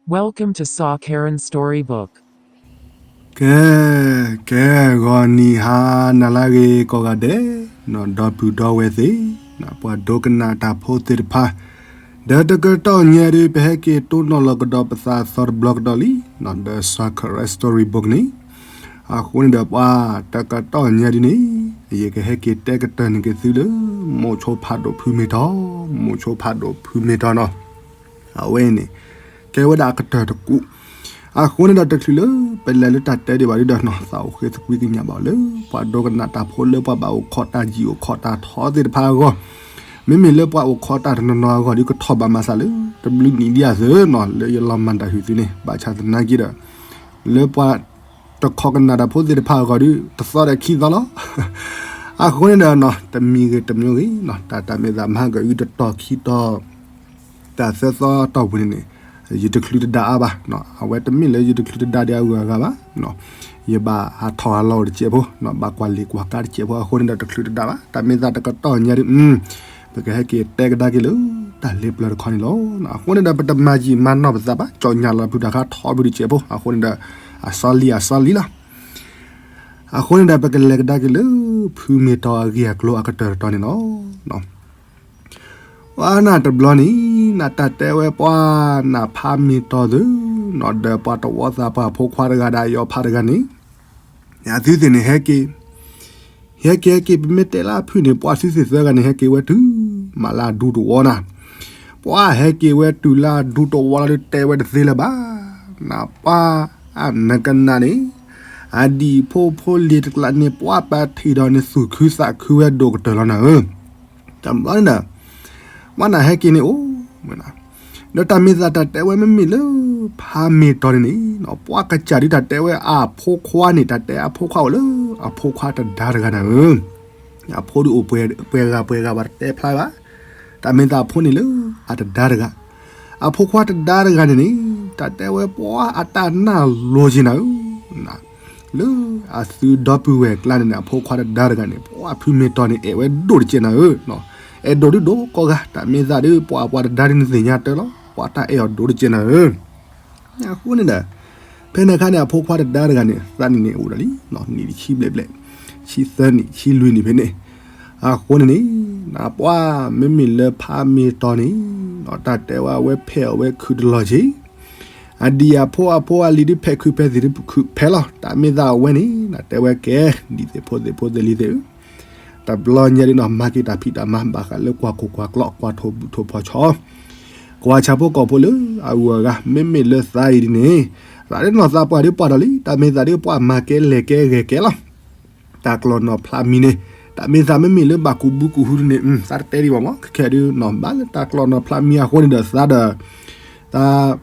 Welcome to Sa Karen Storybook. ကဲ, ကဲ, ဂီၤနံၤဟါနၤလၢအဂ့ၤကိးဂၤဒဲး, ဒီပုၢ်ဒီဝဲၢ်သ့ၣ်, ပှၤဒိကနၣ်တၢ်ဖိသ့ၣ်တဖၣ်, ဒီးတကတီၢ်ညါဒုး ပဟဲက့ၤတိၢ်နီၣ်လီၤကဒီးပသးအသီတဘျီကဒီးလံ, ဒီး Sa Karen Storybook န့ၣ်, အဃိန့ၣ်ဒီးပှၤတကတီၢ်ညါဒုးန့ၣ်, ယကဟဲက့ၤတဲကတၢၢ်န့ၢ်က့ၤသုလၢ မိၤဆိဖးဒိၣ်ဖုမ့ၢ်တီ, မိၤဆိဖးဒိၣ်ဖုမ့ၢ်တီနီၤ အဝဲအံၤန့ၣ် ကဲဝဲဒၣ်အကတၢၢ်တကူာ်, အဃိန့ၣ်ဒီးတချုးလၢပလဲၤလၢတၢ်တဲဒံးဘၣ်ဒုဒီးနီၤ သးအိၣ်ဃ့သကွံၢ်ကညးဘၣ်လၢ ပှၤဒိကနၣ်တၢ်ဖိလၢပှၤဘၣ်အိၣ်ခိးတၢ်ယံာ်အိၣ်ခိးတၢ်ထီသ့ၣ်တဖၣ်အဂီၢ်, မ့မ့ၢ်လၢပှၤအိၣ်ခိးတၢ်တနီၤနီၤအဂီၢ်ဒု ကထီၣ်ဘၣ်မၤစၢ်လၢ တဘျုးနံၣ်ဒံးအသိးနီၤ လၢယလီၤမၢ်တၢ်ဟုးသုန့ၣ် ဘၣ်ဆၣ်သနာ်က့ဒီး လၢပှၤတခိးကနၣ်တၢ်ဖိသ့ၣ်တဖၣ်အဂီၢ်ဒု တသီဒီးခံသီလီၤ. အဃိန့ၣ်ဒီးနီၤ တမံၤဂ့ၤတမံၤဂ့ၤနီၤ တၢ်တၢ်မ့ၢ်သးမၤကအုတတီၤခံတီၤ တၢ်သၢသီတီၢ်ပူၤန့ၣ်န့ၣ် ယတချုးတဒါအါဘၣ်, အဝဲတမ့ၢ်လၢယတချုးတဒါဒီးအဂုၤအဂၤဘၣ်, ယဘၣ်ဟးထီၣ်ဟးလီၤအိၣ်တစဲးဖိ, ဘၣ်ကွၢ်လ့ၤကွၢ်ကါတစဲးဖိအဃိန့ၣ်ဒီးတချုးတဒါဘၣ်, တၢ်မ့ၢ်သးတကတီၢ်ညါဒု ပကဟဲက့ၤတဲကဒါက့ၤလၢ တၢ်လ့ပျၢၤတခီန့ၣ်လီၤ. အဃိန့ၣ်ဒီးပတမၤယံာ်မၤနီၢ်ပသးဘၣ်, ကၠီညါလီၤဖုတၢ်ခါထီဖုတစဲးဖိ, အဃိန့ၣ်ဒီး အစီလံအစီလံလီၤ. အဃိန့ၣ်ဒီးပကလဲၤကဒါက့ၤလၢ ဖုမ့ၢ်တီအဂ့ၢ်အကျိၤအကတၢၢ်တတီၤန့ၣ်လီၤ. ပှၤနၢ်တဘျီန့ၣ် နတၢ်တဲဝဲပှၤနၢ်ဖးမ့ၢ်တီသု, ဒီးပှၤတဝီသးပှၢ်ဖိခွါတဂၤဒီးယီၤဖးတဂၤန့ၣ်, အသုသ့ၣ်န့ၣ်ဟဲက့ၤ, ဟဲက့ၤဟဲက့ၤ ပမ့ၢ်တဲလၢအဖုၣ်န့ၣ် ပှၤသုသ့ၣ်သၢဂၤန့ၣ် ဟဲက့ၤဝဲတုၤ မးလၢအဒူတဝီနၤ, ပှၤဟဲက့ၤဝဲတုၤလၢအဒူတဝီလီၤဒုးတဲဝဲတသ့လၢၤဘၣ်, နပှၤအနကနၣ်န့ၣ် အဒံၣ်ဖိဖိလံၤတကျးန့ၣ် ပှၤပာ်ထံၣ်ဒီးန့ၣ်သူၣ်ခုသးခုဝဲဒိၣ်ကတၢၢ်လီၤနၤဧၢ, တဘျီန့ၣ်ဒီး ပှၤနၢ်ဟဲက့ၤန့ၣ်အိၣ် ဒီးတၢ်မ့ၢ်သးတၢ်တဲဝဲမ့မ့ၢ်လၢ ဖးမ့ၢ်တီန့ၣ်န့ၣ် ပှၤကစၢ်ဒုးတၢ်တဲဝဲအဖိခွါန့ၣ် တၢ်တဲအဖိခွါအိၣ်လၢ အဖိခွါတဒါတဂၤနၤဧၢ, အဖိဒုးအိၣ်ပှဲၤဂၤပှဲၤဂၤပှၤတတဲဖျါဘၣ်, တၢ်မ့ၢ်သးအဖိန့ၣ်လၢအတဒါတဂၤ, အဖိခွါတဒါတဂၤန့ၣ်န့ၣ် တၢ်တဲဝဲပှၤအတၢ်နာ်လိၤက့ၤနၤဧၢ လၢအသုဒီပုၢ်ဝဲၢ်ကျါန့ၣ်န့ၣ် အဖိခွါတဒါတဂၤန့ၣ် ပှၤဖုမ့ၢ်တီန့ၣ် အဲၣ်ဝဲဒိၣ်တကဲးနၤဧၢ, အဲၣ်ဒိၣ်ဒုးဒိၣ်ကိးဂၤ, တၢ်မ့ၢ်သးဒုး ပှၤပှၤတဒါဒုးနသ့ၣ်ညါတၢ်လီၤ, ပှၤတၢ်အဲၣ်အီၤဒိၣ်တကဲးနၤဧၢ, အဃိန့ၣ်ဒီး ဖဲန့ၣ်အခါန့ၣ် အဖိခွါတဒါတဂၤန့ၣ် သးနံၣ်န့ၣ်အိၣ်ဒီးလံ, နံၣ်တဆံဘျဲၣ်ဘျဲၣ်, ဆံသၢနံၣ် ဆံလွံၢ်နံၣ်ဖဲန့ၣ်, အဃိန့ၣ်န့ၣ် ပှၤမ့မ့ၢ်လၢဖးမ့ၢ်တီန့ၣ် တၢ်တဲဝဲအဝဲဖဲးအီၣ်ဝဲခုးတလီၤက့ၤ အဒံၣ်အဖိအဖိအလံၤဒုးဖဲးခုးဖဲးသ့ၣ်ဒုးခုးဖဲးလီၤ, တၢ်မ့ၢ်သးအဝဲန့ၣ် နတဲဝဲကဲ ဒ်သ့ၣ်ဖိသ့ၣ်ဖိသ့ၣ်လံၤသ့ၣ်ဧၢ, တဘျီညါဒုးနီၤ မၤက့ၤတၢ်ဖံးတၢ်မၤ ဘၣ်ဃးလၢကွၢ်ခိၣ်ကွၢ်ကျီ ကွၢ်ထိၣ်ဘူၣ်ထိၣ်ဖီၣ်ဆီ, ကွၢ်ဆၣ်ဖိကီၢ်ဖိလၢအဂုၤအဂၤ မ့မ့ၢ်လၢသးအံၤဒ်န့ၣ်, သးဒုးနီၢ်သးပှၢ်ဒုးပှၢ်ဒီးလံ, တၢ်မ့ၢ်သးဒုးပှၤမၤကဲလဲၤကဲဂဲၤကဲလီၤ တၢ်ကျီၢ်နီၢ်ဖျါမံၤန့ၣ်, တၢ်မ့ၢ်သးမ့မ့ၢ်လၢဘၣ်ကူးဘုကူးဟုဒ်န့ၣ် သးတတဲဒံးဘၣ်မး, ခဲခဲဒုးနီၢ်ဘၣ်လၢတၢ်ကျီၢ်နီၢ်ဖျါမံၤအဃိန့ၣ်ဒီးသးဒီး သး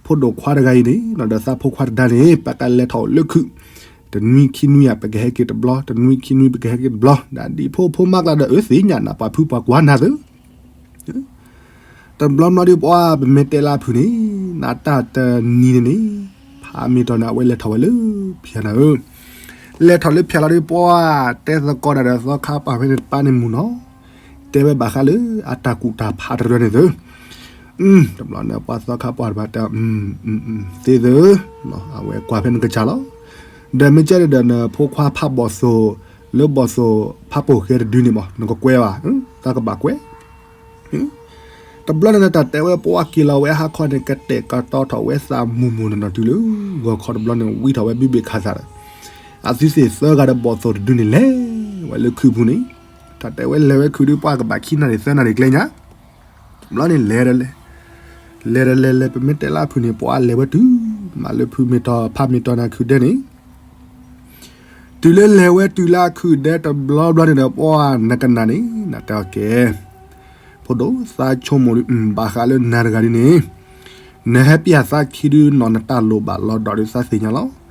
ဖိဒိၣ်ခွါတဂၤအံၤန့ၣ် ဒီးသးဖိခွါတဒါန့ၣ် ပကလဲၤထီၣ်လၢခုး, တနွံခံနွံဧါ ပကဟဲက့ၤတဘျီ, တနွံခံနွံပကဟဲက့ၤတဘျီ, ဒီးဒ်ဖိဖိမါကျါဒီး အၢသ့ၣ်ညါနၢ်ပှၤဖုပှၤကွၢ်နၤသၢ တဘျီဘျီဒုးပှၤပမ့ၢ်တဲလၢအဖုၣ်န့ၣ် နတၢ်တနံၤန့ၣ်န့ၣ် ဖးမ့ၢ်တီန့ၣ် အဝဲလဲၤထီၣ်ဝဲလၢဖၠၣ်နၤဧၢ, လဲၤထီၣ်လၢဖၠၣ်လီၤဒုးပှၤတဲသကိးတၢ်ဒီးသီခါပှၢ်ဖဲန့ၣ်တပၤန့ၣ်မုၢ်နီၤ, တဲဝဲဘၣ်ဃးလၢအတၢ်ကူၣ်တၢ်ဖးတရၢန့ၣ်သု, တဘျီန့ၣ်ပှၤသီခါပှၢ်တပၤတဲ သ့သု, အဝဲကွၢ်ဖဲန့ၣ်ကစၢ်လီၤ, ဒီးမ့ၢ်ကဲဒီးနဖိခွါဖးဘီၣ်သိၣ် လၢဘီၣ်သိၣ်ဖးပိာ်ဃဲတဒုန့ၣ်မး နကကွဲဘၣ်, သးကဘၣ်ကွဲ တဘျီန့ၣ်တၢ်တဲဝဲပှၤက့ၤလီၤဝဲဟါခီန့ၣ် ကတဲာ်ကတီၤထီၣ်ဝဲသးမုၢ်မုၢ်နီၢ်နီၢ်တုၤလၢ ဂီၤခီတဘျီန့ၣ် ဝံထီၣ်ဝဲဘုဘ့ၣ်ခးသးဒီး အသုသ့ၣ်သၢဂၤဒီးဘီၣ်သိၣ်တဒုန့ၣ် လဲၤဝဲလၢခုးပူၤန့ၣ်, တၢ်တဲဝဲလဲၤဝဲခုးဒုးပှၤကဘၣ်ခံနၣ်ရံၣ်သၢနၣ်ရံၣ်ကျဲညါ, တဘျီန့ၣ်လဲၤဒီးလဲၤ, လဲၤဒီးလဲၤလဲၤ ပမ့ၢ်တဲလၢအဖုၣ်န့ၣ် ပှၤလဲၤဝဲတုၤ မးလၢဖုမ့ၢ်တီဖးမ့ၢ်တီန့ၣ်ခုးဒဲန့ၣ် တုၤလၢလဲၤဝဲတုၤလၢအခုၣ်ဒဲတဘျီဘျီန့ၣ်ဒီး ပှၤနကနၣ်န့ၣ် နတဲအီၤကဲ, ဖိဒိၣ်သးဆိကမိၣ်ဒုး ဘၣ်ဃးလၢနၤတဂၤဒ်န့ၣ်, နဟဲပျၢ်သးခံဒုးနီၢ်နတၢ်လိၣ်ဘၣ်လီၤဒီးဒုးသးသ့ၣ်ညါလီၤ.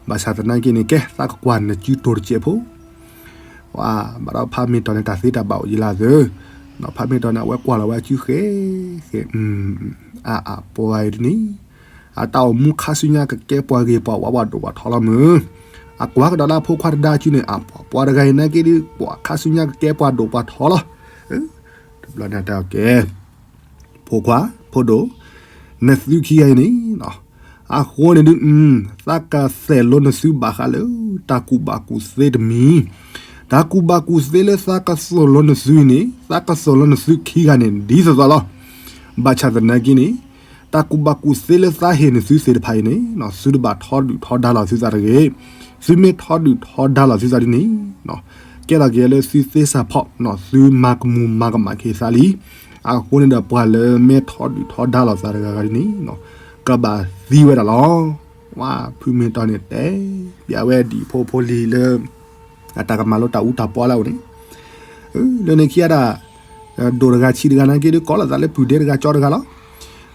ဘၣ်ဆၣ်သနာ်က့န့ၣ် ကဲသးကကွၢ်နစုတိၤတစဲးဖိ ပှၤဘၣ်ဒီးဖးမ့ၢ်တီန့ၣ် တၢ်သ့တၢ်ဘၣ်အိၣ်ယလၢသၢ, ဖးမ့ၢ်တီန့ၣ် အဝဲကွၢ်လီၤဝဲအစုဃဲ, ဃဲ, အါအါပှၤအံၤဒ်န့ၣ် အတၢ်အိၣ်မူခါဆူညါကကဲပှၤဂ့ၤပှၤဝါပှၤဒိၣ်ပှၤထီလီၤမုၢ်, အကွၢ်ကဒီးလၢအဖိခွါတဒါစုန့ၣ် အပှၤပှၤတဂၤအံၤနာ်က့ဒုး ပှၤခါဆူညါကကဲပှၤဒိၣ်ပှၤထီလီၤ. တဘျီန့ၣ်တဲအီၤကဲ ဖိခွါ, ဖိဒိၣ်, နသုခံဂၤအံၤန့ၣ်, အဃိန့ၣ်ဒုး သးကသိၣ်လိနသုဘၣ်ဃးလၢ တၢ်ကူၣ်ဘၣ်ကူၣ်သ့တမံၤ, တၢ်ကူၣ်ဘၣ်ကူၣ်သ့လၢသးကသိၣ်လိနသုအံၤန့ၣ် သးကသိၣ်လိနသုခံဂၤန့ၣ် ဒ်သိးသိးလီၤ. ဘၣ်ဆၣ်သနာ်က့န့ၣ် တၢ်ကူၣ်ဘၣ်ကူၣ်သ့လၢသးဟ့ၣ်နသုသ့ၣ်တဖၣ်အံၤန့ၣ် သုတဘၣ်ထီဒုၣ်ထီဒါလီၤသုသးတဂ့ၤ. သုမ့ၢ်ထီဒုၣ်ထီဒါလီၤသုသးဒ်န့ၣ် ကဲထီၣ်က့ၤလၢသုသ့စၢ်ဖီ, သုမၤကမူၤမၤကမၣ်က့ၤသးလံ. အဃိန့ၣ်ဒီး ပှၤလၢမ့ၢ်ထီဒုၣ်ထီဒါလီၤသးတဂၤဂၤဒ်န့ၣ် ကဘၣ်သံဝဲဒၣ်လီၤ. ဝါ ဖုမ့ၢ်တီန့ၣ် တဲပျးဝဲဒံးဖိဖိလံၤလၢ အတၢ်ကမၤလိတၢ်အူတၢ်ပီလၢအအိၣ်န့ၣ်, လၢန့ၣ်ခံဂၤဒၣ် ဒိၣ်တဂၤဆံးတဂၤနာ်က့ဒုး ကိးလိာ်သးလၢပုၢ်ဒဲတဂၤကၠီတဂၤလီၤ.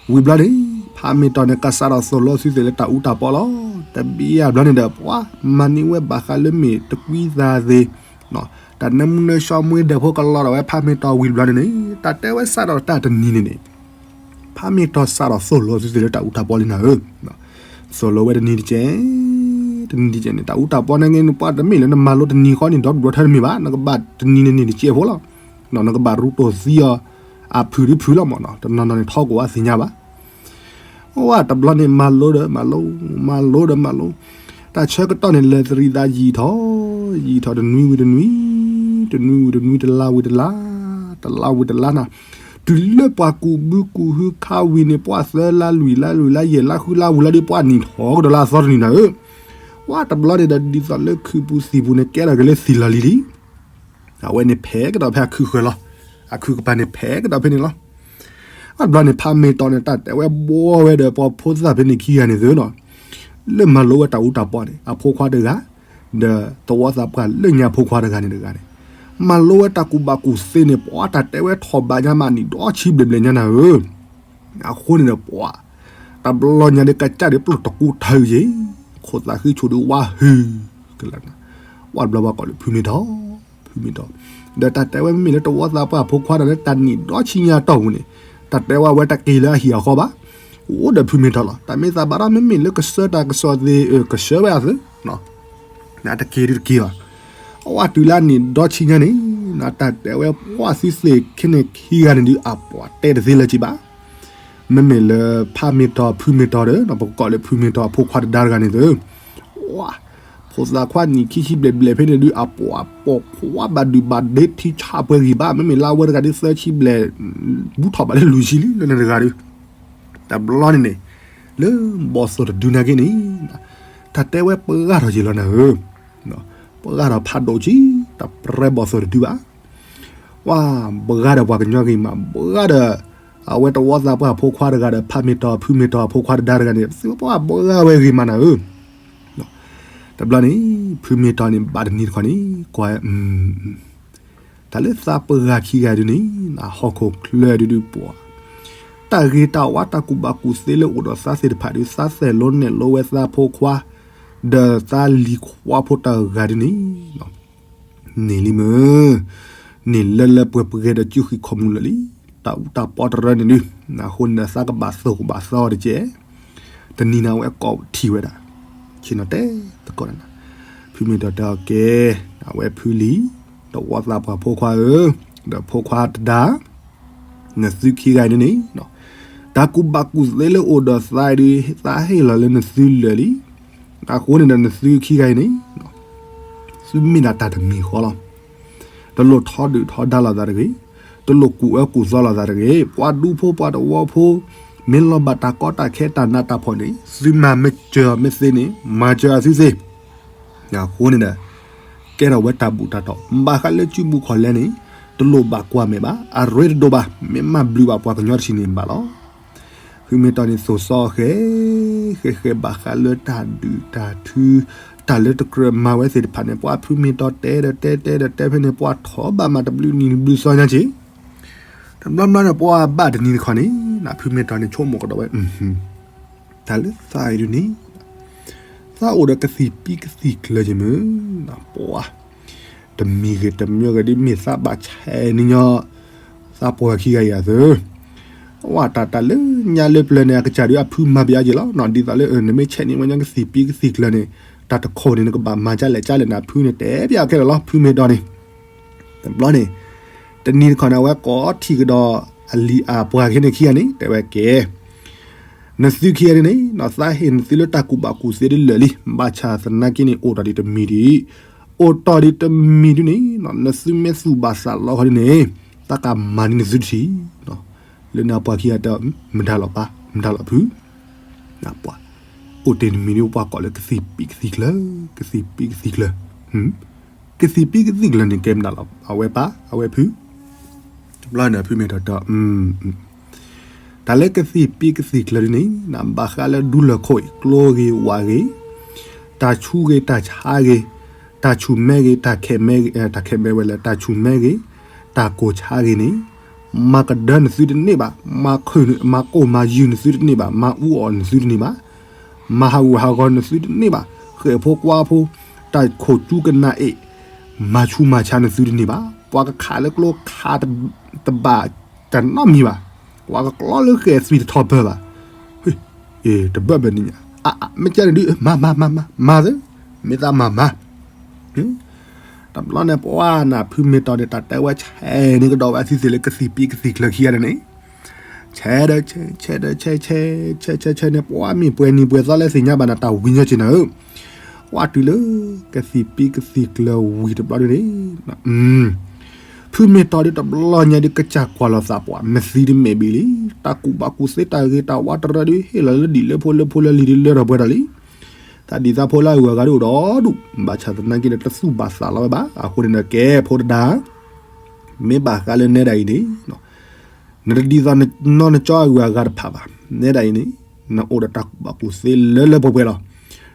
ဝံၤဘျီန့ၣ် ဖးမ့ၢ်တီန့ၣ် ကစးထီၣ်သိၣ်လိသုသ့ၣ်လၢတၢ်အူတၢ်ပီလီၤ. တဘျီဘျီန့ၣ်ဒီး ပှၤမၤန့ၢ်ဝဲဘၣ်ဃးလၢမ့ၢ်တကွံသးသ့ၣ်, တၢ်နၢမူနၢဆှီမွ့ဒၢးဖိကလီဒီးဝဲဖးမ့ၢ်တီဝံၤဘျီန့ၣ်န့ၣ် တၢ်တဲဝဲစးထီၣ်တၢ်တနံၤန့ၣ်န့ၣ် ဖးမ့ၢ်တီစးထီၣ်သိၣ်လိသုသ့ၣ်လၢတၢ်အူတၢ်ပီလံနၤဧၢ. သိၣ်လိဝဲတနံၤတကဲး တနံၤတကဲးန့ၣ် တၢ်အူတၢ်ပီန့ၣ်ဂ့ၤန့ၣ် ပှၤတမ့ၢ်လၢနမၤလိတနံၤဃီန့ၣ် ဒီဒူၣ်ဒီထၢတမ့ၢ်ဘၣ်, နကဘၣ်တနံၤန့ၣ်န့ၣ်တကဲးဖိလီၤ. နကဘၣ်ရူတိၢ်သံအီၤ အဖုၣ်ဒုဖုၣ်လီၤမးနီၤ, တနီၤနီၤန့ၣ်ထီကိၣ်အသ့ၣ်ညါဘၣ်. အိၣ်ဝဲတဘျီန့ၣ် မၤလိဒီးမၤလိ, မၤလိဒီးမၤလိ, တၢ်ဆၢကတီၢ်န့ၣ် လဲၤသရံးသးယံာ်ထီၣ်, ယံာ်ထီၣ်တနွံဝံၤတနွံ, တနွံဝံၤတနွံ, တလါဝံၤတလါ, တလါဝံၤတလါနၤ, တုၤလၢပှၤကူးဘုကူးဟုခါဝံၤန့ၣ် ပှၤသၢလါလွံၢ်လါလွံၢ်လါယဲၢ်လါဃုလါဝံၤလီၤဒီး ပှၤနံၣ်ထီၣ်ကဒီးလၢအသီတနံၤနၤဧၢ. ဝဲတဘျီန့ၣ်ဒီး ဒ်သိးလၢခုးပူၤသံၣ်ပူၤန့ၣ် ကဲထီၣ်က့ၤလၢသံၣ်လီၤလံလံ အဝဲန့ၣ်ဖဲကဒီးဖဲအခုဃၢၤလီၤ. အခုကပၤန့ၣ်ဖဲကဒီးဖဲန့ၣ်လီၤ. အဘျီန့ၣ် ဖးမ့ၢ်တီန့ၣ် တၢ်တဲဝဲဘှီဝဲဒီးပှၤဖိသၣ်ဖဲန့ၣ်ခံဂၤန့ၣ်သုနီၤ, လၢမၤလိဝဲတၢ်အူတၢ်ပီန့ၣ် အဖိခွါတဂၤ, ဒီးသဝီသးပှၢ်လၢညါဖိခွါတဂၤန့ၣ်တဂၤန့ၣ်, မၤလိဝဲတၢ်ကူၣ်ဘၣ်ကူၣ်သ့န့ၣ် ပှၤတၢ်တဲဝဲထီၣ်ဘးညါမးနံၣ်ဒီဆံဘျဲၣ်ဘျဲၣ်ညါနၤဧၢ. အဃိန့ၣ်ဒီးပှၤ တဘျီညါဒီးကစၢ်ဒီးပျိၢ်တကူထၢယ့ၣ်, ခိၣ်သးဃံဆူၣ်ဒီးဝါဟုၣ်ကလၢာ်နၤ, ဝဲတဘျီပှၤကိးလၢဖုမ့ၢ်တီ, ဖုမ့ၢ်တီ, ဒီးတၢ်တဲဝဲမ့မ့ၢ်လၢတဝီသးပှၢ်ဖိခွါဒီးလၢတၢ်နံၣ်ဒီဆံညါတီၢ်ပူၤန့ၣ်, တၢ်တဲဝဲဝဲတက့ၤလၢအဟံၣ်အဃီဘၣ်, အိၣ်ဒီးဖုမ့ၢ်တီလီၤ. တၢ်မ့ၢ်သးဘၣ်ဒီးမ့မ့ၢ်လၢကဆှၢတၢ်ကစီၣ်သ့ၣ် ကဆှၢဝဲအသု နတက့ၤဒုတက့ၤဘၣ်. အဝဲတုၤလၢအနံၣ်ဒီဆံညါန့ၣ်, နတၢ်တဲဝဲပှၤသုသ့ၣ်ခဲန့ၣ်ခံဂၤန့ၣ်ဒုး အပှၤတဲတသ့လၢၤက့ဘၣ်. မ့မ့ၢ်လၢဖးမ့ၢ်တီဖုမ့ၢ်တီဒီး ပကကိးလၢဖုမ့ၢ်တီအဖိခွါတဒါတဂၤန့ၣ်သု, ဝါ, ဖိသၣ်ခွါနံၣ်ခံဆံဘျဲၣ်ဘျဲၣ်ဖဲန့ၣ်ဒုး အပှၤပိာ်ခွါဘၣ်ဒုၣ်ဘၣ်ဒ့ထံဆၣ်ပှဲၤဂံၢ်ဘါ, မ့မ့ၢ်လၢအဝဲတဂၤဒုးသၢဆံဘျဲၣ်, ဘူးထီၣ်ဘၣ်လၢလွံၢ်ဆံလံလၢနတဂၤဒုး တဘျီန့ၣ်န့ၣ်, လၢဘီၣ်သိၣ်တဒုနာ်က့န့ၣ်, တၢ်တဲဝဲပှၤဂၤထီၣ်ယ့ၣ်လီၤနၤဧၢ, ပှၤဂၤထီၣ်ဖးဒိၣ်ကံ, တၢ်ပြဲဘီၣ်သိၣ်တဒုဘၣ်. ဝါ, ပှၤဂၤဒီးပှၤကညီဂ့ၤမး, ပှၤဂၤဒီး အဝဲတဝီသးပှၢ်ဖိခွါတဂၤဒီး ဖးမ့ၢ်တီဖုမ့ၢ်တီအဖိခွါတဒါတဂၤန့ၣ် သုပှၤပှၤဂၤဝဲဂ့ၤမးနၤဧၢ. တဘျီန့ၣ် ဖုမ့ၢ်တီန့ၣ် ဘၣ်တနံၤတခီန့ၣ် ကွၢ် တၢ်လၢသးပှၤဂၤခံဂၤဒုန့ၣ် ဟီၣ်ခိၣ်ချၢဒုဒုပှၤ, တၢ်ဂ့ၤတၢ်ဝါတၢ်ကူၣ်ဘၣ်ကူၣ်သ့လၢအိၣ်ဒီးသးသ့ၣ်တဖၣ်ဒု သးသိၣ်လိနဲၣ်လိဝဲသးဖိခွါ, ဒီးသးလံၤခွါဖိတဂၤဒုန့ၣ် န့ၢ်လံမ့ၢ်, န့ၢ်လၢလၢပှဲၤပှဲၤဒီးစုဃံးခီၣ်မူလၢာ်လံ, တၢ်အူတၢ်ပီတရၢန့ၣ်ဒု, အဃိန့ၣ်ဒီး သးကဘၣ်သိၣ်ကဘၣ်သီအီၤတက့ၢ်. တနံၤန့ၣ် အဝဲကိးထံၣ်ဝဲဒၣ်, ဆ့ၣ်နီၤတဲသကိးနၤ, ဖုမ့ၢ်တီတဲအီၤကဲ, အဝဲဖုလံၤ, တဝီသးပှၢ်ဖိခွါဧၢ, ဒီးဖိခွါတဒါ နသုခံဂၤအံၤန့ၣ်, တၢ်ကူၣ်ဘၣ်ကူၣ်သ့လၢအိၣ်ဒီးသးအံၤဒု သးဟ့ၣ်လီၤလၢနသုလၢာ်လံ. အဃိန့ၣ်ဒီး နသုခံဂၤအံၤန့ၣ်, သုမ့ၢ်ဒၣ်တၢ်တမံၤဃီလီၤ. တလိၣ်ထီဒုၣ်ထီဒါလိာ်သးတဂ့ၤ, တလိၣ်ကူၣ်အၢကူၣ်သီလိာ်သးတဂ့ၤ. ပှၤဒူဖိပှၤတဝီဖိ, မ့ၢ်လီၤဘၣ်တၢ်ကီတၢ်ခဲတၢ်နးတၢ်ဖှီၣ်န့ၣ် သုမၤမ့ၢ်စၢၤအီၤမ့ၢ်သ့န့ၣ် မၤစၢၤအသုသ့ အဃိန့ၣ်ဒီး ကဲထီၣ်ဝဲတၢ်ဘူၣ်တၢ်တီၢ် ဘၣ်ဃးလၢစုပူၤခီၣ်လဲန့ၣ် တလိၣ်ဘၣ်ကွၢ်မဲာ်ဘၣ်, အရ့တဒိၣ်ဘၣ်, မ့ၢ်မၤဘျုးဘၣ်ပှၤကညီတထံၣ်န့ၣ်ဘၣ်လီၤ. ဖုမ့ၢ်တီန့ၣ်သိၣ်စီဃဲ, ဃဲဃဲဘၣ်ဃးလၢတၢ်ဒုၣ်တၢ်ထု, တၢ်လၢတကြၢးမၤဝဲသ့ၣ်တဖၣ်န့ၣ် ပှၤဖုမ့ၢ်တီတဲဒီးတဲတဲဒီးတဲဖဲန့ၣ် ပှၤထီၣ်ဘၣ်မးတဘျုးနံၤတဘျုးသီညါက့ၤ တဘျီဘျီန့ၣ် ပှၤဘၣ်တနံၤတခီန့ၣ် နဖုမ့ၢ်တီန့ၣ်ဆိကမိၣ်ကဒီးဝဲ, တၢ်လၢသးအံၤဒုန့ၣ် သးအိၣ်ဒီးကသံၣ်ပံကသံၣ်ကျၢၤယမုၢ်, ပှၤ တမံၤဂ့ၤတမံၤဂ့ၤဒ် မ့ၢ်သးဘၣ်ဆဲးန့ၢ်ညီ သးပှၢ်ခံဂၤအံၤအသု, ဝဲတၢ်တၢ်လၢညါလၢပျၢၤန့ၣ် အကစၢ်ဒုးအဖုမၤဘၣ်အါက့ၤလီၤ. ဒ်သိးလၢ နမ့ၢ်ဆဲးန့ၢ်ဝဲညီကသံၣ်ပံကသံၣ်ကျၢၤန့ၣ် တၢ်တခိၣ်န့ၣ် နကဘၣ်မၤဒ်လဲၣ်ဒ်လဲၣ်န့ၣ် အဖုန့ၣ်တဲပျးခဲလၢာ်လီၤ. ဖုမ့ၢ်တီန့ၣ် တဘျီန့ၣ် တနံၤတခီန့ၣ် အဝဲကိးထံၣ်ကဒီးအလံၤအပှၤခဲန့ၣ်ခံဂၤန့ၣ် တဲဝဲကဲ, နသုခံဂၤဒ်န့ၣ် သးဟ့ၣ်နသုလၢတၢ်ကူၣ်ဘၣ်ကူၣ်သ့ဒ်လၢာ်လံ, ဘၣ်ဆၣ်သနာ်က့န့ၣ် အိၣ်တ့ၢ်ဒံးတမံၤဒံး, အိၣ်တ့ၢ်ဒံးတမံၤဒ်န့ၣ် နသုမ့ၢ်သူၣ်ဘၣ်သးလီဃီဒ်န့ၣ် သးကမၤန့ၢ်နသုတထံၣ်, လၢန့ၣ်ပှၤခံဂၤတဲ မတၤလီၤပၢ် မတၤလီၤဖု, ပှၤ အိၣ်တ့ၢ်တမံၤဒ်ပှၤကိးလၢကသံၣ်ပံကသံၣ်ကျၢၤ, ကသံၣ်ပံကသံၣ်ကျၢၤ, ကသံၣ်ပံကသံၣ်ကျၢၤန့ၣ် ကဲမတၤလီၤ အဝဲပၢ် အဝဲဖု, တဘျီန့ၣ်ဖုမ့ၢ်တၢ်တဲ တၢ်လၢကသံၣ်ပံကသံၣ်ကျၢၤဒ်န့ၣ် ဘၣ်ဃးလၢဒူလၢၢ်ခိၣ်အံၤ ကျိဂ့ၤဝးဂ့ၤ, တၢ်ဆူးဂ့ၤတၢ်ဆါဂ့ၤ, တၢ်ဆူၣ်မဲဂ့ၤ, တၢ်ခဲမဲဂ့ၤ, တၢ်ခဲမဲဝဲလၢ တၢ်ဆူၣ်မဲဂ့ၤ, တၢ်ကိၢ်ဆါဂ့ၤန့ၣ်, မၤကဒၢနသုတန့ၢ်ဘၣ်, မၤခိၣ်မၤယုၢ်နသုတန့ၢ်ဘၣ်, မၤအူအီၣ်နသုတန့ၢ်ဘၣ်, မၤဟးဂူာ်ဟးဂီၤနသုတန့ၢ်ဘၣ်, ဃဲၣ်ဖိကွါဖိ, တၢ်ခိၣ်ကၠူကနၣ်အ့ၣ်, မၤဆူးမၤဆါနသုတန့ၢ်ဘၣ်, ပှၤကခးလၢကျိခးတဘၣ်တနီတမံၤဘၣ်, ပှၤကကျီလၢဃဲၣ်သွံၣ်တထီၣ်ပၢၢ်ဘၣ်, တဘၢၣ်ဘၣ်န့ၣ်ညါ, မ့ၢ်ကဲန့ၣ်ဒုး မၤမၤမၤမၤမၤသ့, မ့ၢ်သးမၤမၤ တဘျီန့ၣ် ပှၤနၢ်ဖုမ့ၢ်တီၢ်န့ၣ် တၢ်တဲဝဲဆဲးန့ၢ်ကဒီးဝဲအသုသ့ၣ်လၢကသံၣ်ပံကသံၣ်ကျၢၤခံဂၤန့ၣ်, ဆဲးဒီးဆဲး ဆဲးဒီးဆဲး ဆဲး ဆဲး ဆဲး ဆဲးန့ၣ် ပှၤမ့ၢ်ပှဲၤနံၤပှဲၤသီလၢသ့ၣ်ညါဘၣ်နၤတၢ်ဝံၤညီက့ၤနၤဧၢ, ကွၢ်တုၤလၢ ကသံၣ်ပံကသံၣ်ကျၢၤဝံၤတဘျီဒ်န့ၣ် ဖုမ့ၢ်တီၢ်ဒ်တဘျီညါဒ်ကစၢ်ကွၢ်လီၤသးပှၢ် မသံတမဲာ်ဘၣ်လံ, တၢ်ကူၣ်ဘၣ်ကူၣ်သ့တၢ်ဂ့ၤတၢ်ဝါတရၢဒ်ဟ့ၣ်လီၤလၢဒံၣ်လၢဖိလၢဖိလၢလံၤဒ်လၢထီၣ်ပှဲၤထီၣ်လံ, သးဒံၣ်သးဖိလၢအဂုၤအဂၤဒ်အိၣ်ဒီးဒူၣ်, ဘၣ်ဆၣ်သနာ်က့ဒီးတသူၣ်ဘၣ်သးလီၤဝဲဘၣ်, အဃိန့ၣ်ဒီးကဲဖိတဒါ မ့ၢ်ဘၣ်ဃးလၢနဲဒၣ်အံၤန့ၣ် နတဒ်သိးနနီၢ်နကၠီအဂုၤအဂၤတဖၣ်ဘၣ်, နဲဒၣ်အံၤန့ၣ် နအိၣ်ဒီးတၢ်ကူၣ်ဘၣ်ကူၣ်သ့လၢလၢပှဲၤပှဲၤလီၤ,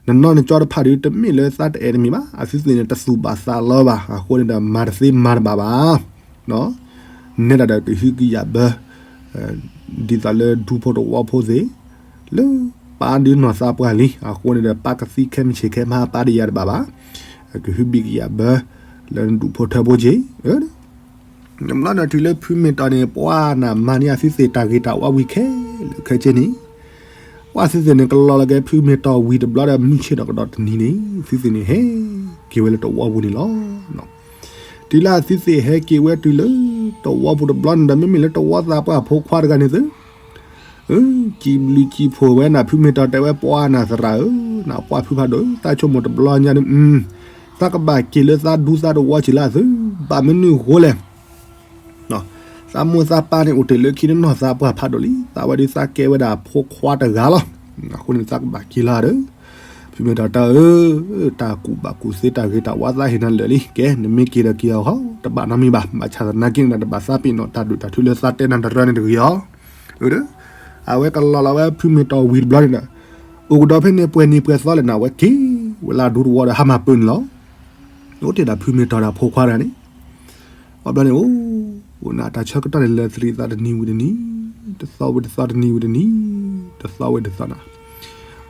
နနီၢ်နကၠီတဖၣ်ဒ်တမ့ၢ်လၢသးတအဲၣ်တမံၤဘၣ်, အသုသ့ၣ်န့ၣ်တသူၣ်ဘၣ်သးလီၤဘၣ်, အဃိန့ၣ်ဒီးမၤတသ့မၤတဘၣ်ဘၣ် နဲဒၣ်ဒီးကဟုကယာ်ဘၢ ဒ်သိးလၢဒူဖိတဝီဖိသ့ၣ် လၢပၢ်ဒုးနီၢ်သးပှၢ်လံ, အဃိန့ၣ်ဒီးပၢ်ကသံခဲမုၢ်ဆ့ၣ်ခဲမုၢ်ဟါပၢ်ဒီးယၤတဘၣ်ဘၣ်, ကဟုဘံၣ်ကယာ်ဘၢ လၢနဒူၣ်ဖိထၢဖိက့ၤ, နဘျီန့ၣ်တုၤလၢဖုမ့ၢ်တီၢ်န့ၣ် ပှၤနၢ်မၤန့ၢ်အသုသ့ၣ်တၢ်ဂ့ၤတၢ်ဝါဝံၤခဲလၢာ်ခဲဆ့န့ၣ် ပှၤသုသ့ၣ်န့ၣ် ကလီၤလီၤကဲဖုမ့ၢ်တီၢ်ဝံၤတဘျီဒီး မုၢ်ဆ့ၣ်ထီၣ်ကဒီးတနံၤန့ၣ် သုသ့ၣ်န့ၣ် ဟဲက့ၤဝဲလၢတဝီပူၤန့ၣ်လီၤ. တုၤလၢအသုသ့ၣ်ဟဲက့ၤဝဲတုၤလၢ တဝီပူၤတဘျီန့ၣ်ဒီး မ့မ့ၢ်လၢတဝီသးပှၢ်ဖိခွါတဂၤန့ၣ်သု စံးဘျုးစံးဖှိၣ်ဝဲနၢ်ဖုမ့ၢ်တီၢ်တဲဝဲ ပှၤနၢ်သရၣ်ဧၢ, နပှၢ်ဖုဖးဒိၣ် သးဆိကမိၣ်တဘျီညါန့ၣ် သးကဘၣ်က့ၤလၢသးဒူသးတဝီက့ၤလၢအသု, ဘၣ်မနုၤအဃိလဲၣ် သးမိၢ်သးပၢ်န့ၣ်အိၣ်တ့ၢ်လၢခံန့ၣ် နီၢ်သးပှၢ်ဖးဒိၣ်လံ, သးဝဲဒၣ်သးကဲဝဲဒၣ်ဖိခွါတဂၤလီၤ. အဃိန့ၣ်သးကဘၣ်က့ၤလၢဒီး ဖုမ့ၢ်တီၢ်တဲဧၢ, တၢ်ကူၣ်ဘၣ်ကူၣ်သ့တၢ်ဂ့ၤတၢ်ဝါသးဟ့ၣ်နၤလၢာ်လံ, ကဲ နမ့ၢ်က့ၤဒီးက့ၤအီၤဃီ တဘၣ်နီတမံၤဘၣ်, ဘၣ်ဆၣ်သနာ်က့န့ၣ်ဒီး တဘၣ်သးပ့ၤနီၣ်တၢ်ဒုးတၢ်ထုလၢသးတဲနၤတရၢန့ၣ်တဂ့ၤအီၤ, အဝဲကလီၤလီၤဝဲဖုမ့ၢ်တီၢ်ဝံၤတဘျီန့ၣ်ဒီး အိၣ်ကဒီးဖဲန့ၣ်ပှဲၤနံၤပှဲၤသီလဲၣ်န့ၣ် အဝဲက့ၤဝဲလၢဒူသဝီဒီးဟါမၢ်ပၢၢ်န့ၣ်လီၤ. အိၣ်တ့ၢ်ဒၣ်ဖုမ့ၢ်တီၢ်ဒီးဖိခွါတဂၤန့ၣ် ဘျီန့ၣ် အိၣ်နတၢ်ဆၢကတီၢ်န့ၣ် လဲၤသရံးသးတနံၤဝံၤတနံၤ, တသီဝံၤတသီတနံၤဝံၤတနံၤ, တသီဝံၤတသီနၤ,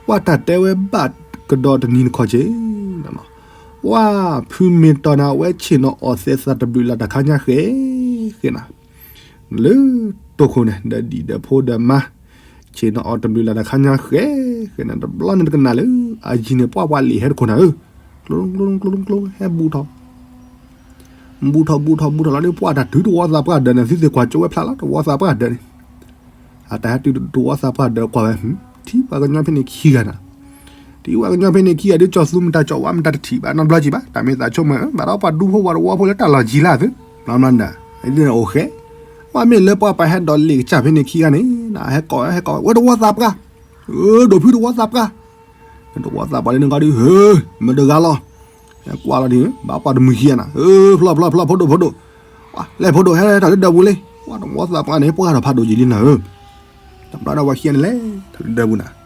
ပှၤတၢ်တဲဝဲဘၣ်ကဒီးတနံၤနခီၣ်က့ၤ, ပှၤဖုမ့ၢ်တီၢ်န့ၣ် အဝဲဆ့ၣ်နီၤအီၣ်သဲးသးတဘျုးလၢ်တၢ်ခါညါဃဲဃဲနၤ လၢတိခိၣ်န့ၣ် ဒီးဒံၣ်ဒီးဖိဒီးမါ ဆ့ၣ်နီၤအီၣ်တဘျုးလၢ်တၢ်ခါညါဃဲဃဲနၤ တဘျီန့ၣ်တကနၣ်လၢ အယံၤန့ၣ် ပှၤပှၤလံာ်ဟဲတခိၣ်နၤဧၢ, ကျိကျိကျိကျိ ဟဲဘူးထီၣ် ဘူးထီၣ်ဘူးထီၣ်ဘူးထီၣ်လီၤဒီး ပှၤတၢ်တုၤတဝီသးပှၢ်ဒၢးန့ၣ် သုသ့ၣ်ကွၢ်ကၠိဝဲဖျါလီၤ တဝီသးပှၢ်ဒၢးန့ၣ်, အတၢ်ဟဲတုၤတဝီသးပှၢ်ဒၢးကွၢ်ဝဲ, ထံၣ်ပှၤကညီဖဲန့ၣ်ခံဂၤနၤ, ထံၣ်ပှၤကညီဖဲန့ၣ်ခံဂၤဒီး ကၠီၤသူမတၤကၠီၤဝါမတၤတထံၣ်ဘၣ်နီတဘျီကံဘၣ်, တၢ်မ့ၢ်သးဆိကမိၣ် ဘၣ်ဒီးပှၤဒူဖိပှၤတဝီဖိလၢတၢ်လီၢ်ကံလၢသု, ဘျီမနၤ, အိၣ်ဃဲ, ပှၤမ့ၢ်လၢပှၤပှၤဟဲဒိးလံာ်ကစၢ်ဖဲန့ၣ်ခံဂၤန့ၣ် ဟဲကိးဟဲကိးဝဲ တဝီသးပှၢ်, ဒိၣ်ဖုတဝီသးပှၢ် တဝီသးပှၢ်လၢန့ၣ်ကီဒုး မတဂၤလီၤ, ဟဲကွၢ်လီၤဒုး ဘၣ်ကွၢ်တမုၢ်ခံဂၤနၤ, ဖျီၣ်ဖျီၣ်ဖျီၣ် ဖိဒိၣ်ဖိဒိၣ်, လဲၣ်ဖိဒိၣ် ဟဲထီၣ်လၢဒၢးပူၤလံ, ပှၤတဝီသးပှၢ်န့ၣ် ပှၤထီၣ်ဖးဒိၣ်ယံာ်လံနၤဧၢ, တဘျီဒီးပှၤခံဂၤန့ၣ်လဲၤထီၣ်လၢဒၢးပူၤနၤ,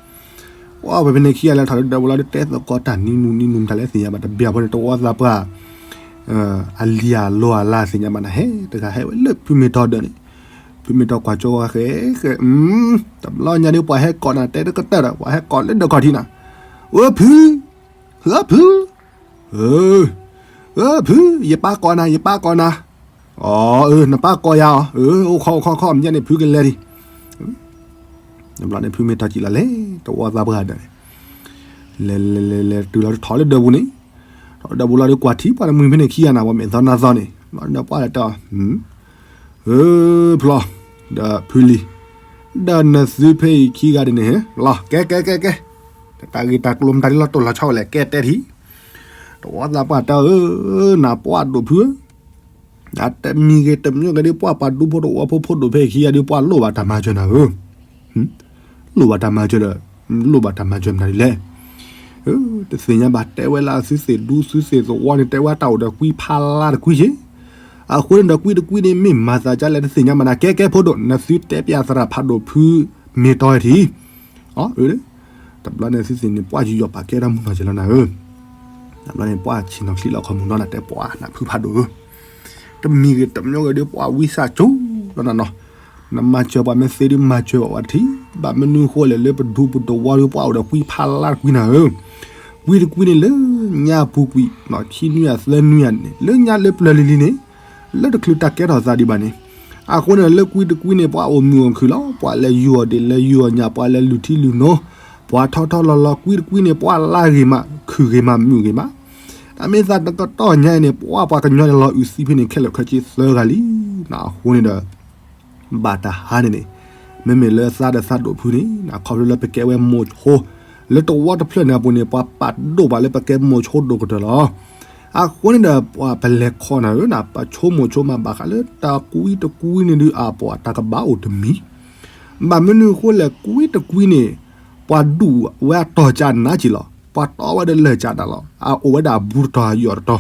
ပှၤဖဲန့ၣ်ခံဂၤလဲၤထီၣ်လၢဒၢးပူၤလီၤဒီး တဲသကိးတၢ်နံၤနူနံၤနူၤမတၤလဲၣ်သ့ၣ်ညါဘၣ် တဘၣ်ဖိန့ၣ် တဝီသးပှၢ် အလံၤအလိၤအလၤသ့ၣ်ညါဘၣ်နၤ ဟဲတဂၤဟဲဝဲလၢဖုမ့ၢ်တီၢ်ဒၢးန့ၣ်, ဖုမ့ၢ်တီၢ်ကွၢ်ကၠိဝဲဃဲဃဲ, တဘျီညါဒုးပှၤဟဲကိးနၤ တဲတကတၢၢ်ဒီး ပှၤဟဲကိးလၢဒၢးခီၣ်ထံးနၤ, အိၣ်ဖု, ဟၢဖု, အိၣ်ဖု, ယပၢ်ကိးနၤ ယပၢ်ကိးနၤ, အိၣ် နပၢ်ကိးယၤအီၤ, အိၣ်ခီအိၣ်ခီခီ မ့ၢ်ညါန့ၣ် ဖုကလဲၤဒံး တဘျီန့ၣ် ဖုမ့ၢ်တီၢ်ကံလီၤလဲၤ တဝီသးပှၢ်ဒၢးန့ၣ်, လဲၤလဲၤလဲၤလဲၤတုၤလီၤထီၣ်လၢဒၢးပူၤန့ၣ်, ထီၣ်လၢဒၢးပူၤလီၤဒီးကွၢ်ထံပှၤတမှံၤဖဲန့ၣ်ခံဂၤနၤ ပှၤမဲာ်သီနါသီန့ၣ်, ဘျီဒီးပှၤလဲၤတဲအီၤ, ဖျီ, ဒီးဖုလံၤ, ဒီးနသုဖဲအံၤခံဂၤဒ်န့ၣ် လီၤ ကဲ ကဲ ကဲ ကဲ, တၢ်ဂ့ၢ်တၢ်ကျိၤမတၤဒ်လီၤတိၢ်လီၤဆီဝဲလဲၣ် ကဲတဲထံၣ်, တဝီသးပှၢ်တဲဧၢ, နပှၢ်ဒိၣ်ဖုဧၢ, နတမံၤဂ့ၤတမံၤဂ့ၤဒ်ပှၢ်ပှၤဒူဖိတဝီဖိဖိဒိၣ်ဖဲအံၤခံဂၤဒ်ပှၢ်လိၣ်ဘၣ်တၢ်မၤစၢၤနၤဧၢ, လိၣ်ဘၣ်တၢ်မၤစၢၤဒီး, လိၣ်ဘၣ်တၢ်မၤစၢၤမတၤဒ်လဲၣ် တသ့ၣ်ညါဘၣ် တဲဝဲလၢအသုသ့ၣ်ဒူသုသ့ၣ်သဝီန့ၣ် တဲဝဲတၢ်အိၣ်ဒီးကွံဖးလါတကွံက့ၤ, အဃိန့ၣ်ဒီးကွံတကွံန့ၣ် မ့ၢ်မၤသးဒ်လဲၣ်တသ့ၣ်ညါဘၣ်နၤ ကဲကဲဖိဒိၣ် နသုတဲပၠးသရၣ်ဖးဒိၣ်ဖု မ့ၢ်တီဝဲထံၣ်, အၢ, တဘျီန့ၣ်သုသ့ၣ်န့ၣ် ပှၢ်ယူးယီၣ်ပာ်ကဲထီၣ်မုၢ်နီၢ်က့ၤလီၤနၤဧၢ, တဘျီန့ၣ်ပှၢ်ဆ့ၣ်နီၤချံလီၤခီမုၢ်နီၢ်နၤ တဲပှၢ်နဖုဖးဒိၣ်ဧၢ, တမံၤဂ့ၤတမံၤဂ့ၤဒ်ပှၢ်ဝံစၢ်ကၠိလီၤနၤနီၤ, နမၤစၢၤပှၤမ့ၢ်သ့ဒ်မၤစၢၤဘၣ်ဝဲတထံၣ်, ဘၣ်မနုၤဃိလဲၣ်လၢပဒူပတဝီဒ်ပှၢ်အိၣ်ဒီးကွံဖးလါတကွံနၤဧၢ, ကွံတကွံန့ၣ်လၢညါပူၤကွံာ် ဆံနွံယၤသၢနွံယၤန့ၣ် လၢညါလၢပျၢၤလံၤလံၤန့ၣ်, လၢတချုးတၢ်ကဲထီၣ်သးဒံးဘၣ်န့ၣ်, အဃိန့ၣ်လၢကွံတကွံန့ၣ် ပှၤအိၣ်မုာ်အိၣ်ခုၣ်လီၤ, ပှၤလဲၤယူၤအီၣ်ဒ့ၣ်လဲၤယူၤအီၣ်ညၣ် ပှၤလဲၤလုၢ်ထံလုၢ်နိ, ပှၤထီထီလီၤလီၤကွံတကွံန့ၣ် ပှၢ်လါဂ့ၤမး ခုၣ်ဂ့ၤမး မုာ်ဂ့ၤမး, တၢ်မ့ၢ်သးတကတီၢ်ညါအံၤန့ၣ် ပှၤပှၤကညီန့ၣ်လီၤအုၣ်သံဖဲန့ၣ် ခဲလၢာ်ခဲဆ့သၢဂၤလံ, အဃိန့ၣ်ဒီး ဘၣ်တဟါန့ၣ်န့ၣ်, မ့မ့ၢ်လၢသးဒီးသးဒိၣ်ဖုန့ၣ် ခီဖျိလၢပကဲဝဲမိၤဆိ, လၢတဝီတဖျၢၣ်န့ၣ်အပူၤန့ၣ် ပှၤပာ်ဒိၣ်ဘၣ်လၢပကဲမိၤဆိဒိၣ်ကတၢၢ်လီၤ. အဃိန့ၣ်ဒီး ပှၤပလဲၤခီနၤဧၢနၤ ပဆိကမိၣ်ဆိမးဘၣ်ဃးလၢတၢ်ကွံတကွံန့ၣ်ဒုးအပှၤတၢ်ကဘၣ်အိၣ်တမံၤ, ဘၣ်မနုၤအဃိလဲၣ် ကွံတကွံန့ၣ် ပှၤဒူၣ်ဝဲအတီၤကနါက့ၤလီၤ, ပှၤတီဝဲဒီးလၢၢ်ကနါလီၤ, အအိၣ်ဝဲဒၣ်အဘူးတတီၤအယီၢ်တတီၤ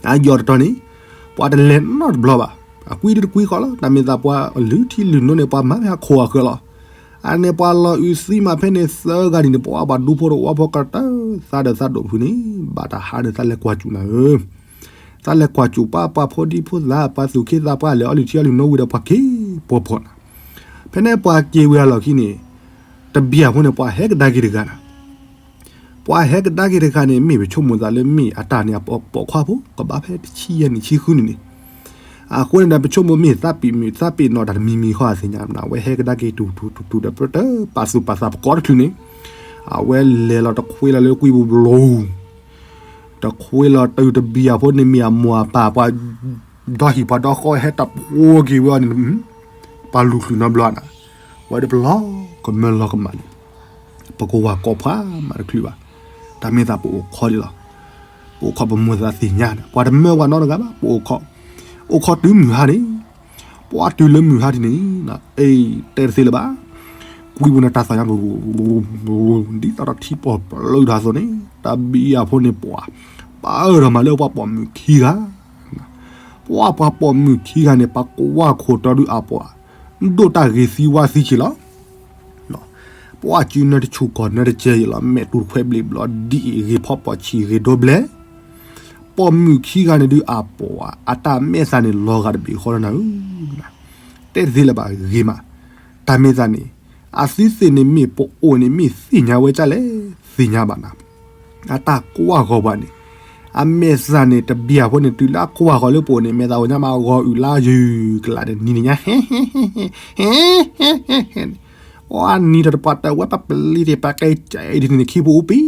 အယီၢ်တတီၤန့ၣ် ပှၤတလဲၤနီတဘျီဘၣ်, အကွံဒ်တကွံဃီလီၤ. တၢ်မ့ၢ်သးပှၤလုၢ်ထံလုၢ်နိန့ၣ် ပှၤမၤဖဲအခိၣ်အဃၢၤလီၤ. အန့ၣ်ပှၤလီၤအုၣ်သံမးဖဲန့ၣ်သၢဂၤန့ၣ်န့ၣ် ပှၤပှၤဒူဖိတဝီဖိကတၢၢ် သးဒီးသးဒိၣ်ဖုန့ၣ် ဘၣ်တဟါဒီးသးလဲၤကွၢ်စူၣ်နၤဧၢ, သးလဲၤကွၢ်စူၣ်ပှၤပှၤဖိဒံဖိသၣ် ပှၤသူၣ်က့သးပှၢ်လဲၤအီလုၢ်ထံအီလုၢ်နိဝံၤဒီးပှၤက့ၤပှီၢ်ပှီၢ်နၤ, ဖဲန့ၣ်ပှၤက့ၤဝံၤအလီၢ်ခံန့ၣ် တဘျီဖိန့ၣ် ပှၤဟဲကဒါက့ၤတဂၤနၤ ပှၤဟဲကဒါက့ၤတဂၤန့ၣ် မ့ၢ်ပဆိကမိၣ်သးလၢမ့ၢ်အတၢ်န့ၣ် အပိာ်ခွါဖိ ကဘၣ်ဖဲတဆံယဲၢ်နံၣ်ဆံဃုနံၣ်န့ၣ်, အဃိန့ၣ်ဒီး ပဆိကမိၣ်မ့ၢ်သးပ့ၤမုၣ်သးပ့ၤနီၣ်တၢ်တမံၤမံၤဃီအသ့ၣ်ညါ, အဝဲဟဲကဒါက့ၤတူၢ်တူၢ်တူၢ်တူၢ်ဒီး ပတပာ်သူၣ်ပာ်သးပကိးတချုးန့ၣ်, အဝဲလဲၤလီၤတခွ့လီၤလၢကွံပူၤဘျီ တခွ့လီၤတုၤတဘျီဖိန့ၣ် မ့ၢ်အမိၢ်အပၢ်ပှၤ ဒီဟံၣ်ပှၤဒီဃီဟဲတၢ်ဖိက့ၤဝဲအီၤန့ၣ် ပှၤလူၤချုးနီတဘျီနၤ, ဝဲဒၣ်ပလီၤကမၢလီၤကမၣ်န့ၣ်, ပကဝၤကိးဖှါမးတချုးဘၣ်, တၢ်မ့ၢ်သးပအိၣ်ခိးဒ်လီၤ, ပအိၣ်ခိးပမိၢ်သးသ့ၣ်ညါန့ၣ် ပှၤတမၢဝဲနီတဂၤဘၣ် ပအိၣ်ခိး, အိၣ်ခိးတုၤမုၢ်ဟါန့ၣ်, ပှၤတုၤလၢမုၢ်ဟါဒ်န့ၣ်, အ့ တဲတသ့လၢၤဘၣ်, ကွံပူၤန့ၣ်တၢ်သးညါ ဒ်သိးဒီးထံပီၢ်ပျုးတၢ်သိးန့ၣ် တၢ်ဘံယၤဖိန့ၣ်ပှၤ, ပာ်အၢၣ်ဒီးမးလၢပှၤပိာ်မုၣ်ခံဂၤ ပှၤပှၤပိာ်မုၣ်ခံဂၤန့ၣ် ပှၤကွၢ်ခိၣ်တီဒုးအပှၤ, ဒိၣ်တၢ်ဂ့ၤသံဝါသံက့ၤလီၤ, ပှၤစုနၢတဆူၣ်ကီၢ်နၢတကဲယံၤလီၤ မဲာ်တူၢ်တခွဲးဘျံးဘျီဒ်အံၤ ဂ့ၤဖီပိာ်ဆံးဂ့ၤဒိဘျဲၣ်, ပိာ်မုၣ်ခံဂၤန့ၣ်ဒုးအပှၤ အတၢ်မဲာ်သးန့ၣ်လီၤဂာ်တဘ့ၣ်ဃီလီၤနၤဧၢ, တဲတသ့လၢၤဘၣ်ဂ့ၤမး, တၢ်မ့ၢ်သးန့ၣ်, အသုသ့ၣ်န့ၣ်မ့ၢ်ပအိၣ်န့ၣ်မ့ၢ်သ့ၣ်ညါဝဲဒ်လဲၣ်, သ့ၣ်ညါဘၣ်နၤ အတၢ်ကွၢ်ဃီၤပှၤန့ၣ်, အမဲာ်သးန့ၣ်တဘျီဖိန့ၣ် တုၤလၢအကွၢ်ဃီၤလၢပအိၣ်န့ၣ် မဲာ်သးအိၣ်ညါမးဂီၤအုၣ်လါယုၢ်ကလးန့ၣ် နံၤန့ၣ်ညါ အီနံၤထီၣ်တပှၢ်တၢၢ်ဝဲပပလံၤသ့ၣ် ပကဲကဲဒ်န့ၣ်န့ၣ် ခံပအိၣ်ပံၤ,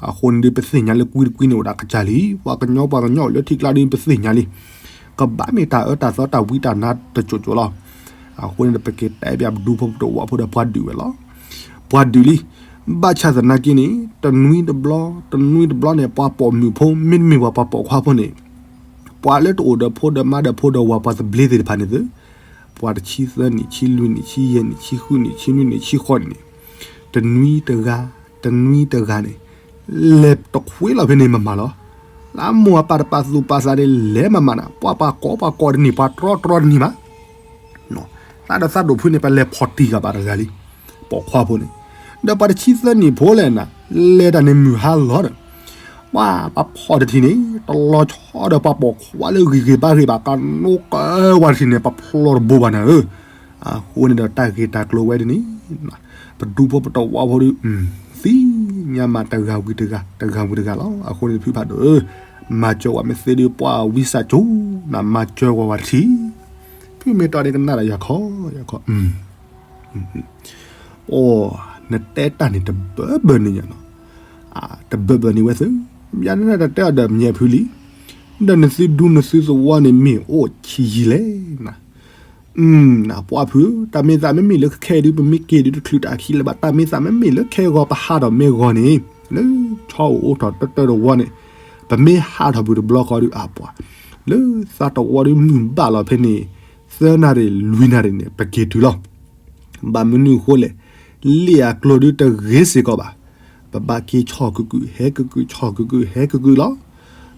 အဃိန့ၣ်ဒုး ပသ့ၣ်ညါလၢကွံတကွံန့ၣ်အိၣ်ဒၣ်ကစၢ်လံ, ပှၤကညီပှၤကညီအိၣ်လၢထံကျါဒုး ပသ့ၣ်ညါလံ, ကဘၣ်မ့ၢ်တၢ်အၢတၢ်သီတၢ်ဝံတၢ်နါတစိၤစိၤလီၤ. အဃိန့ၣ်ဒီး ပက့ၤတဲပၠးပဒူဖိပတဝီဖိဒီးပှၤဒုးဝဲလီၤ. ပှၤဒုးလံ, ဘၣ်ဆၣ်သနာ်က့န့ၣ် တနွံတဘျီ တနွံတဘျီန့ၣ် ပှၤပိာ်မုၣ်ဖိ မ့တမ့ၢ်ပှၤပှၤပိာ်ခွါဖိန့ၣ် ပှၤလၢတအိၣ်ဒီးဖိဒီးမါဒီးဖိဒီးဝၤပှၤသဘျ့သ့ၣ်တဖၣ်န့ၣ်သ့, ပှၤတဆံသၢနံၣ် ဆံလွံၢ်နံၣ် ဆံယဲၢ်နံၣ် ဆံဃုနံၣ် ဆံနွံနံၣ် ဆံဃိးနံၣ်န့ၣ်, တနွံတဂၤ တနွံတဂၤန့ၣ် လဲၤတခွ့လီၤဖဲန့ၣ်မးမးလီၤ. လၢမိၢ်အပၢ်တပာ်သူၣ်ပာ်သးန့ၣ် လဲၤမးမးနၤ ပှၤပှၤကိးပှၤကိးတန့ၢ် ပှၤတြီတြီတန့ၢ်မး သးဒီးသးဒိၣ်ဖုန့ၣ် ပလဲၤဖီၣ်တံၢ်ဃာ်ဘၣ်တဂၤလံ, ပိာ်ခွါဖိန့ၣ်, ဒီးပှၤတဆံသၢနံၣ်ဖိလဲၣ်နၤ, လဲၤတၢ်န့ၣ်မုၢ်ဟါလီၤဒီး, ပှၤပှၤဖီၣ်တထံၣ်န့ၣ် တလီၤဆီဒီးပှၤပိာ်ခွါလၢဂံၢ်ဂ့ၤဘါဂ့ၤဘၣ် ကနိးကၢဝဲတထံၣ်န့ၣ် ပဖျီတဘိဘၣ်နၤဧၢ, အဃိန့ၣ်ဒီးတၢ်ဂ့ၢ်တၢ်ကျိၤဝဲဒ်န့ၣ် ပဒူဖိပတဝီဖိဒီး သ့ၣ်ညါမးတဂၤဝံၤတဂၤ တဂၤဝံၤတဂၤလီၤ. အဃိန့ၣ်ဖုဖးဒိၣ်ဧၢ, မၤစၢၤဝဲမ့ၢ်သ့ဒီးပှၤဝံစၢ်ကၠိ, နမၤစၢၤဝဲဝဲတထံၣ်, ဖုမ့ၢ်တီန့ၣ်ကနၣ်ဒီးယၤခီ, ယၤခီ, အိ, နတဲတၢ်န့ၣ်တဘၢဘၢန့ၣ်ညါနီၤ, တဘၢဘၢန့ၣ်ဝဲသု, ယၤန့ၣ်တတဲအီၤဒီးမ့ၢ်ဖုလံ, ဒီးနသုဒူနသုသဝီန့ၣ်မ့ၢ်အိၣ်ဆံးယံာ်လဲၣ်နၤ ပှၢ်ဖု, တၢ်မ့ၢ်သးမ့မ့ၢ်လၢခဲအံၤဒုး ပမ့ၢ်က့ၤဒုးတချုးတၢ်ခံလၢၤဘၣ်, တၢ်မ့ၢ်သးမ့မ့ၢ်လၢခဲဂီၤပဟးထီၣ်မ့ၢ်ဂီၤန့ၣ်, လၢဆီအိၣ်အိၣ်ထီၣ်တၢတၢတဝီန့ၣ်, ပမ့ၢ်ဟးထီၣ်ဘုတဘျီဃီဒုး အပှၤ, လၢသးတဝီဒုးမုၢ်ဘၣ်လီၤဖဲန့ၣ်, သၢနၣ်ရံၣ်လွံၢ်နၣ်ရံၣ်န့ၣ် ပက့ၤတုၤလီၤ. ဘၣ်မနုၤအဃိလဲၣ်, လ့ၣ်အကျိၤဒုးတဂ့ၤစ့ၢ်ကီးဘၣ်. ပဘၣ်က့ၤဆီၣ်ကကုာ် ဟဲကကုာ် ဆီၣ်ကကုာ် ဟဲကကုာ်လီၤ.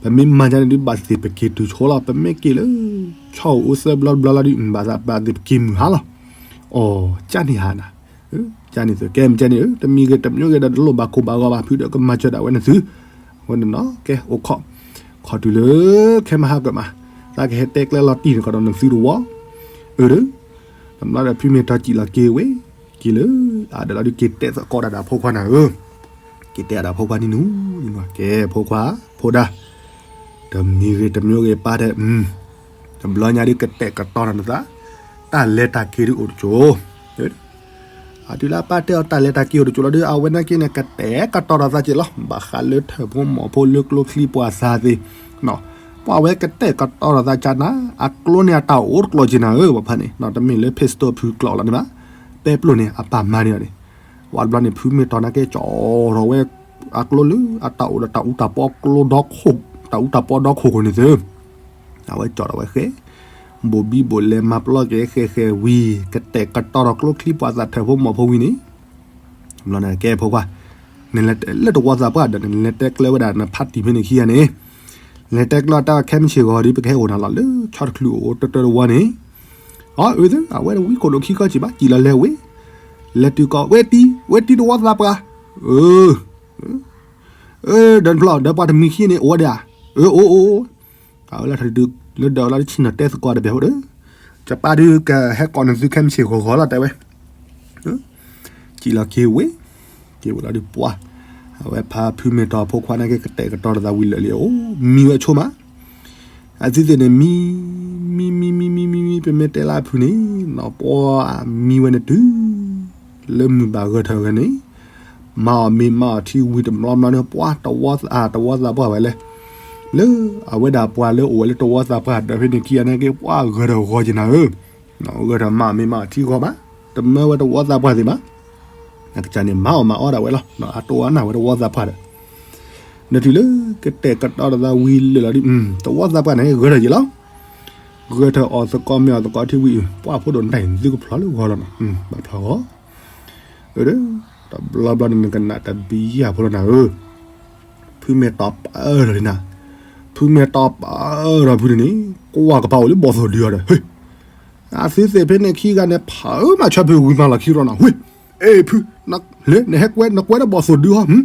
ပမ့ၢ်မၤဒ်န့ၣ်ဒုး ဘၣ်သ့ၣ်ပက့ၤတုၤဆိလီၤ. ပမ့ၢ်က့ၤလၢ ဆီအိၣ်အိၣ်သၢဘျီတဘျီလီၤဒုး ဘၣ်သးဘၣ်သ့ၣ်ပက့ၤမုၢ်ဟါလီၤ. အီ, ကန့ၣ်ဟါနၤ, ကန့ၣ်သု ကဲမ့ၢ်ကန့ၣ်ဧၢ, တမံၤဂ့ၤတမံၤဂ့ၤဒီး တလိၣ်ဘၣ်ကိၢ်ဘၣ်ဂီၤဘၣ် ဖုဒီးကမၤစၢၤဒၣ်ဝဲနသု, ဝဲန့ၣ်နီၤ ကဲအိၣ်ခိး, ခိးတုၤလၢ ခဲမဟါကမး, သးကဟဲတဲကျဲလီၤတံၢ်န့ၣ်ကဒီးနသုတဝီ, အၢ တဘျီဒီးဖုမ့ၢ်တီၤစံၣ်လီၤက့ၤဝဲ, က့ၤလၢ အဒီးလီၤဒုးက့ၤတဲသကိးဒၣ်ဒီးဖိခွါနၤဧၢ, က့ၤတဲဒၣ်ဒီးဖိခွါနံၤနူၤ, ကဲဖိခွါ, ဖိဒါ, တမံၤဂ့ၤတမံၤဂ့ၤပၢ်တဲ, တဘျီညါဒုးကတဲာ်ကတီၤဒီးနသး, တၢ်လဲၤတၢ်က့ၤဒုးအိၣ်တကၠိၤ အတုၤလၢအပၢ်တဲအီၤတၢ်လဲၤတၢ်က့ၤအိၣ်တကၠိၤလီၤဒုး အဝဲနာ်က့န့ၣ် ကတဲာ်ကတီၤဒီးသးက့ၤလီၤ. ဘၣ်ဃးလၢထၢၣ်ဖိမီၢ်ဖိလၢကျိချံပှၤသးသ့ၣ်, ပှၤဝဲကတဲာ်ကတီၤဒီးသးကနၤ, အကျိန့ၣ်အတၢ်အိၣ်တကျိၤက့ၤနၤဧၢ, ပဖါန့ၣ် တမ့ၢ်လၢ pistol ဖုကျိးလီၤန့ၣ်ဘၣ်, ပဲပျိၢ်န့ၣ် အပၢ်မၤန့ၢ်အီၤန့ၣ်, ဝံၤတဘျီန့ၣ် ဖုမ့ၢ်တီၤနာ်က့ ကၠီထီၣ်ဝဲ အကျိလၢအတၢ်အိၣ်ဒီးတၢ်အူတၢ်ပီကျိဒီခိၣ်, တၢ်အူတၢ်ပီဒီခိၣ်ခိၣ်န့ၣ်သု အဝဲကၠီထီၣ်ဝဲဃဲ, ဘိၣ်ဘံဘိၣ်လဲၤမၤပျီက့ၤဃဲဃဲဝံၤ ကတဲာ်ကတီၤဒီးကျိချံပှၤသးထၢၣ်ဖိမီၢ်ဖိဝံၤန့ၣ်, တဘျီန့ၣ်ကဲဖိခွါ, နလဲၤတဲလၢတဝီသးပှၢ်ဒီး နလဲၤတဲကျဲဝဲဒၣ်နဖါတံၢ်ဖဲန့ၣ်ခံဂၤန့ၣ်, လဲၤတဲကျဲတၢ်ခဲမုၢ်ဆ့ၣ်ဂီၤဒီး ပကဟဲအိၣ်နၤလီၤလၢဆီတချုးအိၣ်တၢတၢတဝီန့ၣ်, အၢ အၢ အဝဲတဝံခိၣ်ဒိၣ်ခံခီစံးဘၣ် စံၣ်လီၤလဲၤဝဲ, လဲၤတုၤကီး ဝဲတံၤ ဝဲတံၤတဝီသးပှၢ်, အၢ ဒီးဖျီၣ်ဒီးပှၤတမံၤခံန့ၣ် အိၣ်ဝဲဒၣ်ဧါ, အၢ အိၣ်အိၣ်, အဝဲလၢထီၣ်ဒုး လၢဒီးလၢတဆံၣ်နီၤတဲသကိးတဘျီဖိဒီး, ကပၢ်ဒုးကဟဲကိးနသုခဲမုၢ်ဆ့ၣ်ဂီၤဂီၤလီၤတဲဝဲ, စံၣ်လီၤက့ၤဝဲ, က့ၤဝဲလီၤဒုးပှၢ်, အဝဲဖါဖုမ့ၢ်တီၤဖိခွါနာ်က့ ကတဲာ်ကတီၤဒီးသးဝံၤလၢာ်လံ အိၣ်မံဝဲဆိမး အသုသ့ၣ်န့ၣ် မံ မံ မံ မံ မံ မံ မံ ပမ့ၢ်တဲလၢအဖုန့ၣ် နီၢ်ပှၢ်မံဝဲန့ၣ်တုၤ လၢမုၢ်ဘၣ်ဂၢၢ်ထၢၣ်ဂၤန့ၣ်, မၤအီၣ်မ့ၤမၤအီၣ်ထံဝံၤတမျီမျီန့ၣ် ပှၢ်တဝီသးပှၢ်ဝဲလဲၣ်, လၢအဝဲဒၣ်ပှၤလၢအိၣ်ဝဲလၢတဝီသးပှၢ်ဒီးဖဲန့ၣ်ခံဂၤန့ၣ်က့ ပှၢ်ဂၢၢ်ထၢၣ်ဂီၤက့ၤနၤဧၢ, ဂၢၢ်ထၢၣ်မၤအီၣ်မ့ၤမၤအီၣ်ထံဂီၤမး, တမၢဝဲတဝီသးပှၢ်သ့ၣ်မး အကစၢ်န့ၣ် မၤအီၣ်မၤအီဒၣ်ဝဲလီၤ. အတိၢ်အါနၢ်ဝဲတဝီသးပှၢ်ဒီး, ဒီးတုၤလၢကတဲာ်ကတီၤဒီးသးဝံၤလၢာ်လီၤဒုး, တဝီသးပှၢ်န့ၣ် ဂၢၢ်ထၢၣ်ယံၤလီၤ. ဂၢၢ်ထၢၣ်အီၣ်သကိးမ့ၤအီၣ်သကိးထံဝံၤ, ပှၢ်ဖိဒိၣ်နတၢ်အံၤ သုကဖျီလၢဂီၤလီၤနီၤ, ဘၣ်ဖျီဂီၤ, တဘျီဘျီန့ၣ် နကနၣ်တဘံယၢ်ဖိလီၤနၤဧၢ, ဖုမဲာ်တီပၢၢ်ထီၣ်လံနၤ, ဖုမဲာ်တီပၢၢ်ထီၣ်ဖုန့ၣ်န့ၣ်, ကွၢ်ကပၤအိၣ်လၢဘီၣ်သိၣ်ဒုအီၤဒီး, ဟ့ၣ် အသုသ့ၣ်ဖဲန့ၣ်ခံဂၤန့ၣ် ဖးအၢမးဆၢဖုဝံၤမၤလီၤခံရီနီၤ, ဝ့ၢ်, အ့ၣ်ဖု, နဟဲကွဲနကွဲဒီးဘီၣ်သိၣ်ဒုဟီ,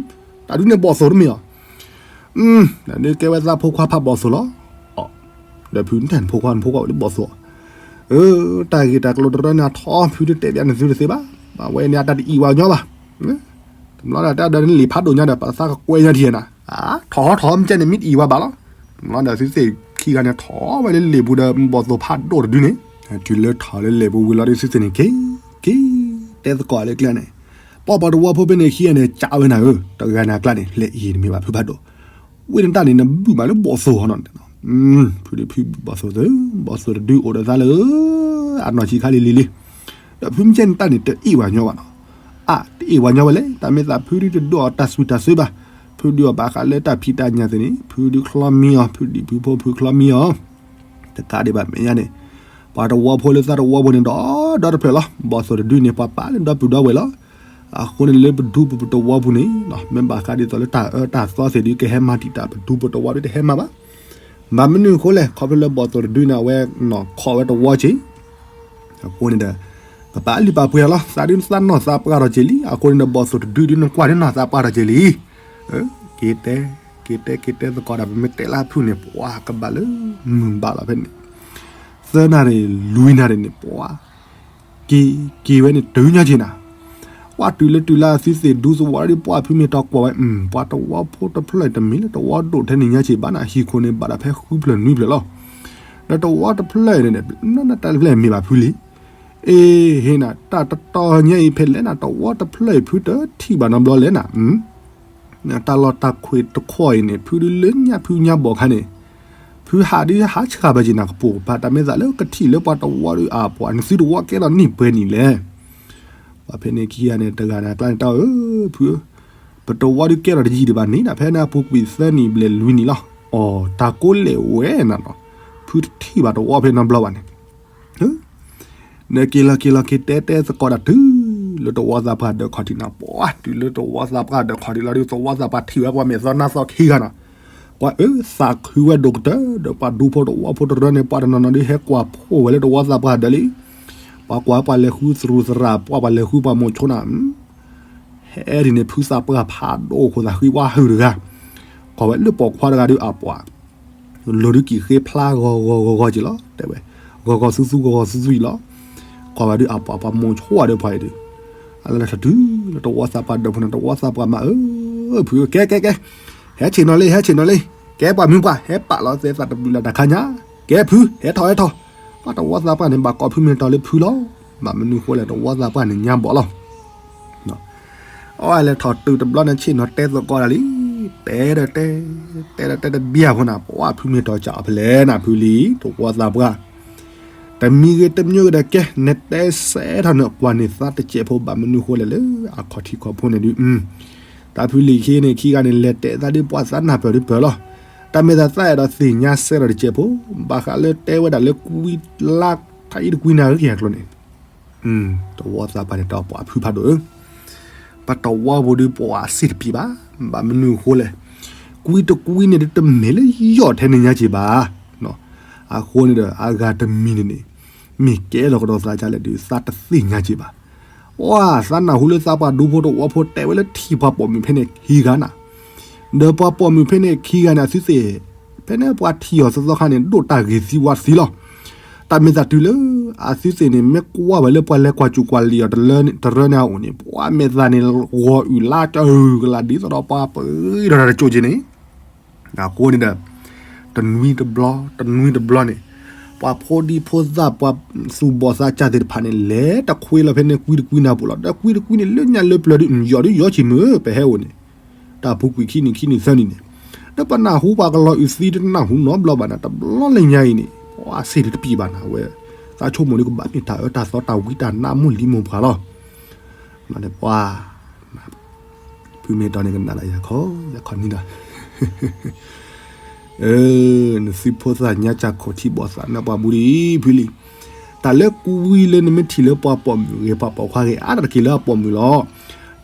တၢ်ဒုန့ၣ်ဘီၣ်သိၣ်တမ့ၢ်အီၤ, ဒ်ကဲဝဲသးဖိခွါဖးဘီၣ်သိၣ်လီၤ, ဒီးဖုနတဲနဖိခွါနဖိခွါအိၣ်လၢဘီၣ်သိၣ်, အၢ တၢ်ဂ့ၢ်တၢ်ကျိၤတရၢန့ၣ်ထီၣ်ဖုတတဲဘၣ်နသုတသ့ဘၣ်, အဝဲန့ၣ်အတၢ်တအံၣ်ဝဲညီဘၣ်, တဘျီဒီးတၢ်ဒီးနလံာ်ဖးဒိၣ်ညါဒီး ပသးကကွဲညါထံၣ်နၤ, ထီၣ်ဟီထီၣ်မ့ၢ်ကဲန့ၣ် မ့ၢ်တအံၣ်ဝဲဘၣ်လီၤ, တဘျီဒီးသုသ့ၣ်ခံဂၤန့ၣ်ထီၣ်ဝဲလၢလံာ်ပူၤဒီးဘီၣ်သိၣ်ဖးဒိၣ်တဒုန့ၣ်, တုၤလၢထီၣ်လၢလံာ်ပူၤဝံၤလီၤဒီးသုသ့ၣ်န့ၣ်က့ၤ, က့ၤ, တဲသကိးလၢကျဲန့ၣ်, ပှၤပှၤတဝီဖိဖဲန့ၣ်ခံဂၤန့ၣ် ကးဝဲနၤဧၢ, တဂၤန့ၣ်အကျါန့ၣ် လဲၤအံၤတမ့ၢ်ဘၣ်ဖုဖးဒိၣ်, ဝ့ၢ်နတၢ်န့ၣ် နဘုၣ်မးလၢဘီၣ်သိၣ်နီၤ, ဖုဒုးဖုဘီၣ်သိၣ်သၢ, ဘီၣ်သိၣ်တဒုအိၣ်ဒီးသးလၢ အနီၢ်ဆံးခါလံၤလံၤလံ, ဒီးဖုမ့ၢ်ကဲန့ၣ်တၢ်န့ၣ်တအံၣ်ဝဲညီဘၣ်နီၤ, အါ တအံၣ်ဝဲညီဝဲလဲၣ်, တၢ်မ့ၢ်သးဖုဒုးတဒုးအီၤတၢ်စုၣ်တၢ်စၢဘၣ်, ဖုဒုးအီၤဘၣ်ဃးလၢတၢ်ဖံးတၢ်ညၣ်သ့ၣ်န့ၣ် ဖုဒုးချီမံအီၤ, ဖုဒံၣ်ဖုဖိဖုချီမံအီၤ, တကးဒံးဘၣ်မဲာ်ညါန့ၣ်, ပှၤတဝီဖိလၢသးတဝီပူၤန့ၣ်ဒီး, ဒီတဖျၢၣ်လီၤ, ဘီၣ်သိၣ်တဒုန့ၣ် ပှၤပာ်လၢဒီပုၢ်ဒီဝဲၢ်လီၤ, အဃိန့ၣ်လၢပဒူပတဝီပူၤန့ၣ်, မ့ၢ်ဘၣ်ဃးဒ်သိးလၢတၢ်အၢတၢ်သီသ့ၣ်ဒုး ကဟဲမၤတံာ်တာ်ပဒူပတဝီဒုးတဟဲမၤဘၣ်, ဘၣ်မနုၤအဃိလဲၣ်, ခီဖျိလၢဘီၣ်သိၣ်တဒုန့ၣ် အဝဲနီၢ်ခိးဝဲတဝီက့ၤ အဃိန့ၣ်ဒီး, ပပာ်လုၢ်ပာ်ပှ့ၤလီၤ, သးဒုးသးနီၢ်သးပှၢ်ထီၣ်က့ၤလံ, အဃိန့ၣ်ဒီး ဘီၣ်သိၣ်တဒုဒုးနကွၢ်ဒုးနီၢ်သးပှၢ်ထီၣ်က့ၤလံ, က့ၤတဲ, က့ၤတဲက့ၤတဲသကိးဒီး ပမ့ၢ်တဲလၢဖုန့ၣ် ပှၤကဘၣ်လၢ, မုၢ်ဘၣ်လီၤဖဲန့ၣ်, သၢနၣ်ရံၣ်လွံၢ်နၣ်ရံၣ်န့ၣ် ပှၤ က့ၤ, က့ၤဝဲန့ၣ်တုၤညါက့ၤနၤ, ပှၤတုၤလၢတုၤလၢသုသ့ၣ်ဒူသဝီဒီး ပှၢ်ဖုမ့ၢ်တီကွၢ်ဝဲ, ပှၤတဝီဖိတဖျၢၣ်တမ့ၢ်လၢတဝီဒိၣ်ထဲန့ၣ်ညါက့ၤဘၣ်နၤ, ဟံၣ်ခိၣ်န့ၣ်ဘၣ်ဒီးဖဲဃုဖျၢၣ်နွံဖျၢၣ်လီၤ, ဒီးတဝီတဖျၢၣ်န့ၣ်, တၢ်တဖျၢၣ်မ့ၢ်ဘၣ်ဖုလံ, အ့ၣ် ဟ့ၣ်နၤ တၢ်တတီၤညါအံၤဖဲလဲၣ်နၤ, တဝီတဖျၢၣ်အံၤဖုတထံၣ်ဘၣ်နီတဘျီလဲၣ်နၤ, တၢ်လီၢ်တၢ်ခွဲးတခီအံၤန့ၣ် ဖုဒုးလၢညါဖုညါဘီၣ်ခါန့ၣ်, ဒုးဟးဒုးဟးဆှၣ်ဘၣ်က့ၤနၤကပိာ်ကပၤ တၢ်မ့ၢ်သးလၢကထံၣ်လၢပှၤတဝီဒုးအပှၤ နသုတဝီကဲထီၣ်နံၣ်ပှဲၤနံၣ်လဲၣ်. ပှၤဖဲန့ၣ်ခံဂၤန့ၣ် တဂၤန့ၣ်အကျါန့ၣ်တၢ်အၢ ဖုဧၢ, ပတဝီဒုးကဲထီၣ်တယံာ်ဒံးဘၣ်န့ၣ် ဖဲန့ၣ်အပူၤကွံာ်သၢနံၣ်ဘျဲၣ်လွံၢ်နံၣ်လီၤ. အိ တၢ်ကိးလဲၣ်ဝဲနၤနီၤ, ဖုတထံၣ်ဘၣ်တဝီဖဲနီတဘျီဘၣ်န့ၣ် နက့ၤလီၤက့ၤလီၤက့ၤတဲတဲသကိးတၢ်တုၤလၢတဝီသးပှၢ်ဒၢးခီၣ်ထံးနီၤ, ပှၤတုၤလၢတဝီသးပှၢ်ဒၢးခီၣ်ထံးလီၤဒုး တဝီသးပှၢ်ထံၣ်ဝဲပှၤမဲာ်သီနါသီခံဂၤနီၤ, ပှၤအၢသးခုဝဲဒိၣ်ကတၢၢ် ဒီးပှၤဒူဖိတဝီဖိတရၢန့ၣ် ပှၤတနီၤနီၤဒုးဟဲကွၢ်ဖှိၣ်ဝဲလၢတဝီသးပှၢ်ဒၢးလံ, ပှၤကွၢ်ပှၤလဲၤဃုသရူးသရၣ် ပှၤပှၤလဲၤဃုပှၤမိၤဆိနၤ ဟဲဒ်န့ၣ် ဖုသးပှၢ်ဖးဒိၣ်ခိၣ်သးဃံဝါဟုၣ်တဂၤ, ကွၢ်ဝဲလၢပိာ်ခွါတဂၤဒုးအပှၤ, လိၤဒုးကံၣ်ဃ့ဖျါဂီၤဂီၤဂီၤဂီၤက့ၤလီၤ တဲဝဲ, ဂီၤဂီၤသူသူဂီၤဂီၤသူသူအံၤလီၤ, ကွၢ်ဝဲဒုးအပှၤပှၤမိၤဆိဒီးပှၤအံၤဒုး, အလၢထီၣ်တုၤလၢတဝီသးပှၢ်ဒၢးဖိန့ၣ် တဝီသးပှၢ်မၤအၢ, ဖုကဲကဲကဲ, ဟဲဆ့ၣ်နီၤလံ ဟဲဆ့ၣ်နီၤလံ, ကဲပှၤမုၢ်ပှၢ်ဟဲပာ်လီၤသဲသးတဘျုးလၢတၢ်ခါညါ, ကဲဖု ဟဲထီၣ်ဟဲထီၣ်, ပှၤတဝီသးပှၢ်န့ၣ် ဘၣ်ကိးဖုမ့ၢ်တီၤလၢဖုလီၤ, ဘၣ်မနုၤဃိလဲၣ် တဝီသးပှၢ်န့ၣ်ညါဘီၣ်လီၤ အဝဲလဲၤထီၣ်တုၤတဘျီန့ၣ် ဆ့ၣ်နီၤတဲသကိးတၢ်လံ, တဲဒီးတဲ, တဲဒီးတဲတဘျီအဃိန့ၣ် ပှၤဖုမ့ၢ်တီၤကးအီၤဖဲလဲၣ်နၤ ဖုလံ တဝီသးပှၢ်, တမံၤဂ့ၤတမံၤဂ့ၤဒီးကဲ နတဲစဲထီၣ်နကွၢ်န့ၢ်သးတစဲးဖိ ဘၣ်မနုၤဃိလဲၣ်လၢအခီၣ်ထံးခီၣ်ဖိန့ၣ်ဒုး, တၢ်ဖုလံၤခံန့ၣ် ခံဂၤန့ၣ် လဲၤတဲသးဒုးပှၤသးနၢ်ပၢၢ်ဒုးပၢၢ်လီၤ, တၢ်မ့ၢ်သးသးအဲၣ်ဒိးသ့ၣ်ညါစဲထီၣ်တစဲးဖိ, ဘၣ်ဃးလၢတဲဝဲဒၣ်လၢကွံလါထါအံၤတကွံနၣ်ရံၣ်အကျိၤန့ၣ် တဝီသးပှၢ်န့ၣ် တၢ်ပှၤဖုဖးဒိၣ်ဧၢ, ပတဝီပူၤဒုးပှၤစ့ၢ်တပံၤဘၣ်, ဘၣ်မနုၤအဃိလဲၣ်, ကွံတကွံန့ၣ်ဒုးတမ့ၢ်လၢယီၢ်ထဲန့ၣ်ညါက့ၤဘၣ်, အဃိန့ၣ်ဒီး အဂၤတမံၤန့ၣ်န့ၣ် မ့ၢ်ကဲလီၤကဒီးသးဒ်လဲၣ်ဒုး သးတသ့ၣ်ညါက့ၤဘၣ်, ပှၤသးနၢ်ဟူလၢသးပှၢ်ဒူဖိတဝီဖိတဲဝဲလၢထံၣ်ပှၤပိာ်မုၣ်ဖဲန့ၣ်ခံဂၤနၤ, ဒီးပှၤပိာ်မုၣ်ဖဲန့ၣ်ခံဂၤန့ၣ် အသုသ့ၣ်, ဖဲန့ၣ်ပှၤထံၣ်အီၤသီသီခါန့ၣ် ဒိၣ်တၢ်ဂ့ၤသံဝါသံလီၤ တၢ်မ့ၢ်သးတုၤလၢအသုသ့ၣ်န့ၣ် မ့ၢ်ကွၢ်ဝဲလၢပှၤလဲၤကွၢ်စူၣ်ကွၢ်လံၤအီၤတရၢန့ၣ်အအိၣ်န့ၣ် ပှၤမဲာ်သၣ်န့ၣ် ဂီၤအုၣ်လါကၢအုၣ်ကလးဒ်သိးဒီးပှၤပှ့ၤဒီးတၢ်တကၠိၣ်က့ၤန့ၣ်, အဃိန့ၣ်ဒီး တနွံတဘျီ တနွံတဘျီန့ၣ် ပှၤဖိဒံဖိသၣ်ပှၤသူၣ်ဘီၣ်သးစၢ်သ့ၣ်တဖၣ်န့ၣ် လဲၤတခွ့လီၤဖဲန့ၣ်ကွံတကွံနၢ်ပူၤလီၤ. ဒီးကွံတကွံန့ၣ် လၢညါလၢပျၢၤဒုး ယီၢ်ဒုးယီၢ်ဆံးမုၢ် ပဟဲအိၣ်န့ၣ် တၢ်ပူၤကွံာ်ခံနံၣ်ခံနံၣ်သၢနံၣ်န့ၣ် ဒီးပနၢ်ဟူပှၤကလီၤအုၣ်သံတနၢ်ဟူနီတဘျီဘၣ်န့ၣ် တဘျီလၢညါအံၤန့ၣ် ပှၤစ့ၢ်တပံၤဘၣ်နၤဝဲ သးဆိကမိၣ်ဒုးကဘၣ်မ့ၢ်တၢ်အၢတၢ်သီတၢ်ဝံတၢ်နါမိၢ်လံမိၢ်ပှၢ်လီၤ. မ့ၢ်ပှၤ ဖုမ့ၢ်တီၤန့ၣ်ကနၣ်လၢယၤခီ ယၤခီနံၤဒီး နသုဖိသၣ်ညါစၢ်ခိၣ်ထံဘီၣ်သးနၢ်ပှၤဘူးဒံး ဖုလံၤ, တၢ်လၢကွံလၢနမ့ၢ်ထံၣ်လၢပှၤပိာ်မုၣ်ဂ့ၤ ပှၤပိာ်ခွါဂ့ၤ အါတက့ၢ်လၢအပိာ်မုၣ်လီၤ.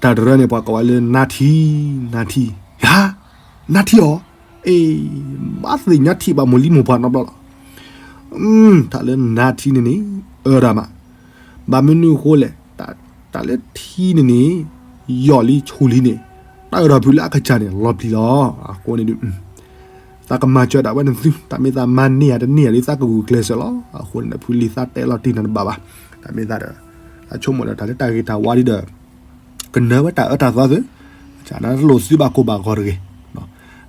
တၢ်တရၢန့ၣ် ပှၤကိးဝဲလၢနါထံ, နါထံ, ယၤ, နါထံအီၤ, အ့, ဘၣ်သ့ၣ်ညါထံၣ်ဘၣ်မိၢ်လံမိၢ်ပှၢ်နီတဘျီလီၤ. တၢ်လၢနါထံန့ၣ်န့ၣ် အၢတၢ်မး, ဘၣ်မနုၤအဃိလဲၣ် တၢ်လၢထံန့ၣ်န့ၣ် ယီၢ်လံဆူၣ်လံန့ၣ် တၢ်အၢၣ်ဒီးဖုလၢအကစၢ်န့ၣ် လီၤပျံၤလီၤ. အဃိန့ၣ်ဒုး သးကမၤစၢၤဒၣ်ဝဲနသု တၢ်မ့ၢ်သးမၤန့ၢ်ယၤတန့ၢ်ယၤဒုး သးကဂုာ်ကျဲးစၢးလီၤ. အဃိန့ၣ်ဒီး ဖုလံၤသးတဲလီၤတံၢ်နၤတဘၣ်ဘၣ်. တၢ်မ့ၢ်သးဒီး သးဆိကမိၣ်ဒီးတၢ်လၢတၢ်ဂ့ၤတၢ်ဝါဒ်ဒီး ကနၢၤဝဲတၢ်အၢတၢ်သီသု, တလိၣ်သုဘၣ်ကိၢ်ဘၣ်ဂီၤတဂ့ၤ.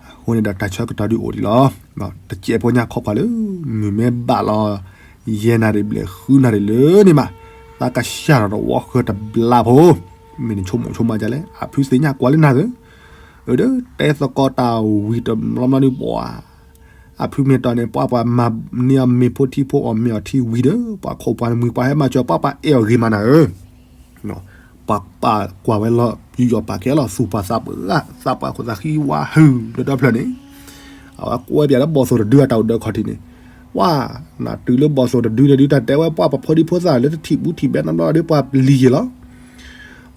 အဃိန့ၣ်ဒီးတၢ်ဆၢကတီၢ်ဒုးအိၣ်ဒံးလီၤ. တစဲးဖိညါခီကွၢ်လၢ မုၢ်မ့ၢ်ဘၣ်လီၤ ယဲၢ်နၣ်ရံၣ်ဘျဲၣ်ဃုနၣ်ရံၣ်လၢန့ၣ်မး, သးကစၢ်ထီၣ်တဝီဃၢၤတဘျါဖိ, မ့ၢ်နဆိကမိၣ်ဆိကမးဒ်လဲၣ် အဖုသ့ၣ်ညါကွၢ်လၢနၤသု, အဒီး တဲသကိးတၢ်ဝံၤတဘျီဘျီဒုးပှၤ အဖုမ့ၢ်တီၤန့ၣ် ပှၤပှၤမၤန့ၢ်အီၤမ့ၤဖိထံဖိအီၣ်မ့ၤအီၤထံဝံၤဒီး ပှၤခိၣ်ပှၤနမှံၤ ပှၤဟဲမၤစၢၤပှၤပှၤအဲၣ်အီၤဂ့ၤမးနၤဧၢ ပှၤပာ်ကွၢ်ဝဲလီၤ ယူးယီၣ်ပာ်ကဲလီၤ သူၣ်ပှၤသးပှၢ် သးပှၢ်ခိၣ်သးဃံဝါဟုၣ်လၢဒီဖျၢၣ်န့ၣ်, အဝဲကွဲပၠးလၢဘီၣ်သိၣ်တဒုအတၢ်အိၣ်ဒၢခီၣ်ထံးန့ၣ်, ပှၤ နတုၤလၢဘီၣ်သိၣ်တဒုန့ၣ်ဒုး တၢ်တဲဝဲပှၤပှၤဖိဒံဖိသၣ်လၢတထံၣ်ဘူးထံၣ်ဘဲနီတဘျီဒီး ပှၤပျံၤက့ၤလီၤ.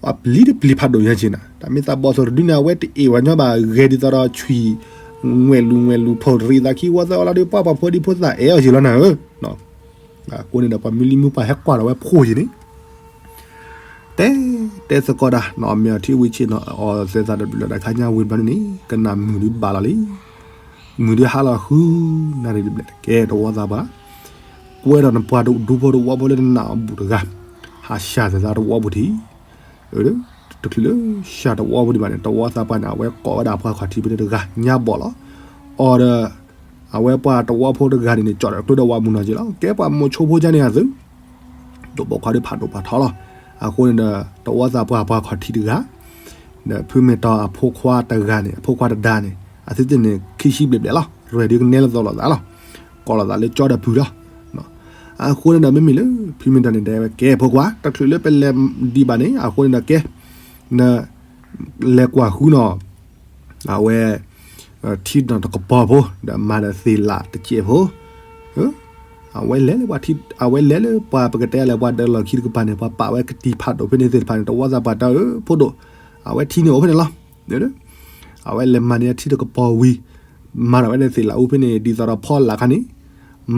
ပှၤပျံၤတပျံၤဖးဒိၣ်ညါက့ၤနၤ, တၢ်မ့ၢ်သးဘီၣ်သိၣ်တဒုန့ၣ် အဝဲတအ့ၣ်ဝဲညီဘၣ် ဂဲၤဒ်သိးဒီးဆွံၣ် ငွဲၣ်လူၤငွဲၣ်လူၤ ထိၣ်ရံၣ်သးခံဝီသၢဝီလီၤဒီး ပှၤပှၤဖိဒံဖိသၣ်အဲၣ်အီၤက့ၤလီၤနၤဧၢ အဃိန့ၣ်ဒီး ပှၤမံလံမူပှၤဟဲကွၢ်လီၤဝဲဖှိၣ်က့ၤန့ၣ်, တဲ တဲသကိးတၢ် နီၢ်မ့ၢ်အီၤထံဝံၤဆ့ၣ်နီၤ အီၣ်သဲသးတဘျုးလီၤ တၢ်ခါညါဝံၤတဘျီန့ၣ်န့ၣ် ကနၣ်မုၢ်ဒုးဘၣ်လီၤလံ. မုၢ်ဒုးဟါလီၤဃု နၣ်ရံၣ်တဘျဲၣ်တကဲ တဝီသးပှၢ် ကွဲဒီးနပှၤဒူဖိတဝီဖိလၢနနာ်အီၤဘူးတဂၤ ဟးစှၤသဲသးတဝီပူၤထံး တချုးလၢစှၤတဝီပူၤဒံးဘၣ်န့ၣ် တဝီသးပှၢ်န့ၣ် အဝဲကိးဝဲဒၣ်ပှၤခီၣ်ထံးဖဲန့ၣ်တဂၤ ညါဘီၣ်လီၤ. အီၤဒီး အဝဲပှၤတဝီဖိတဂၤန့ၣ်န့ၣ် ကၠီၣ်ဒီးကျိဒီးဝၤမုၢ်နီၢ်က့ၤလီၤ. ကဲပှၤမိၤဆိဖိကါန့ၣ်အသု ဒိၣ်ပိာ်ခွါဒုးဖးဒိၣ်ဖးထီလီၤ. အဃိန့ၣ်ဒီး တဝီသးပှၢ်ပှၤခီၣ်ထံးတဂၤ ဒီးဖုမ့ၢ်တီၤအဖိခွါတဂၤန့ၣ် အဖိခွါတဒါန့ၣ် အသုသ့ၣ်န့ၣ် ခံဆံဘျဲၣ်ဘျဲၣ်လီၤ. ရဲၣ်ဒုးကနဲလၢသီလိာ်သးလီၤ. ကိးလီၤသးလၢကၠီဒီးပုၢ်လီၤ. အဃိန့ၣ်ဒီး မ့မ့ၢ်လၢဖုမ့ၢ်တီၢ်န့ၣ် တဲဝဲကဲဖိခွါ တချုးလၢပလဲၤဒံးဘၣ်န့ၣ် အဃိန့ၣ်ဒီးကဲ န လဲၤကွၢ်ဃုနီၤ အဝဲ ထံနီၤတကပီၤဖိ ဒီးမၤဒီးသ့ၣ်လးတစဲးဖိ အဝဲလဲၤလၢပှၤထံ အဝဲလဲၤလၢပှၤပကတဲလဲၣ် ပှၤဒၢလီၢ်ခံတကပၤန့ၣ် ပှၤပာ်ဝဲကတံၤဖးဒိၣ်ဖဲန့ၣ်သ့ၣ်တဖၣ်န့ၣ် တဝီသးပှၢ်တၢ်ဧၢ ဖိဒိၣ် အဝဲထံန့ၣ်အိၣ်ဖဲန့ၣ်လီၤ. အဝဲလဲၤမၤန့ၢ်ထံတကပီၤဝံၤ မၤထီၣ်ဝဲဒၣ်သ့ၣ်လးအူဖဲန့ၣ် ဒ်သိးဒီးဖီလာ်ခါန့ၣ်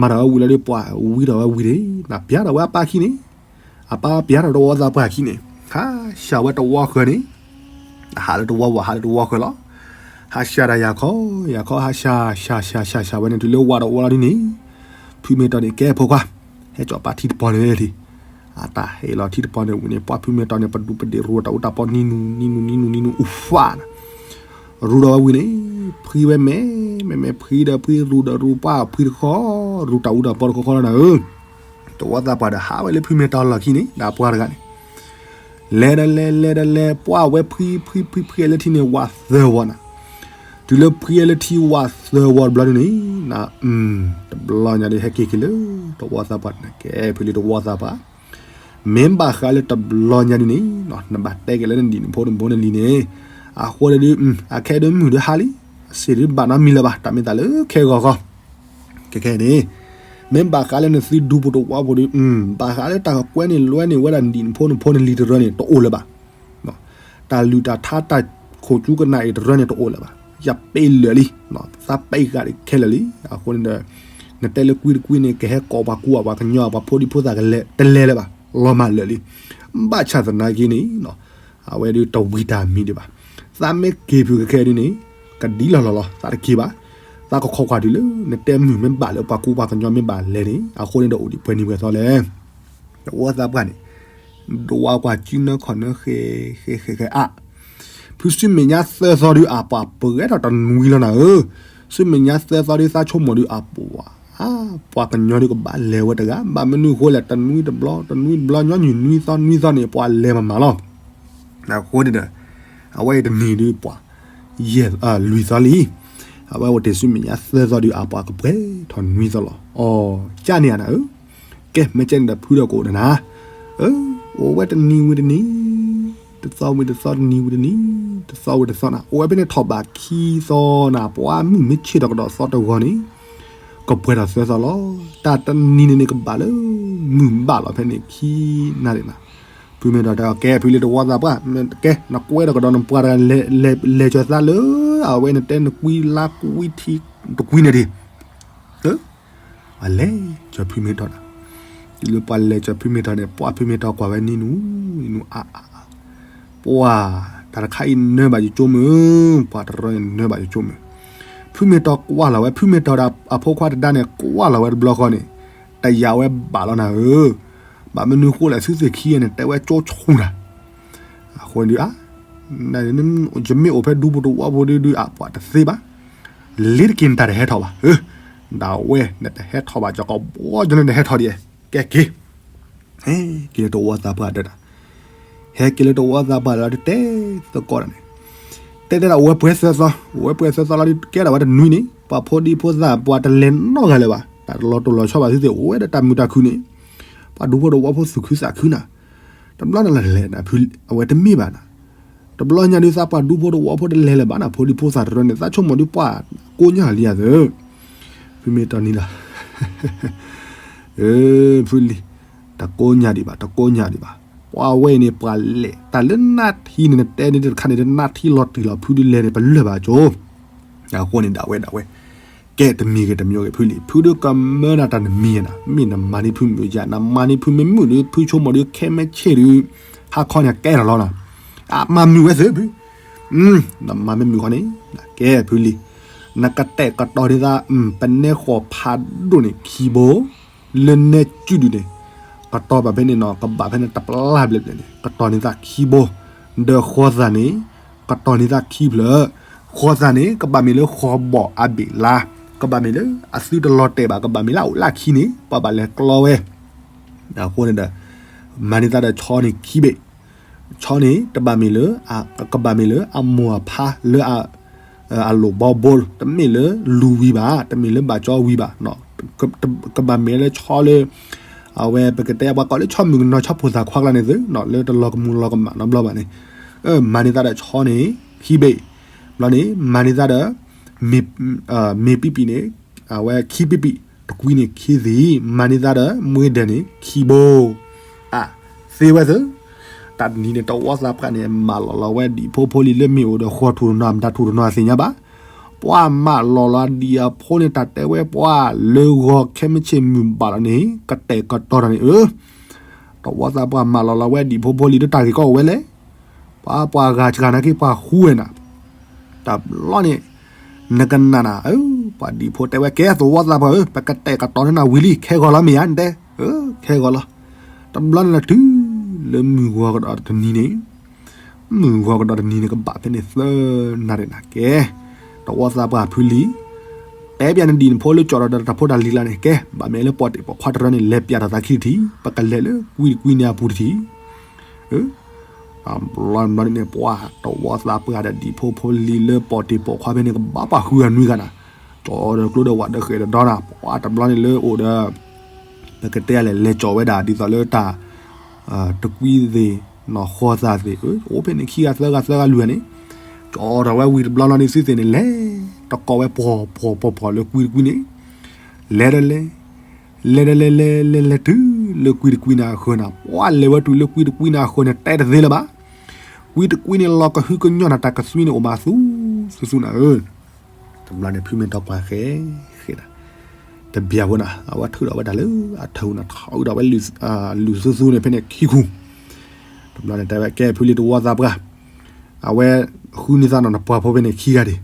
မၤထီၣ်ဝဲဝံၤလီၤဒီးပှၤဝံထီၣ်ဝဲဝံၤန့ၣ် နပျၢ်ထီၣ်ဝဲအပၢ်ခံန့ၣ် အပၢ်ပျၢ်ထီၣ်တဝီသးပှၢ်ခံန့ၣ် ဟးရှးဝဲတဝီဃၢၤန့ၣ် အဟးလၢတဝီဝၤ ဟးလၢတဝီဃၢၤလီၤ. ဟးရှးတၢ်ယၤခီ ယၤခီ ဟးရှး ရှး ရှး ရှး ရှးဝဲန့ၣ် တုၤလၢဝၤတဝီလီၤဒ်န့ၣ် ဖုမ့ၢ်တီၢ်န့ၣ် ကဲဖိခွါ ဟဲကၠီၤပာ်ထံတပီၤန့ၣ်လံ အတၢ်ဟဲလီၤထံတပီၤန့ၣ်ဝံၤန့ၣ် ပှၤဖုမ့ၢ်တီၢ်န့ၣ် ပဒူပဒ့ၣ်ရူတၢ်အူတၢ်ပီနံၤနူၤ နံၤနူၤ နံၤနူၤ နံၤနူၤ အူဖးန့ၣ် ရူဒီးဝဲဝံၤန့ၣ် ဖှံဝဲမဲာ် မဲာ်မဲာ်ဖှံဒီးဖှံရူဒီးရူ ပှၤဖှံတခီ ရူတၢ်အူတၢ်ပီတခီခီလီၤနၤဧၢ တဝီသးပှၢ်ဒီးဟးဝဲလၢဖုမ့ၢ်တီၢ်လီၢ်ခံန့ၣ် ဒီးပှၤတဂၤန့ၣ် လဲၤဒီးလဲၤ လဲၤဒီးလဲၤ ပှၤဝဲဖှံ ဖှံ ဖှံ ဖှံလၢထံန့ၣ် ဝးသၢဝီနၤ တုၤလၢဖှံလၢထံဝးသၢဝီတဘျီဒ်န့ၣ် န တဘျီညါဒ်ဟဲက့ၤက့ၤလၢ တဝီသးပှၢ်န့ၣ် ကဲဖုလံတဝီသးပှၢ် မ့ၢ်ဘၣ်ဃးလၢတဘျီညါဒ်န့ၣ် နဘၣ်တဲက့ၤလၢနဒံၣ်နဖိနဖိနလံၤန့ၣ် အဃိန့ၣ်ဒုး အခဲဒုးမုၢ်ဒုးဟါလံ အစ့ၢ်ဒုးဘၣ်နီတမံၤလၢၤဘၣ် တၢ်မ့ၢ်သးလၢခဲဂီၤဃီ ကဲခဲန့ၣ် မ့ၢ်ဘၣ်ဃးလၢနသုဒူဖိတဝီဖိဒုး ဘၣ်ဃးလၢတၢ်ကကွဲန့ၢ်လွဲန့ၢ်ဝဲဒၣ်နဒံၣ်နဖိနဖိနလံၤတရၢန့ၣ် တအိၣ်လၢၤဘၣ် တၢ်လုၢ်တၢ်ထါတၢ်ခိၣ်ကၠူကနၣ်အံၤတရၢန့ၣ် တအိၣ်လၢၤဘၣ် ယပ့လၢာ်လံ သးပ့ဂၤဒ်ခဲလၢာ်လံ အဃိန့ၣ်ဒီး နတဲလၢကွံတကွံန့ၣ် ကဟဲကိးပှၤကူပှၤကညီပှၤဖိဒံဖိသၣ်ကလဲၤ တလဲၤလၢၤဘၣ် လီၤမၢ်လၢာ်လံ ဘၣ်ဆၣ်သနာ်က့န့ၣ် အဝဲဒုးတဝံၤတၢ်မံၤဒံးဘၣ် သးမ့ၢ်က့ၤဖုးကခဲဒုးန့ၣ် ကဒ်လီၤလီၤလီၤ သးတက့ၤဘၣ် သးကခိးကွၢ်တုၤလၢ နတဲမုာ်မ့ၢ်ဘၣ်လၢပှၤကူပှၤကညီမ့ၢ်ဘၣ်လဲၣ်န့ၣ် အဃိန့ၣ်ဒီးအိၣ်ဒံးပှဲၤနံၤပှဲၤသီလဲၣ် တဝီသးပှၢ်န့ၣ် ဒွးကွၢ်ကၠံနၢခီၣ်နၢဃဲ ဃဲဃဲဃဲအါ ဖုဆူမဲာ်ညါသၢသီဒုးအပှၤပှဲၤထီၣ်တနွံလီၤနၤဧၢ, ဆူမဲာ်ညါသၢသီဒုးသးဆိကမိၣ်ဒုးအပှၤ ပှၤကညီဒုးကဘၣ်လဲၤဝဲတဂၤ ဘၣ်မနုၤအဃိလဲၣ် တနွံတဘျီ တနွံတဘျီညီနုၢ်နွံသီနွံသီန့ၣ် ပှၤလဲၤမၤမၤလီၤ. အဃိန့ၣ်ဒီး အဝဲအံၤတနံၤဒုးပှၤ ယဲၢ်လွံၢ်သီလံ, အဝဲအိၣ်တ့ၢ်ဆူမဲာ်ညါသၢသီဒုးအပှၤကပှဲၤထီၣ်နွံသီလီၤ. အီၤ ကၢ်န့ၣ်ဧါနၤဧၢ, ကဲ မ့ၢ်ကဲန့ၣ်ဒီးဖုဒီးကအိၣ်ဒီးနၤ, အိၣ်ဝဲတနံၤဝံၤတနံၤ, တသီဝံၤတသီ တနံၤဝံၤတနံၤ, တသီဝံၤတသီနၤ, အိၣ်ဝဲဖဲန့ၣ်ထီၣ်ဘးခံသီနၤ, ပှၤမုၢ်မ့ၢ်ဆ့ၣ်ထီၣ်ကဒီးသီတဂီၤန့ၣ် ကပှဲၤထီၣ်သၢသီလီၤ. တၢ်တနံၤန့ၣ်န့ၣ် ကဘၣ်လၢ မုၢ်ဘၣ်လီၤဖဲန့ၣ်ခံနၤဒံးနၤ. ဖုမ့ၢ်ဒီးတဲအီၤ ကဲ ဖုလံတဝီသးပှၢ်, ကဲ နကွဲဒီးကဒီးနပှၤတဂၤ လဲၤကၠီၤသးလၢ အဝဲနတဲနကွံလါကွံထံတကွံန့ၣ်ဒံး အလဲၤကၠီၤဖုမ့ၢ်ထီၣ်နၤ, တုၤလၢပှၤလဲၤကၠီၤဖုမ့ၢ်ထီၣ်န့ၣ် ပှၤဖုမ့ၢ်ထီၣ်ကွၢ်ဝဲနံၤနူၤ နံၤနူၤအါအါ, ပှၤ တၢ်တခါအံၤနၢဘၣ်ယကၠိမုၢ်, ပှၤတရၢန့ၣ်နၢဘၣ်ယကၠိမုၢ်, ဖုမ့ၢ်ထီၣ်ကွၢ်လီၤဝဲ ဖုမ့ၢ်ထီၣ်ဒီးအဖိခွါတဒါန့ၣ် ကွၢ်လီၤဝဲတဘျီဃီန့ၣ် တယာ်ဝဲဘၣ်လီၤနၤဧၢ, ဘၣ်မနုၤဃိလဲၣ်သုသ့ၣ်ခံဂၤန့ၣ် တဲဝဲကၠိဆူၣ်နၤ အဃိန့ၣ်ဒုး ယမ့ၢ်အိၣ်ဖဲဒူဖိတဝီဖိဒုး အပှၤတသ့ဘၣ်, လ့ၤတက့ၤနတၢ်တဟဲထီၣ်ဘၣ်, ဒၣ်ဝဲ နတဟဲထီၣ်ဘၣ် ကီဘီကၠီန့ၣ်တဟဲထီၣ်ဒံး, ကဲက့ၤ ဟဲက့ၤလၢတဝီသးပှၢ်ဒၣ်, ဟဲက့ၤလၢတဝီသးပှၢ်လၢတတဲသကိးတၢ်န့ၣ်, တဲတဲဒၣ်အိၣ်ဝဲပှဲၤသၢသီ, အိၣ်ဝဲပှဲၤသၢသီလီၤဒုး ကဲဒၣ်ဝဲတနွံန့ၣ် ပှၤဖိဒံဖိသၣ်ပှၤတလဲၤနီတဂၤလၢၤဘၣ်, တၢ်တလီၤတိၢ်လီၤဆီဘၣ်သုသ့ၣ် အိၣ်ဝဲဒီးတၢ်မုာ်တၢ်ခုၣ်န့ၣ်, ပှၤဒူဖိတဝီဖိသူၣ်ခုသးခုနၤ တဘျီနလဲၤ အဝဲတမ့ၢ်ဘၣ်နၤ, တဘျီညါဒုးသးပှၤဒူဖိတဝီဖိတလဲၤလၢၤဘၣ်နၤ ဖိဒံဖိသၣ်တရၢန့ၣ် သးဆိကမိၣ်ဒုးပှၤကိးညါလံယၤသၢ, ဖုမ့ၢ်တီၢ်နံၤလီၤ, ဖုလံၤ, တကိးညါဒံးဘၣ် တကိးညါဒံးဘၣ်, ပှၤဝဲအံၤန့ၣ် ပှၤလဲၤတၢ်လၢနၢ်ထံန့ၣ် နတဲန့ၣ်တခါန့ၣ် နၢ်ထံလီၤတံၢ်လီၤဖုဒုးလဲၤန့ၣ် ပလၢၢ်ဘၣ်ကၠိ, အဃိန့ၣ်ဒၣ်ဝဲဒၣ်ဝဲ ကဲတမံၤဂ့ၤတမံၤဂ့ၤ ဖုလံၤ ဖုဒုးကမၢနၤတၢ်တမံၤနၤ မ့ၢ်နမၤန့ၢ်ဖုမုၢ်ယါ နမၤန့ၢ်ဖုမ့ၢ်မုာ်ဒုး ဖုဆိကမိၣ်ဒုး ခဲမ့ၢ်ဆ့ၣ်ဒုး ဟါခီန့ၣ်ကဲထီၣ်လီၤနၤ, အမၤမုာ်ဝဲသ့ၣ်ဖု, နမၤမ့ၢ်မုာ်ခီန့ၣ် ကဲဖုလံၤ, နကတဲာ်ကတီၤန့ၢ်သး ပနဲဃီၤဖးဒိၣ်န့ၣ်ခံဘိ, လၢနဲကုဒုးန့ၣ် ကတီၤဘၣ်ဖဲန့ၣ်နီၤ ကဘၣ်ဖဲန့ၣ်တပျၢ်ဘျဲၣ်ဘျဲၣ်န့ၣ် ကတီၤန့ၢ်သးခံဘိ, ဒီးဃီသးန့ၣ် ကတီၤန့ၢ်သးခံဖျၢၣ်, ဃီသးန့ၣ် ကဘၣ်မ့ၢ်လၢဃီဘီၣ်အဘ့ၣ်လါ, ကဘၣ်မ့ၢ်လၢအသုတလီၤတဲာ်ဘၣ် ကဘၣ်မ့ၢ်လၢအအိၣ်လၢခံန့ၣ် ပှၤဘၣ်လဲၤကျီဝဲ, အဃိန့ၣ်ဒီး မၤန့ၢ်သးဒီးဆီန့ၣ်ခံဘ့ၣ်, ဆီန့ၣ် တဘၣ်မ့ၢ်လၢ ကဘၣ်မ့ၢ်လၢအမိၢ်အဖါလၢ အလိၣ်ဘီဘိ တမ့ၢ်လၢလူၤဝံၤဘၣ် တမ့ၢ်လၢဘၣ်ကၠီဝံၤဘၣ်, ကဘၣ်မ့ၢ်လၢဆီလၢ အဝဲပကတဲပှၤကိးလၢဆီမုၣ်ကနီၤဆီဖိသၣ်ခွါကျါန့ၣ်သု လၢတလီၤကမူၤလီၤကမၣ်နီတဘျီဘၣ်န့ၣ်, မၤန့ၢ်သးဒီးဆီန့ၣ် ခံဘ့ၣ်, ဘျီန့ၣ် မၤန့ၢ်သးဒီး မ့ၤပံပံန့ၣ် အဝဲခံပံပံ, တကွံန့ၣ်ခံသံၣ်, မၤန့ၢ်သးဒီးမွ့ဒဲးန့ၣ်ခံဘိ, အ သ့ဝဲသၢ, တၢ်တနံၤန့ၣ် တဝီသးပှၢ်န့ၣ် မၢလီၤလီၤဝဲဒံးဖိဖိလံၤလၢမ့ၢ်အိၣ်ဒီးဃီထူၣ်တနီၤ မတၤထူၣ်တနီၤအသ့ၣ်ညါဘၣ်, ပှၤမၢလီၤလီၤဒံးအဖိန့ၣ် တၢ်တဲဝဲပှၤလၢဂီၤခဲမုၢ်ဆ့ၣ်မုၢ်ဘၣ်လီၤန့ၣ် ကတဲာ်ကတီၤတၢ်န့ၣ်ဧၢ, တဝီသးပှၢ်မၢလီၤလီၤဝဲဒံးဖိဖိလံၤလၢတၢ်ဂ့ၢ်ကီအိၣ်ဝဲလဲၣ် ပှၤပှၤဂၤစှၤနာ်က့ပှၤဃူဝဲနၤ, တဘျီန့ၣ် နကနၣ်နၤဧၢ, ပှၤဒံးဖိတဲဝဲကဲသဝီသးပှၢ်ဧၢ, ပကတဲာ်ကတီၤန့ၢ်နၤဝံၤလံ ခဲဂီၤလီၤမ့ၢ်ဧါ နတဲ, ခဲဂီၤလီၤ, တဘျီန့ၣ်လီၤတုၤ လၢမုၢ်ဂီၤကဒီးတနံၤန့ၣ်, မုၢ်ဂီၤကဒီးတနံၤန့ၣ် ကဘၣ်ဖဲန့ၣ်သၢနၣ်ရံၣ်နၤကဲ, တဝီသးပှၢ်ဖုလံၤ တဲပၠးနဒံၣ်နဖိလၢကၠီၣ်ဒီးတၢ်ဖိတၢ်လံၤကျါန့ၣ် ကဲ ဘၣ်မ့ၢ်လၢပီၣ်တ့ၢ်ပိာ်ခွါတရၢန့ၣ် လဲၤပၠးတၢ်သးခံတထံၣ်, ပကလဲၤလၢကွံတကွံန့ၣ်အပူၤတထံၣ်, ဘျီဘျီန့ၣ် ပှၤတဝီသးပှၢ်ဒီးဒံၣ်ဖိဖိလံၤလၢပီၣ်တ့ၢ်ပိာ်ခွါဖဲန့ၣ် ကဘၣ်ပှၤဃုဂၤနွံဂၤနၤ, ကၠီၣ်ဒီးကျိဒီးဝးဒီးဃဲးဒီးဒီနၤ, ပှၤတဘျီန့ၣ်လၢအိၣ်ဒီး ပကတဲလဲၣ် လဲၤကၠီၣ်ဝဲဒၣ် ဒ်သိးလၢတၢ် တကွံသ့ၣ် နီၢ်ဃီသးသ့ၣ် အိၣ်ဖဲန့ၣ်ခံဂၤသၢဂၤသၢဂၤလွံၢ်ဂၤန့ၣ်, ကၠီၣ်ထီၣ်ဝဲဝံၤတဘျီလီၤန့ၣ် သုသ့ၣ်န့ၣ် လဲၤတကိးဝဲပှီၤပှီၤပှီၤပှီၤလၢကွံတကွံန့ၣ်, လဲၤဒီးလဲၤ, လဲၤဒီးလဲၤလဲၤလဲၤလဲၤတုၤလၢကွံတကွံန့ၣ်အဃၢၤနၤ, ပှၤလဲၤဝဲတုၤလၢကွံတကွံန့ၣ်အဃၢၤန့ၣ် တဲတသ့လၢၤဘၣ်, ကွံတကွံန့ၣ် လီၤကဟုကညီၢ်နၤတၢ်ကသွံန့ၣ်အိၣ်မးသူသူသူနၤဧၢ တဘျီန့ၣ် ဖုမ့ၢ်တီပှၤဃဲဃဲနၤ, တဘျီဖိနၤ အဝဲထုးထီၣ်ဝဲဒၣ်လၢအထၢၣ်နၤ ထုးထီၣ်ဝဲဒၣ်လၢ လုၢ်သူသူန့ၣ်ဖဲန့ၣ်ခံခူ, တဘျီန့ၣ် တဲဝဲကဲဖုလံၤတဝီသးပှၢ်, အဝဲဃုန့ၢ်သးနီၢ်နပှၤဖိဖဲန့ၣ်ခံဂၤဒံး,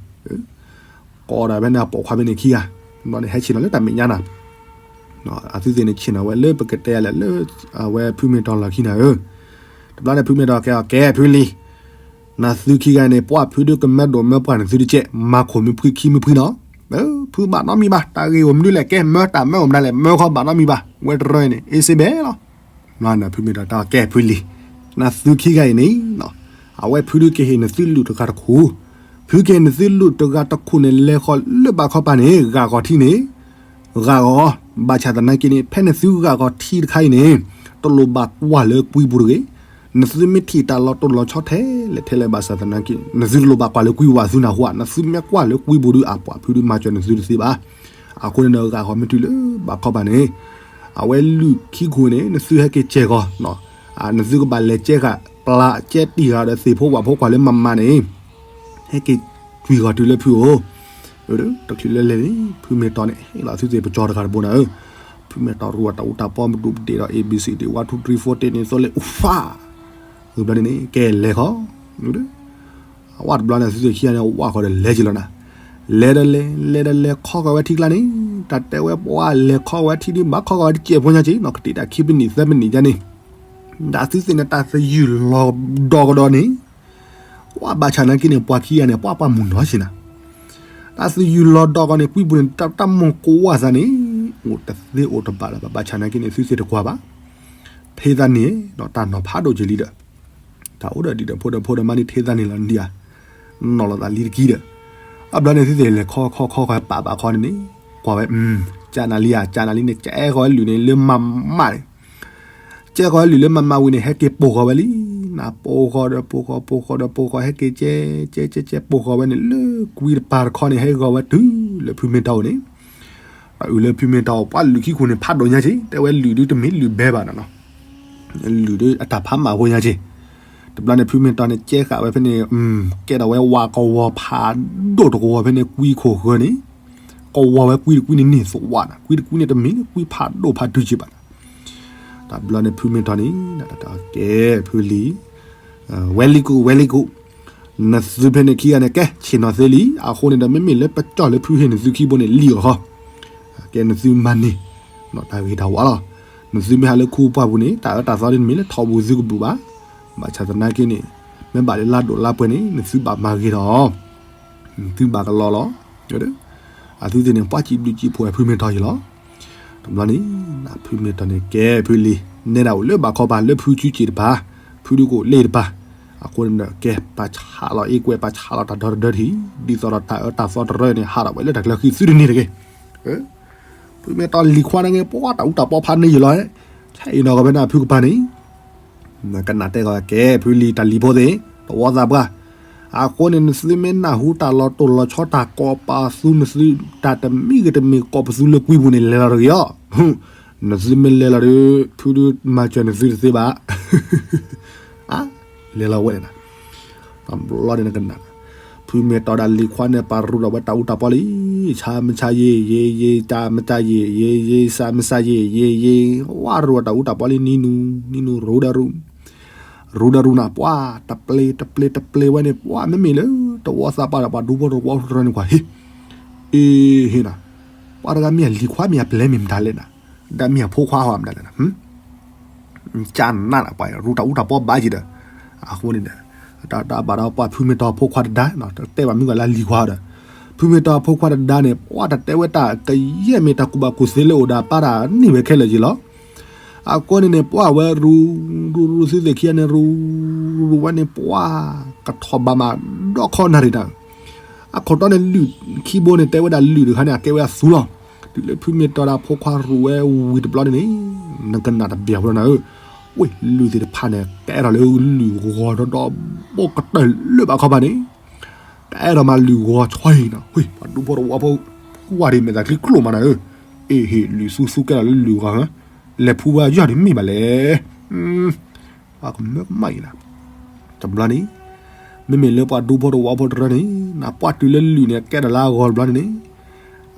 ကိးဒီးဖဲန့ၣ်အပိာ်ခွါဖဲန့ၣ်ခံဂၤ, တဘျီန့ၣ် ဟဲဆ့ၣ်နီၤလၢတၢ်မဲာ်ညါနၤ အသုသ့ၣ်န့ၣ် ဆ့ၣ်နီၤဝဲလၢပကတဲလဲၣ်လၢ အဝဲဖုမ့ၢ်တီလီၢ်ခံနၤဧၢ, တဘျီန့ၣ် ဖုမ့ၢ်တီကဲအီၤ ကဲဖုလံၤ, နသုခံဂၤအံၤန့ၣ် ပှၤဖုဒုကမၢဒိၣ်မၢပှၢ်နသုတကဲး မၤခိၣ်မ့ၢ်ဖှံခံမ့ၢ်ဖှံနီၤ, ဖုဘၣ်နီတမံၤဘၣ် တၢ်ဂ့ၢ်အိၣ်မနုၤလဲၣ် ကဲမၢတၢ်မၢအိၣ်မနုၤလဲၣ် မၢခီဘၣ်နီတမံၤဘၣ် ဝဲတရၢအံၤန့ၣ် အ့စ့ဘဲလီၤ ဖုမ့ၢ်တီတဲအီၤ ကဲဖုလံၤ, နသုခံဂၤအံၤန့ၣ် အဝဲဖုဒုကဟ့ၣ်နသုလုၢ်တဂၤတခိၣ်, ဖုကဟ့ၣ်နသုလုၢ်တဂၤတခိၣ်န့ၣ် လဲၤဃီၤလၢဘၣ်ခီပၤန့ၣ် ဂာ်ဂီၤထံန့ၣ်, ဂာ်ဂီၤ, ဘၣ်ဆၣ်သနာ်က့န့ၣ် ဖဲနသုဂာ်ဂီၤထံတခါအံၤန့ၣ် တလိၣ်ဘၣ်ကွၢ်လၢကွံပူၤတဂ့ၤ, နသုမ့ၢ်ထံၣ်တၢ်လီၤတိၢ်လီၤဆီထဲလဲၣ်ထဲလဲၣ်ဘၣ်ဆၣ်သနာ်က့ နသုတလိၣ်ဘၣ်ကွၢ်လၢကွံပူၤဘၣ်သုနၢ်ဟူဧါ, နသုမ့ၢ်ကွၢ်လၢကွံပူၤဒုး အပှၤဖုဒုးမၤစၢၤနသုတသ့ဘၣ်. အဃိန့ၣ်ဒီး ဂာ်ဂီၤမ့ၢ်တုၤလၢဘၣ်ခီပၤန့ၣ် အဝဲလုၢ်ခံခိၣ်န့ၣ် နသုဟဲက့ၤစဲးဂီၤ, နသုကဘၣ်လဲၤကဲဃာ်ပျၢ်ကဲတံၢ်ဃာ်ဒီးသ့ၣ်ဖိဝၣ်ဖိကွၢ်လၢမၤမၤန့ၣ် ဟဲက့ၤကွံာ်ဂီၤတုၤလၢဖုအိၣ်, တချုးလၢလဲၤန့ၣ် ဖုမ့ၢ်တီန့ၣ် ဟ့ၣ်လီၤသုသ့ၣ်ပကၠီတဂၤတဘိနၤဧၢ, ဖုမ့ၢ်တီရူအတၢ်အူတၢ်ပီမဒူးပဒ့ၣ်ဒီး A B C D one two three four တ့ၢ်န့ၣ်သိးလဲၤအူဖး, ဘျီန့ၣ် ကဲလဲၤခီ အဝဲတဘျီန့ၣ် သုသ့ၣ်ခံဂၤန့ၣ် ဝၢ်ဃီၤဒီးလဲၤက့ၤလီၤနၤ, လဲၤဒီးလဲၤ လဲၤဒီးလဲၤခီဃီၤဝဲထံကျါန့ၣ်, တၢ်တဲဝဲပှၤလဲၤခီဃီၤဝဲထံဒုး ဘၣ်ခီဃီၤဝဲတစဲးဖိညါက့ၤနီၤ ကတ့ၢ်တၢ်ခံပနံၣ်သၢပနံၣ်ညါန့ၣ်, ဒၣ်သုသ့ၣ်န့ၣ် တၢ်သယုၢ်လီၤဒီးကဒီးန့ၣ်, ပှၤဘၣ်ဆၣ်နာ်က့န့ၣ် ပှၤခံဂၤန့ၣ် ပှၤပှၤမုၢ်နီၤဆ့ၣ်နၤ တၢ်သယုၢ်လီၤဒီးကဒီးန့ၣ် ကွံပူၤန့ၣ် တၢ်မိၢ်ကိးဝၢ်သးန့ၣ် အိၣ်တသ့အိၣ်တဘၣ်လၢၤဘၣ် ဘၣ်ဆၣ်နာ်က့န့ၣ် သုသ့ၣ်တကွၢ်ဘၣ်, ထဲသးန့ၣ်ဒီးတၢ်နီၤဖးဒိၣ်က့ၤလံဒီး, တၢ်အိၣ်ဒီးဒံးဒီးဖိဒီးဖိဒီးမါန့ၣ် ထဲသးန့ၣ်လီၤနံၤဧါ, နီၢ်လီၤသးလံတကံဒီး, အဘျီန့ၣ် သုသ့ၣ်လဲၤခီခီခီခီပာ်ဘၣ်ခီန့ၣ်န့ၣ်, ကွၢ်ဝဲ, ကၢ်နၤလံဧါ ကၢ်နၤလံန့ၣ် ကဲဃီၤဝဲလုၢ်န့ၣ်လၢမၤမးန့ၣ် ကဲဃီၤဝဲလုၢ်လၢမၤမးဝံၤန့ၣ် ဟဲက့ၤပိာ်ဃီၤဝဲလံ, နပိာ်ဃီၤဒီးပိာ်ဃီၤ ပိာ်ဃီၤဒီးပိာ်ဃီၤ ဟဲက့ၤကဲ ကဲ ကဲ ကဲ ပိာ်ဃီၤဝဲန့ၣ် လၢကွံတပၤတခီန့ၣ် ဟဲဃီၤဝဲတုၤလၢဖုမ့ၢ်တီအိၣ်န့ၣ်, အုၣ်လၢဖုမ့ၢ်တီအိၣ် ပှၤလုၢ်ခံခိၣ်န့ၣ် ဖးဒိၣ်ညါက့ၤ တဲဝဲလုၢ်ဒုတမ့ၢ်လုၢ်ဘဲဘၣ်နီၤ, လုၢ်ဒုအတၢ်ဖးမးဖိညါက့ၤ, တဘျီန့ၣ် ဖုမ့ၢ်တီန့ၣ် ကဲဃာ်ဝဲဖဲန့ၣ်, ကဲထီၣ်ဝဲဝၤကဝီၤဖးဒိၣ်တကဝီၤဖဲန့ၣ် ကွံခိၣ်ဃၢၤန့ၣ်, ကဝီၤဝဲကွံတကွံန့ၣ်န့ၢ်သဝးနၤ, ကွံတကွံန့ၣ်တမ့ၢ်လၢကွံဖးဒိၣ်ဖးဒိၣ်က့ၤဘၣ်နၤ တဘျီန့ၣ် ဖုမ့ၢ်တီန့ၣ် ကဲ ဖုလံၤ, ဝဲလံကိး ဝဲလံကိး, နသုဖဲန့ၣ်ခံဂၤန့ၣ် ကဲ ဆ့ၣ်နီၤသ့လံ, အဃိန့ၣ်ဒီး မ့မ့ၢ်လၢပကၠီၣ်လၢဖုဟ့ၣ်နသုခံဘိန့ၣ် လံၣ်အီၤဃီ, ကဲနသုမၤန့ၢ် တၢ်ဂ့ၤတၢ်ဝါလီၤ, နသုမ့ၢ်ဟးလၢခူပှၢ်ပူၤန့ၣ် တၢ်အၢတၢ်သီန့ၣ် တမ့ၢ်လၢထီဘူၣ်သုကဘူၣ်ဘၣ်, ဘၣ်ဆၣ်သနာ်က့န့ၣ် မ့ၢ်ဘၣ်လၢလါဒိၣ်လါပှဲၤန့ၣ် နသုဘၣ်မၤဂ့ၤထီၣ် သုဘၣ်ကလီလီၤ, အသုသ့ၣ်န့ၣ် ပှၤစံးဘျုးစံးဖှိၣ်ဖုမ့ၢ်တီယံၤလီၤ. တဘျီန့ၣ် ဖုမ့ၢ်တီန့ၣ် ကဲဖုလံၤ နဲဒၣ်အိၣ်လၢဘၣ်ခီပၤ လၢဖုစုက့ၣ်တပၤ, ဖုဒုကအိၣ်လၢတပၤ, အဃိန့ၣ်ဒီး ကဲပာ်ဆးလီၤအ့ကွဲး ပာ်ဆးလီၤတၢ်ဒီတဒၢတဟံၣ် ဒ်သိးဒီးတၢ်အၢတၢ်သီတရၢန့ၣ် ဟးထီၣ်ဝဲလၢတၢ်ကျၢၤဃံသုတန့ၢ်တဂ့ၤ. ဖုမ့ၢ်တီလံၤခွါန့ၣ်ဂ့ၤ ပှၤတၢ်အူတၢ်ပီဖးန့ၢ်ယံာ်လီၤ, ဆဲအံၤနီၤကီၢ်ဖဲန့ၣ်ဖုကပၤန့ၣ် နကနၣ်တဲကီးကဲ ဖုလံၤတၢ်လံၤဖိသ့ၣ် တဝီသးပှၢ်, အဃိန့ၣ် နသုမ့ၢ်နၢ်ဟူတၢ်လီၤတိၢ်လီၤဆီတၢ်ကိးပသူ နသုတၢ်တမံၤဂ့ၤတမံၤကိးပသူလၢကွံပူၤန့ၣ် လဲၤလီၤတဂ့ၤအီၤ, နသုမ့ၢ်လဲၤလီၤဒီး ဖုဒုးမၤစၢၤနသုတသ့ဘၣ်. လဲၤလီၤဝဲန့ၣ် တဘျီန့ၣ်နကနၣ်, ဖုမ့ၢ်တီဒီးလံၤခွါန့ၣ် ပာ်ရူးဒီးဝဲတၢ်အူတၢ်ပီလံ, ဆါမဆါယ့ၢ်ယ့ၢ်ယ့ၢ် တၢ်မတၤယ့ၢ်ယ့ၢ်ယ့ၢ် ဆါမဆါယ့ၢ်ယ့ၢ်ယ့ၢ် ဝဲရူးဒီးတၢ်အူတၢ်ပီလံ နံၤနူၤ နံၤနူၤ ရူးဒီးရူး, ရူးဒီးရူးနၤ ပှၤတပျ့ၤတပျ့ၤတပျ့ၤဝဲန့ၣ် ပှၤမ့မ့ၢ်လၢ တဝီသးပှၢ်ဒီးပှၤဒူဖိတဝီဖိတရၢန့ၣ်ကွၢ် ဟ့ၣ်, အ့ဟ့ၣ်နၤ, ပှၤတဂၤမ့ၢ်အလံၤခွါမ့ၢ်အပျဲၢ်မ့ၢ်မတၤလဲၣ်နၤ, ဒီးမ့ၢ်အဖိခွါဟီမတၤလဲၣ်နၤ ကနၣ်နး ပှၤရူးတၢ်အူတၢ်ပီဘၣ်က့ၤဒီး, အဃိန့ၣ်ဒီး တၢ်ဘၣ်ဒီးပှၤဖုမ့ၢ်တီဖိခွါတဒါ တဲဘၣ်မုၢ်ဂၤလၢလံၤခွါဒီး, ဖုမ့ၢ်တီဖိခွါတဒါန့ၣ် ပှၤတတဲဝဲတၢ်ကယဲၢ်မ့ၢ်တၢ်ကူၣ်ဘၣ်ကူၣ်သ့လၢအိၣ်ဒီးအပၢ်တၢ်န့ၢ်ဝဲခဲလၢာ်က့ၤလီၤ. အဃိန့ၣ်န့ၣ် ပှၤဝဲရူး ရူး ရူး သုသ့ၣ်ခံဂၤန့ၣ် ရူး ရူးဝဲန့ၣ် ပှၤ ကထီၣ်ဘးမး ဒီခီနၣ်ရံၣ်တၢ် အခီၣ်တီန့ၣ် လုၢ်ခံဘိန့ၣ် တဲဝဲဒၣ်လုၢ်တခါန့ၣ် အကဲဝဲအသူလီၤ. တုၤလၢဖုမ့ၢ်တီဒီးဖိခွါရူးဝဲဝံၤတဘျီန့ၣ်န့ၣ် နကနၣ်တဘၣ်ဖိလီၤနၤဧၢ, ဝ့ၢ်လုၢ်သ့ၣ်တဖၣ်န့ၣ် ကအဲၣ်ထီၣ်လၢလုၢ်ဂီၤဒီဒီဘိကတၢၢ်လၢဘၣ်ခီဘၣ်န့ၣ် တအဲၣ်ဒိးမၤလုၢ်ဂီၤဆီအံၤနီၤ, ပှၤဒူဖိတဝီဖိ ကွၢ်ဒံးမဲာ်သးချံကျိၣ်မးနၤဧၢ, အ့ဟ့ၣ်လုၢ်သူသူကဲထီၣ်လၢလုၢ်ဂီၤ, လဲၤဖူဝဲယီၢ်ဒံးမ့ၢ်ဘၣ်လဲၣ် ပှၤကမၢကမၣ်အံၤနၤ, တဘျီန့ၣ် မ့မ့ၢ်လၢပှၤဒူဖိတဝီဖိတရၢန့ၣ် နပှၢ်တုၤလၢလုၢ်န့ၣ် ကဲထီၣ်လၢအဂီၤတဘျီန့ၣ်န့ၣ်,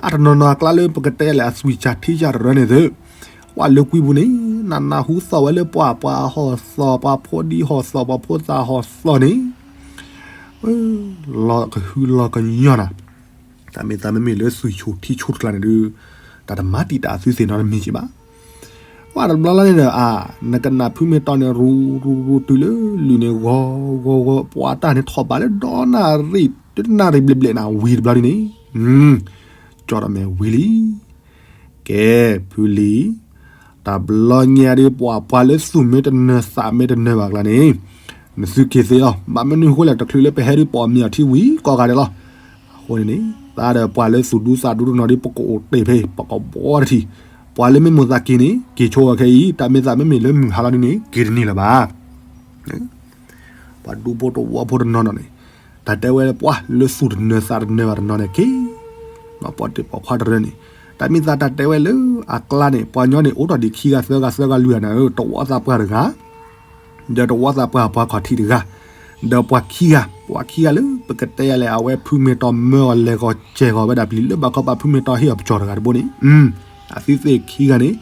အတနီၤနီၤအကျါလၢပကတဲလဲၣ် အသွံၣ်စၢ်ထံစၢ်တရၢန့ၣ်သ့ၣ်, ပှၤလၢကွံပူၤန့ၣ် နနၢ်ဟူသီၣ်ဝဲလၢပှၤ ပှၤဟီၣ်သီၣ် ပှၤဖိဒံဟီၣ်သီၣ် ပှၤဖိသၣ်ဟီၣ်သီၣ်န့ၣ် လီၤကဟုလီၤကညီၢ်နၤ, တၢ်မ့ၢ်သးမ့မ့ၢ်လၢသွံၣ်ဆိၣ်ထံဆိၣ်တကျါန့ၣ်ဒီး တၢ်တမၤတံာ်တာ်အသုသ့ၣ်နီတမံၤက့ၤဘၣ်. ပှၤတဘျီလီၤန့ၣ်ဒီး အါ နကနၣ်ဖုမ့ၢ်တီန့ၣ် ရူးရူးရူးတုၤလၢလုၢ်န့ၣ် ဂီၤဂီၤဂီၤ ပှၤတၢ်န့ၣ်ထီၣ်ဘးလၢဒီနၣ်ရံၣ် တနၣ်ရံၣ်ဘျဲၣ်ဘျဲၣ်နၤ ဝံၤတဘျီဒ်န့ၣ် ကၠီဒီးမဲာ်ဝံၤလံ ကဲ ဖုလံၤ, တဘျီညါဒီး ပှၤပှၤလၢသူၣ်မ့ၢ်တနၢၤ သးမ့ၢ်တနၢၤဘၣ်အကျါန့ၣ် နသုက့ၤသ့လီၤ. ဘၣ်မနုၤအဃိလဲၣ် တချုးလၢပဟဲဒုး ပအီၣ်မ့ၤအီထံဝံၤကိးဂၤဒဲးလီၤ. အဃိန့ၣ်န့ၣ် သးဒီးပှၤလၢသူၣ်ဒူသးဒူတနီၤဒီး ပကအိၣ်တ့ၢ်ဖဲ ပကဘီတထံၣ်, ပှၤလၢမ့ၢ်မိၣ်သးက့ၤန့ၣ် က့ၤဆိဝဲခဲအံၤ, တၢ်မ့ၢ်သးမ့မ့ၢ်လၢမုၢ်ဟါလီၤဒ်န့ၣ် က့ၤတန့ၢ်လၢၤဘၣ်. ပှၤဒူဖိတဝီဖိတနီၤနီၤန့ၣ် တၢ်တဲဝဲပှၤလၢသူၣ်တနၢၤသးတနၢၤဘၣ်တနီၤန့ၣ်က့ၤ, ပှၤတ့ၢ်ပိာ်ခွါတရၢန့ၣ် တၢ်မ့ၢ်သးတၢ်တဲဝဲလၢအကျါန့ၣ် ပှၤညီန့ၣ် အိၣ်ထီၣ်ဒံးခံဂၤသၢဂၤသၢဂၤလွံၢ်ဂၤနၤဧၢ, တဝီသးပှၢ်တဂၤ ဒီးတဝီသးပှၢ်ပှၤခီၣ်ထံးတဂၤ, ဒီးပှၤခံဂၤ, ပှၤခံဂၤလၢပကတဲယၤလဲၣ် အဝဲဖုမ့ၢ်တီမၢအီၤလဲၤဂီၤစဲၤဂီၤဝဲဒၣ်ပျံၤလၢဘၣ်ခီဘၣ်ဖုမ့ၢ်တီဟ့ၣ်အီၤပကၠီၣ်တဂၤတဘိန့ၣ်, အသုသ့ၣ်ခံဂၤန့ၣ်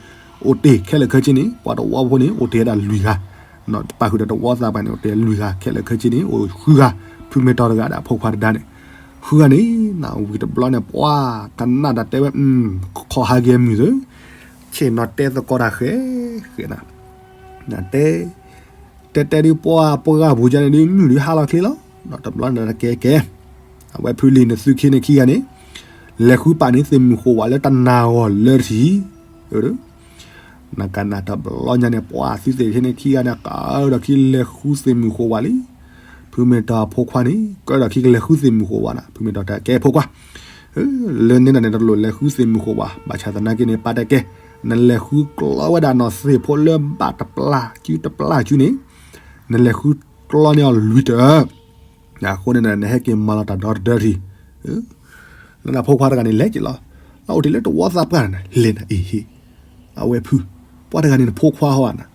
အိၣ်တ့ၢ်ခဲလၢာ်ခဲဆ့န့ၣ် ပှၤတဝီဖိန့ၣ် အိၣ်တ့ၢ်ဝဲဒၣ်လွံၢ်ဂၤ, ပာ်ဃုာ်ဒီးတဝီသးပှၢ်န့ၣ် အိၣ်တ့ၢ်လွံၢ်ဂၤ ခဲလၢာ်ခဲဆ့န့ၣ် အိၣ်ဃုဂၤ, ဖုမ့ၢ်တီတဂၤဒီးဖိခွါတဒါန့ၣ်, ဃုဂၤန့ၣ် နဝံၤတဘျီန့ၣ် ပှၤကနၣ်တၢ်တဲဝဲ, ခီဟးဂ့ၤမုာ်သ့, ဆ့ၣ်နီၤတဲသကိးတၢ်ဃဲဃဲနၤ နတဲ, တဲတဲဒ်ပှၤပှၤဂၤပူၤကန့ၣ်ဒ်မုၢ်ဒ်ဟါလီၤချ့လီၤ, ဒီးတဘျီန့ၣ်ကဲကဲ, အဝဲဖုလံၤနသုခံန့ၣ်ခံဂၤန့ၣ်, လဲၤဃုပာ်န့ၢ်သ့ၣ်မုၢ်ဃိဝါလၢတနၤဂီၤလၢတထံၣ်, နကနၣ်တဘျီညါန့ၣ် ပှၤသုသ့ၣ်ခံန့ၣ်ခံဂၤန့ၣ် ကဒီးခံလဲၤဃုသ့ၣ်မုၢ်ဃိဝါလံ, ဖုမ့ၢ်တီအဖိခွါန့ၣ် ကဒီးခံကလဲၤဃုသ့ၣ်မုၢ်ဃိဝါနၤ, ဖုမ့ၢ်တီတဲကဲဖိခွါ လၢန့ၣ်ဒၣ်န့ၣ် တလိၣ်လဲၤဃုသ့ၣ်မုၢ်ဃိဝါ, ဘၣ်ဆၣ်သနာ်က့န့ၣ် ပၢ်တဲကဲ, နလဲၤဃုကျီဝဲဒၣ်နီၢ်သ့ၣ်ဖိလၢဘၣ်တပျၢ်စုတပျၢ်စုန့ၣ်, နလဲၤဃုကျီန့ၢ်အီၤလွံၢ်တၢၢ်, အဃိန့ၣ် နဟဲက့ၤမၤလီၤတၢ်ဒီတဒၢထံၣ်, လၢနဖိခွါတဂၤန့ၣ်လဲၤက့ၤလီၤ, နအိၣ်တ့ၢ်လၢတဝီသးပှၢ်နၤ လဲၤနၤအံၤဟ့ၣ်, အဝဲဖု, ပှၤတဂၤန့ၣ်နဖိခွါဟီဧါနၤ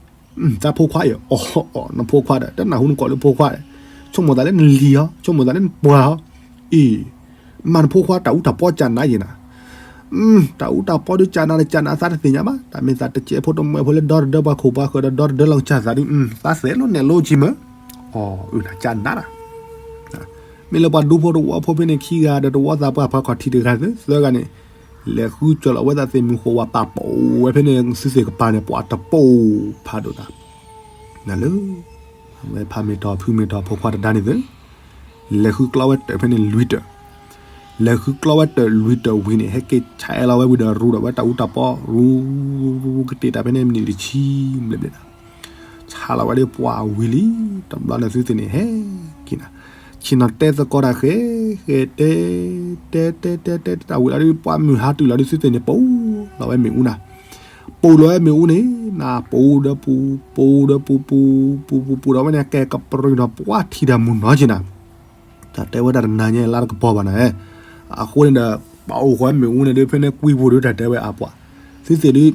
တၢ်ဖိခွါအံၤ, အီၤ နဖိခွါဒီး တနၢ်ဟူနကိးလၢဖိခွါဒီး, ဆိကမိၣ်သးလၢနလံၤဟီ, ဆိကမိၣ်သးလၢနပှၤဟီ, အံၤ, မ့ၢ်နဖိခွါတၢ်အူတၢ်ပီကၢ်နးယဲနၤ, တၢ်အူတၢ်ပီဒုးကၢ်နးဒီးကၢ်နးသးတသ့ၣ်ညါဘၣ်, တၢ်မ့ၢ်သးတကဲဖိတမှဲဖိလၢဒီတဒၢပှၤခိၣ်ပှၤဃၢၤဒီးဒီတဒၢလီၤကစၢ်သးဒုး, သးသဲလိနဲၣ်လိကံမၢ, အီၤ အုၣ်နၤကၢ်နးနၤ မ့ၢ်လၢပှၤဒူဖိတဝီဖိဖဲန့ၣ်ခံဂၤဒီးတဝီသးပှၢ်ပှၤခီၣ်ထံးတဂၤသၢဂၤန့ၣ်, လဲၤဃုကၠီၤလီၤဝဲသးသ့ၣ်မုၢ်ဃိဝါပာ်ပိာ်ဝဲဖဲန့ၣ် သုသ့ၣ်ကပၤန့ၣ် ပှၤတပိာ်ဖးဒိၣ်နၤ, နလၢ, ဝဲဖးမ့ၢ်တီဖုမ့ၢ်တီဖိခွါတဒါန့ၣ်သၢ, လဲၤဃုကျီဝဲတၢၢ်ဖဲန့ၣ်လွံၢ်တၢၢ် လဲၤဃုကျီဝဲတၢၢ်လွံၢ်တၢၢ်ဝံၤန့ၣ် ဟဲက့ၤဆဲးလီၤဝဲဝံၤဒီးရူးဒီးဝဲတၢ်အူတၢ်ပီ ရူး, ကတ့ၢ်တၢ်ဖဲန့ၣ်မံးနံးတဆံဘျဲၣ်ဘျဲၣ်နၤ, ဆဲးလီၤဝဲဒၣ်ပှၤဝံၤလံ, တဘျီန့ၣ်သုသ့ၣ်န့ၣ်ဟဲက့ၤနၤ, ဆ့ၣ်နီၤတဲသကိးတၢ်ဃဲ, ဃဲတဲ, တဲတဲတဲတဲတၢ်ဝံၤလီၤဒုး ပှၤမုၢ်ဟါတုၤလီၤဒုးသုသ့ၣ်န့ၣ်ပိာ် လီၤဝဲမ့ၣ်အူနၤ, ပူၤလီၤဝဲမ့ၣ်အူန့ၣ် နပူၤဒီးပူၤ ပူၤဒီးပူၤ ပူၤ ပူၤ ပူၤ ပူၤဒီးဝဲန့ၣ် ကဲကပြုၢ်ဒီးပှၢ်ထံတၢ်မုၢ်နီၤက့နၤ, တၢ်တဲဝဲတၢ်တနၤညါလါတကပီၤဘၣ်နၤ, အဃိန့ၣ်ဒီး ပအိၣ်ဃီမ့ၣ်အူန့ၣ်ဒုး ဖဲန့ၣ်ကွံပူၤဒုးတၢ်တဲဝဲအပှၤ, သုသ့ၣ်ဒုး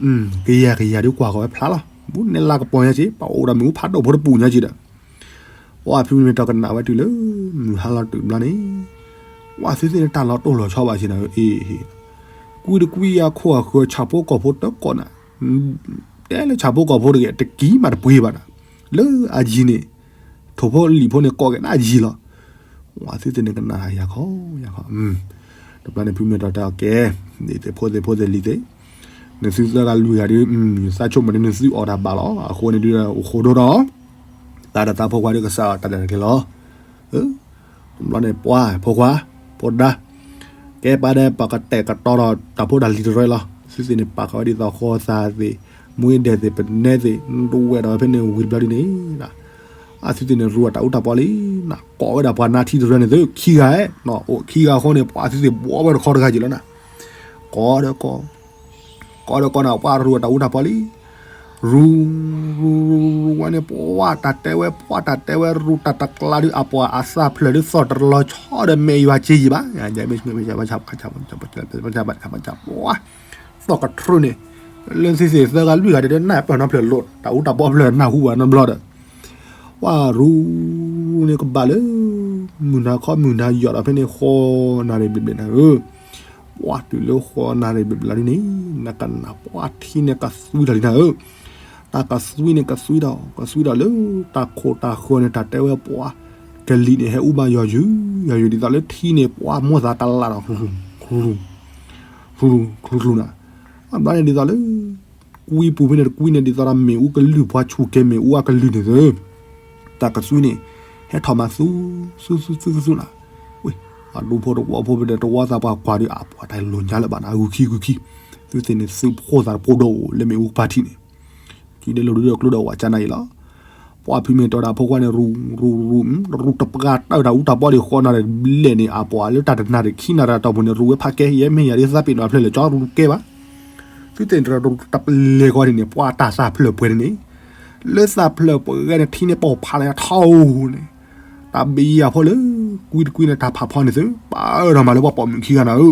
ကယၤကယၤဒုးကွၢ်ဃီၤဝဲဖျါလီၤ, ဘူးန့ၣ်လါကပီၤညါက့ ပအိၣ်ဒီးမ့ၣ်အူဖးဒိၣ်ဖိတပူၤညါက့ဒီး ပှၢ်ဖုမ့ၢ်တီၤကနၣ်ဝဲတုၤလၢ မုၢ်ဟါလီၤတုၤဘျီန့ၣ်, ပှၢ်သုသ့ၣ်န့ၣ်တၢ်လီၤတိၢ်လီၤဆီဘၣ်က့နၤဧၢ, အ့ၣ်, ကွံတကွံအခိၣ်အဃၢၤ ဆၣ်ဖိကီၢ်ဖိတကိးနၤ, တဲလၢဆၣ်ဖိကီၢ်ဖိတဂ့ၤ တကံမးတပှ့ၤဘၣ်နၤ, လၢအယံၤန့ၣ် ထိၣ်ဖိလံၣ်ဖိန့ၣ်ကိးက့ၤနၤအယံၤလီၤ, ပှၢ်သုသ့ၣ်န့ၣ်ကနၣ်ယၤခီယၤခီ, တဘျီန့ၣ်ဖုမ့ၢ်တီၤတဲအီၤကဲ, ဒ်သိးဖိသ့ၣ်ဖိသ့ၣ်လံၤသ့ၣ် နသုသၢဂၤလွံၢ်ဂၤဒုး သးဆိကမိၣ်ဒ်နသုအီၣ်တၢ်ဘၣ်လီၤ, အဃိန့ၣ်ဒုး အိၣ်ဃိဒိဒီး သးဒီးသးဖိခွါဒုးကစးအီၣ်တၢ်ဒၣ်တက့ၢ်လီၤ, တဘျီန့ၣ်ပှၢ်ဖိခွါ ဖိဒါ, ကဲပၢ်ဒီးပကတဲာ်ကတီၤဒီးတၢ်ဖိတၢ်လံၤတရၢလီၤ, သုသ့ၣ်န့ၣ်ပာ်ဃာ်ဝဲဒ်သိးဃီသးသ့ၣ်, မူဒဲးသ့ၣ် ပနဲသ့ၣ် ဒိဝဲဒီးဝဲဖဲန့ၣ်ဝံၤတဘျီဒုးန့ၣ် အသုသ့ၣ်န့ၣ်ရူအတၢ်အူတၢ်ပီလံ, ကိးဝဲဒၣ်ပှၤနါထံတရၢန့ၣ်သု ခံဂၤ, အိၣ်ခံဂၤအဃိန့ၣ် ပှၢ်သုသ့ၣ်ဘှီဝဲတခီတဂၤက့ၤလီၤနၤ, ကိးဒီးကိး ကိးဒီးကိးနၤ ပှၢ်ရူအတၢ်အူတၢ်ပီလံ, ရူ ရူ ရူ ရူဝဲန့ၣ် ပှၢ်တၢ်တဲဝဲ ပှၢ်တၢ်တဲဝဲ ရူတၢ်တကျါဒုး အပှၤအသးဖျၢၣ်ဒုးသီၣ်တလီၤဆီဒီးမဲာ်ယွၤက့ယံာ်ဘၣ်, ပှၢ်သီၣ်ကထြူန့ၣ်, လၢသုသ့ၣ်သၢဂၤလွံၢ်ဂၤဒဲးဒဲး နၢ်ပၢၢ်နီဖျၢၣ်လိာ် တၢ်အူတၢ်ပီဖျၢၣ်နၢ်ဟူဘၣ်နီတဘျီဒီး ပှၢ်ရူန့ၣ်ကဘၣ်လၢ မုၢ်နၤခီမုၢ်နၤယီၤဒီးဖဲန့ၣ် ဃီနၣ်ရံၣ်ဘျဲၣ်ဘျဲၣ်နၤဧၢ, ပှၢ်တုၤလၢဃီနၣ်ရံၣ်ဘျဲၣ်ဘျဲၣ်လီၤဒ်န့ၣ် နကနၣ်ပှၢ်ထံန့ၣ်ကသွံတၢ်လံနၤဧၢ, တၢ်ကသွံန့ၣ်ကသွံဒီး ကသွံဒီးလၢ တၢ်ခိၣ်တၢ်ဃၢၤန့ၣ် တၢ်တဲဝဲပှၢ် ကလံၤန့ၣ် ဟဲအူဘၣ်ယီၤယုာ် ယီၤယုာ်ဒ်သိးလၢထံန့ၣ် ပှၢ်မိၢ်သးကလးဒီး ချူချူနၤ, အဘျီန့ၣ်ဒ်သိးလၢ ကွံပူၤဖဲန့ၣ်တကွံန့ၣ် ဒ်သိးဒီးမ့ၣ်အူကလုၢ် ပှၤဆူၣ်ကဲမ့ၣ်အူအကလုၢ်န့ၣ်သၢ တၢ်ကသွံန့ၣ် ဟဲထီၣ်မၤသူ သူသူသူသူသူနၤ, ဝ့ၢ် အဒူဖိတဝီဖိဖဲန့ၣ် တဝီသးပှၢ်ကွၢ်ဒီး အပှၤတၢ်လိၣ်ညါလၢၤဘၣ်နၤ ဂုာ်ခံဂုာ်ခံ, သုသ့ၣ်န့ၣ်သုးဖိသၣ်တဖိဒီးအိၣ်လၢမ့ၣ်အူကပၤထံးန့ၣ် ကံဒဲးလိာ်ဒုးဒီးကျိဒီးဝးကၠါနၤအံၤလီၤ. ပှၢ်ဖုမ့ၢ်တီၤဒၣ်ဖိခွါန့ၣ် ရူ ရူ ရူ ရူတပှၢ်တၢၢ်တၢ်အူတၢ်ပီဒံးဃီနၣ်ရံၣ်ဘျဲၣ်န့ၣ် အပှၤလၢတၢ်တနၣ်ရံၣ်ခံနၣ်ရံၣ်အတီၢ်ပူၤန့ၣ် ရူဝဲဖးကဲ ယဲမ့ၢ်ယၤဒ်သးပ့ၤနီၣ်အဖျၢၣ်လၢာ်ကၠီရူတကဲဘၣ်. သုသ့ၣ်န့ၣ်တရူတပလဲၤကီဒ်န့ၣ် ပှၢ်တၢ်သးဖျၢၣ်ပှဲၤန့ၣ်န့ၣ် လၢသးဖျၢၣ်ပှဲၤန့ၣ် ထံန့ၣ်ပိာ်ဖးလၢထီၣ်န့ၣ် တၢ်ဘံယၤဖိလၢ ကွံတကွံန့ၣ် တၢ်ဖးဖီန့ၣ်သု ပာ်အၢထီၣ်မးလၢပှၢ်ပိာ်မုၣ်ခံဂၤနၤဧၢ,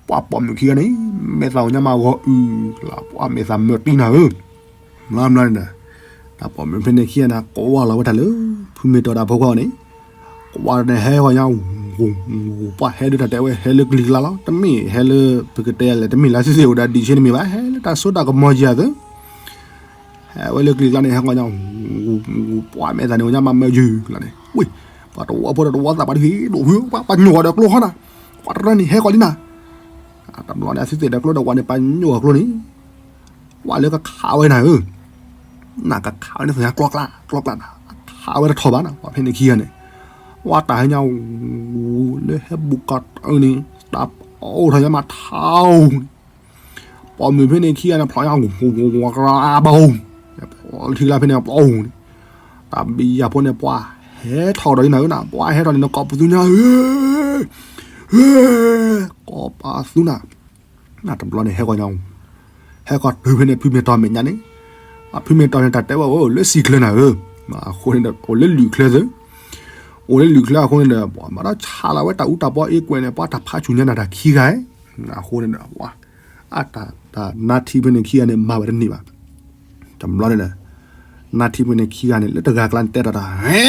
ပှၢ်ပိာ်မုၣ်ခံဂၤန့ၣ် မဲာ်သၣ်အိၣ်ညါမးဂီၤအုၣ်ကလး ပှၢ်မဲာ်သၣ်မၢတံနၤဧၢ, မ့ၢ်မ့ၢ်န့ၣ် တၢ်ပိာ်မုၣ်ဖဲန့ၣ်ခံဂၤန့ၣ် ကွၢ်လီၤဝဲတၢ်လၢ ဖုမ့ၢ်တီၤဒၣ်ဖိခွါန့ၣ်, ကွၢ်န့ၣ်ဟဲဂီၤညါ ပှၢ်ဟဲဒုးတၢ်တဲဝဲဟဲလၢကလံၤကျါလီၤ တမ့ၢ်ဟဲလၢ ပကတဲလဲၣ် တမ့ၢ်လၢသုသ့ၣ်အိၣ်ဒၣ်ဒံးဆ့တမ့ၢ်ဘၣ် ဟဲလၢတၢ်စိတၢ်ကမီၤယၤသု ဟဲဝဲလၢကလံၤကျါန့ၣ် ဟဲကွၢ်ညါ ပှၢ်မဲာ်သၣ်န့ၣ် ဝဲညါမးမၢယုၤကျါန့ၣ် ဝ့ၢ် ပှၤတဝီဖိဒီးတဝီသးပှၢ်တဟ့ၣ်ဒိၣ်ဖု ပှၤပှၤညိၣ်ဃီၤဒီးကျိခီနၤ ပှၤတရၢန့ၣ် ဟဲကွၢ်လံနၤ တဘျီန့ၣ် အသုသ့ၣ်ဒီးကျိဒီးဝးန့ၣ် ပှၤညိၣ်ဃီၤကျိန့ၣ် ပှၢ်လၢကခးဝဲနၤဧၢ နကခးဝဲန့ၣ် သုညါကျီကျါ ကျီကျါနၤ ခးဝဲတထီၣ်ဘၣ်နၤ ပှၢ်ဖဲန့ၣ်ခံဂၤန့ၣ် ဝဲတၢ်ဟဲညါ လၢဟဲဘူးကီးတၢ်အၢန့ၣ် တၢ်အိၣ်ထီၣ်ညါမးထါ ပိာ်မုၣ်ဖဲန့ၣ်ခံဂၤန့ၣ် ဖျိညါ ဘီ ထံကျါဖဲန့ၣ် ပီန့ၣ် တၢ်ဘံယၤဖိန့ၣ် ပှၢ်ဟဲထီၣ်ဒီးနၤဧၢနၤ ပှၢ်ဟဲထီၣ်န့ၣ် နကိးပသူညါဧၢ ကိးပသူနၤ တဘျီန့ၣ် ဟဲကီၢ်ညါ ဟဲကီၢ်တုၤဖဲန့ၣ် ဖုမ့ၢ်တီၤမဲာ်ညါန့ၣ် ဖုမ့ၢ်တီၤန့ၣ် တၢ်တဲဝဲအိၣ်လၢစံၣ်ချၢနၤဧၢ အဃိန့ၣ်ဒီး အိၣ်လၢလွံၢ်ချၢသု အိၣ်လၢလွံၢ်ချၢအဃိန့ၣ်ဒီး ပှၤမၤဒီးဆါလီၤဝဲတၢ်အူတၢ်ပီအ့ကွဲးန့ၣ် ပှၤတၢ်ဖးဆူၣ်ညါနၤတၢ်ခံဂၤ အဃိန့ၣ်ဒီး ပှၤ အတၢ်နါထံဖဲန့ၣ်ခံဂၤန့ၣ် မၤဝဲတန့ၢ်ဘၣ် တဘျီန့ၣ်ဒီး နါထံဖဲန့ၣ်ခံဂၤန့ၣ် လၢတဂၤကျါန့ၣ် တဲတၢ်တၢ် ဟဲ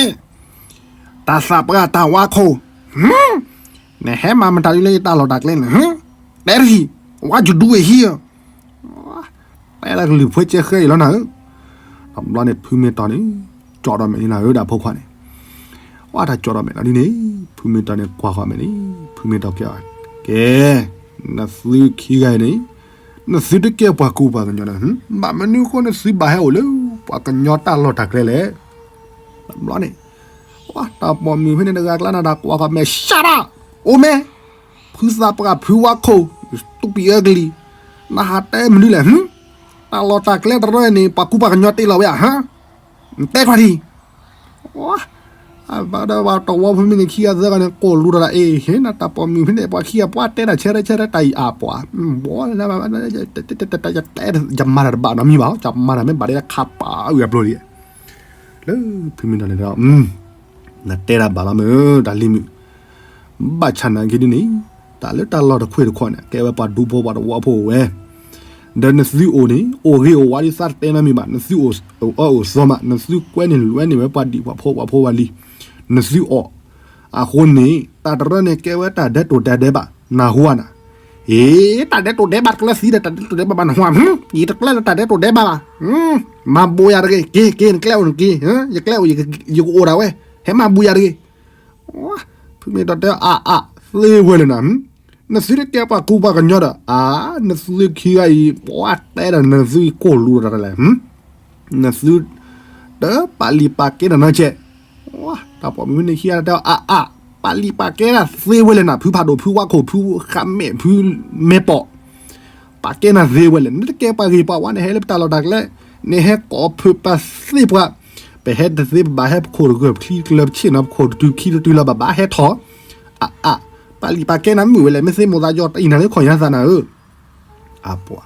တၢ်သးပှၢ်တၢ်ဝါခိၣ် နဟဲမၤမတၤဒ်လၢယတၢ်လီၢ်တၢ်ကျဲန့ၣ် တဲတထံၣ် what you do here တဲလၢကလုၢ်ဖဲကဲဃဲအံၤလီၤနၤဧၢ တဘျီန့ၣ် ဖုမ့ၢ်တီၤန့ၣ် ကၠီဒီးမဲာ်န့ၣ်နၤဧၢ ဒၣ်ဖိခွါန့ၣ် ဝဲတၢ်ကၠီဒီးမဲာ်လီၤဒ်န့ၣ် ဖုမ့ၢ်တီၤန့ၣ် ကွၢ်ဃီၤမဲာ်န့ၣ် ဖုမ့ၢ်တီၤကဲအီၤ ကဲ နသုခံဂၤအံၤန့ၣ် နသုတကဲပှၤကူပှၤကညီဒီး ဘၣ်မနုၤအဃိနသုဘၣ်ဟဲအိၣ်လၢ ပှၤကညီတၢ်လီၢ်တၢ်ကျဲလဲၣ် တဘျီန့ၣ် ဝဲတၢ်ပိာ်မုၣ်ဖဲန့ၣ်တဂၤကျါနၤ တၢ်ကွၢ်ဃီၤမဲာ် shut up အိၣ်မဲာ် ဖုသးပှၢ်ဖုဝါခိၣ် stupid ugly နဟးတဲမနုၤလဲၣ် တၢ်လီၢ်တၢ်ကျဲတရၢန့ၣ် ပှၤကူပှၤကညီတ့လီၤဝဲဧါ ဟါ နတဲခွါထံၣ် ဝဲ ဘၣ်ဒီးပှၤတဝီဖိမ့ၢ်န့ၣ်ခံဂၤသၢဂၤန့ၣ် ကိးလူၤဒီးတၢ်အ့ၣ် ဟ့ၣ်နၤတၢ်ပိာ်မုၣ်ဖဲန့ၣ် ပှၤခံဂၤပှၤတဲတၢ်ဆၢရဲဆၢရဲတၢ်အံၤအါပှၤ ဘီ ယမၤတၢ်တဘၣ်နီတမံၤဘၣ် ယမၤတၢ်မ့ၢ်ဘၣ်ဒီးခးပာ်အုၣ်အပျိၤလံ လၢဖုမ့ၢ်ဒီးန့ၣ်ဒီး နတဲတၢ်ဘၣ်လီၤမ့ၢ် တၢ်လံၤမုၣ် ဘၣ်ဆၣ်နာ်က့ဒ်န့ၣ် တၢ်လၢတၢ်လီၢ်တခွ့ၣ်တခီန့ၣ် ကဲဝဲပှၤဒူဖိပှၤတဝီဖိအိၣ်ဝဲ ဒီးနသုအိၣ်န့ၣ် အိၣ်ဂ့ၤအိၣ်ဝါဒ်သးတတဲနီတမံၤဘၣ် နသုအိၣ်အၢအိၣ်သီမး နသုကွဲန့ၢ်လွဲန့ၢ်ဝဲပှၤဒံၣ်ပှၤဖိပှၤဖိဝဲလံ နသုအီၣ် အဃိန့ၣ် တၢ်တရၢန့ၣ်ကဲဝဲတၢ်ဒဲးတိာ်ဒဲးဒဲးဘၣ် နၢ်ဟူဧါနၤ အ့ တၢ်ဒဲးတိာ်ဒဲးဘၣ်တကျၢၤသံဒီး တၢ်ဒဲးတိာ်ဒဲးဘၣ်ဘၣ်နဟူဧါ ယတကျၢၤလၢတၢ်ဒဲးတိာ်ဒဲးဘၣ်ဘၣ် မၤဘူးယၤတဂ့ၤ က့ၤ က့ၤ နကျဲအိၣ်နက့ၤ ယကျဲအိၣ် ယကအိၣ်ဒၣ်ဝဲ ဟဲမၤဘူးယၤတဂ့ၤ ဖုမ့ၢ်တီတဲအါအါသ့ဝဲလဲၣ်နၤ နသုတကဲပှၤကူပှၤကညီဒီး အါ နသုခံဂၤအံၤ ပှၤတဲဒီးနသုကိၢ်လူးဒီးတၢ်လဲၣ် နသု တပာ်လံၤပာ်ကဲနၤနီကဲ တၢ်ပိာ်မုၣ်ဖဲန့ၣ်ခံဂၤတဲအါအါ ပာ်လံၤပာ်ကဲနၤသ့ဝဲလဲၣ်နၤ ဖုဖးဒိၣ် ဖုဝါခိၣ် ဖုဃးမဲာ် ဖုမဲာ်ပိာ် ပာ်ကဲနၤသ့ဝဲလဲၣ် နတကဲပှၤဂ့ၤပှၤဝါန့ၣ် ဟဲလၢပတၢ်လီၢ်တၢ်ကျဲ နဟဲကိးဖုပာ်သ့ပှၤ ပဟဲတသ့ပဘၣ်ဟဲပခိၣ်တဂၢၢ်ပချံတကျၢၤပဆ့ၣ်နီၤ ပခိၣ်တတုၤခံတတုၤလီၤဘၣ်ဘၣ်ဟဲထီၣ် အါအါ ပာ်လံၤပာ်ကဲနၤမုာ်ဝဲလဲၣ် မ့ၢ်သ့မိၢ်သးယီၤတအံၤနၤလၢခီၣ်ညါသးနၤဧၢ အပှၤ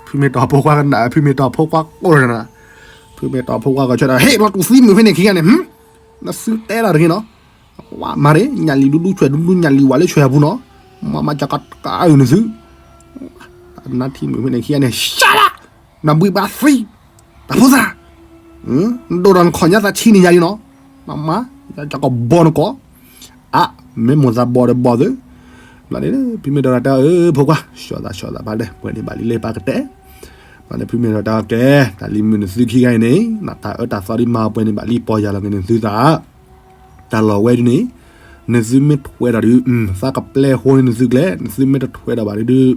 ဖုမ့ၢ်တီၤဖိခွါကနၣ် ဖုမ့ၢ်တီၤဖိခွါကိးနၤ ဖုမ့ၢ်တီၤဖိခွါကီၢ်ဆၢဒီး ဟ့ၣ်လီၤတူၢ်သံမုာ်ဖဲန့ၣ်ခံဂၤန့ၣ် နသုတဲတၢ်တဂ့ၤနီၤ ဝါမၤရ့ၣ် ညၣ်လံၤဒူဒူဆွဲးဒူဒူ ညၣ်လံၤဝၤလၢဆွဲးအပူၤနီၤ မၤမၤကကတၢ်အုၣ်နသု နါထံမုာ်ဖဲန့ၣ်ခံဂၤန့ၣ် ရှါလၢ နဘှံးဘၣ်သံ တၢ်ဖိသၣ် နဒိၣ်ဒီးနခီၣ်ညါသးဆံးန့ၣ်ယၤလံနီၤ မၤမၤ ယကဘီနကိး အါ မ့ၢ်မိၢ်သးဘီဒီးဘီသု ဘျီန့ၣ် ဖုမ့ၢ်ဒီးတဲ အၢ ဖိခွါ ဆှီသးဆှီသးဘၣ်လဲၣ် ပှဲၤန့ၣ်ဘၣ်လံလၢပၢ်ကတဲ ဘျီန့ၣ် ဖုမ့ၢ်ဒီးတဲ ကဲ တၢ်လံၤမုာ်နသုခံဂၤအံၤန့ၣ် နတၢ်အၢတၢ်သီဒ်မၤပှဲၤန့ၣ်ဘၣ်လံ ပီၢ်ယၢ်လီၤက့ၤနသုသး တၢ်လီၢ်ဝဲဒ်န့ၣ် နသုမ့ၢ်ထွဲဒီးဒုး သးကပျဲဃိန့ၢ်နသုကျဲ နသုမ့ၢ်တထွဲဒီးဘၣ်ဒုး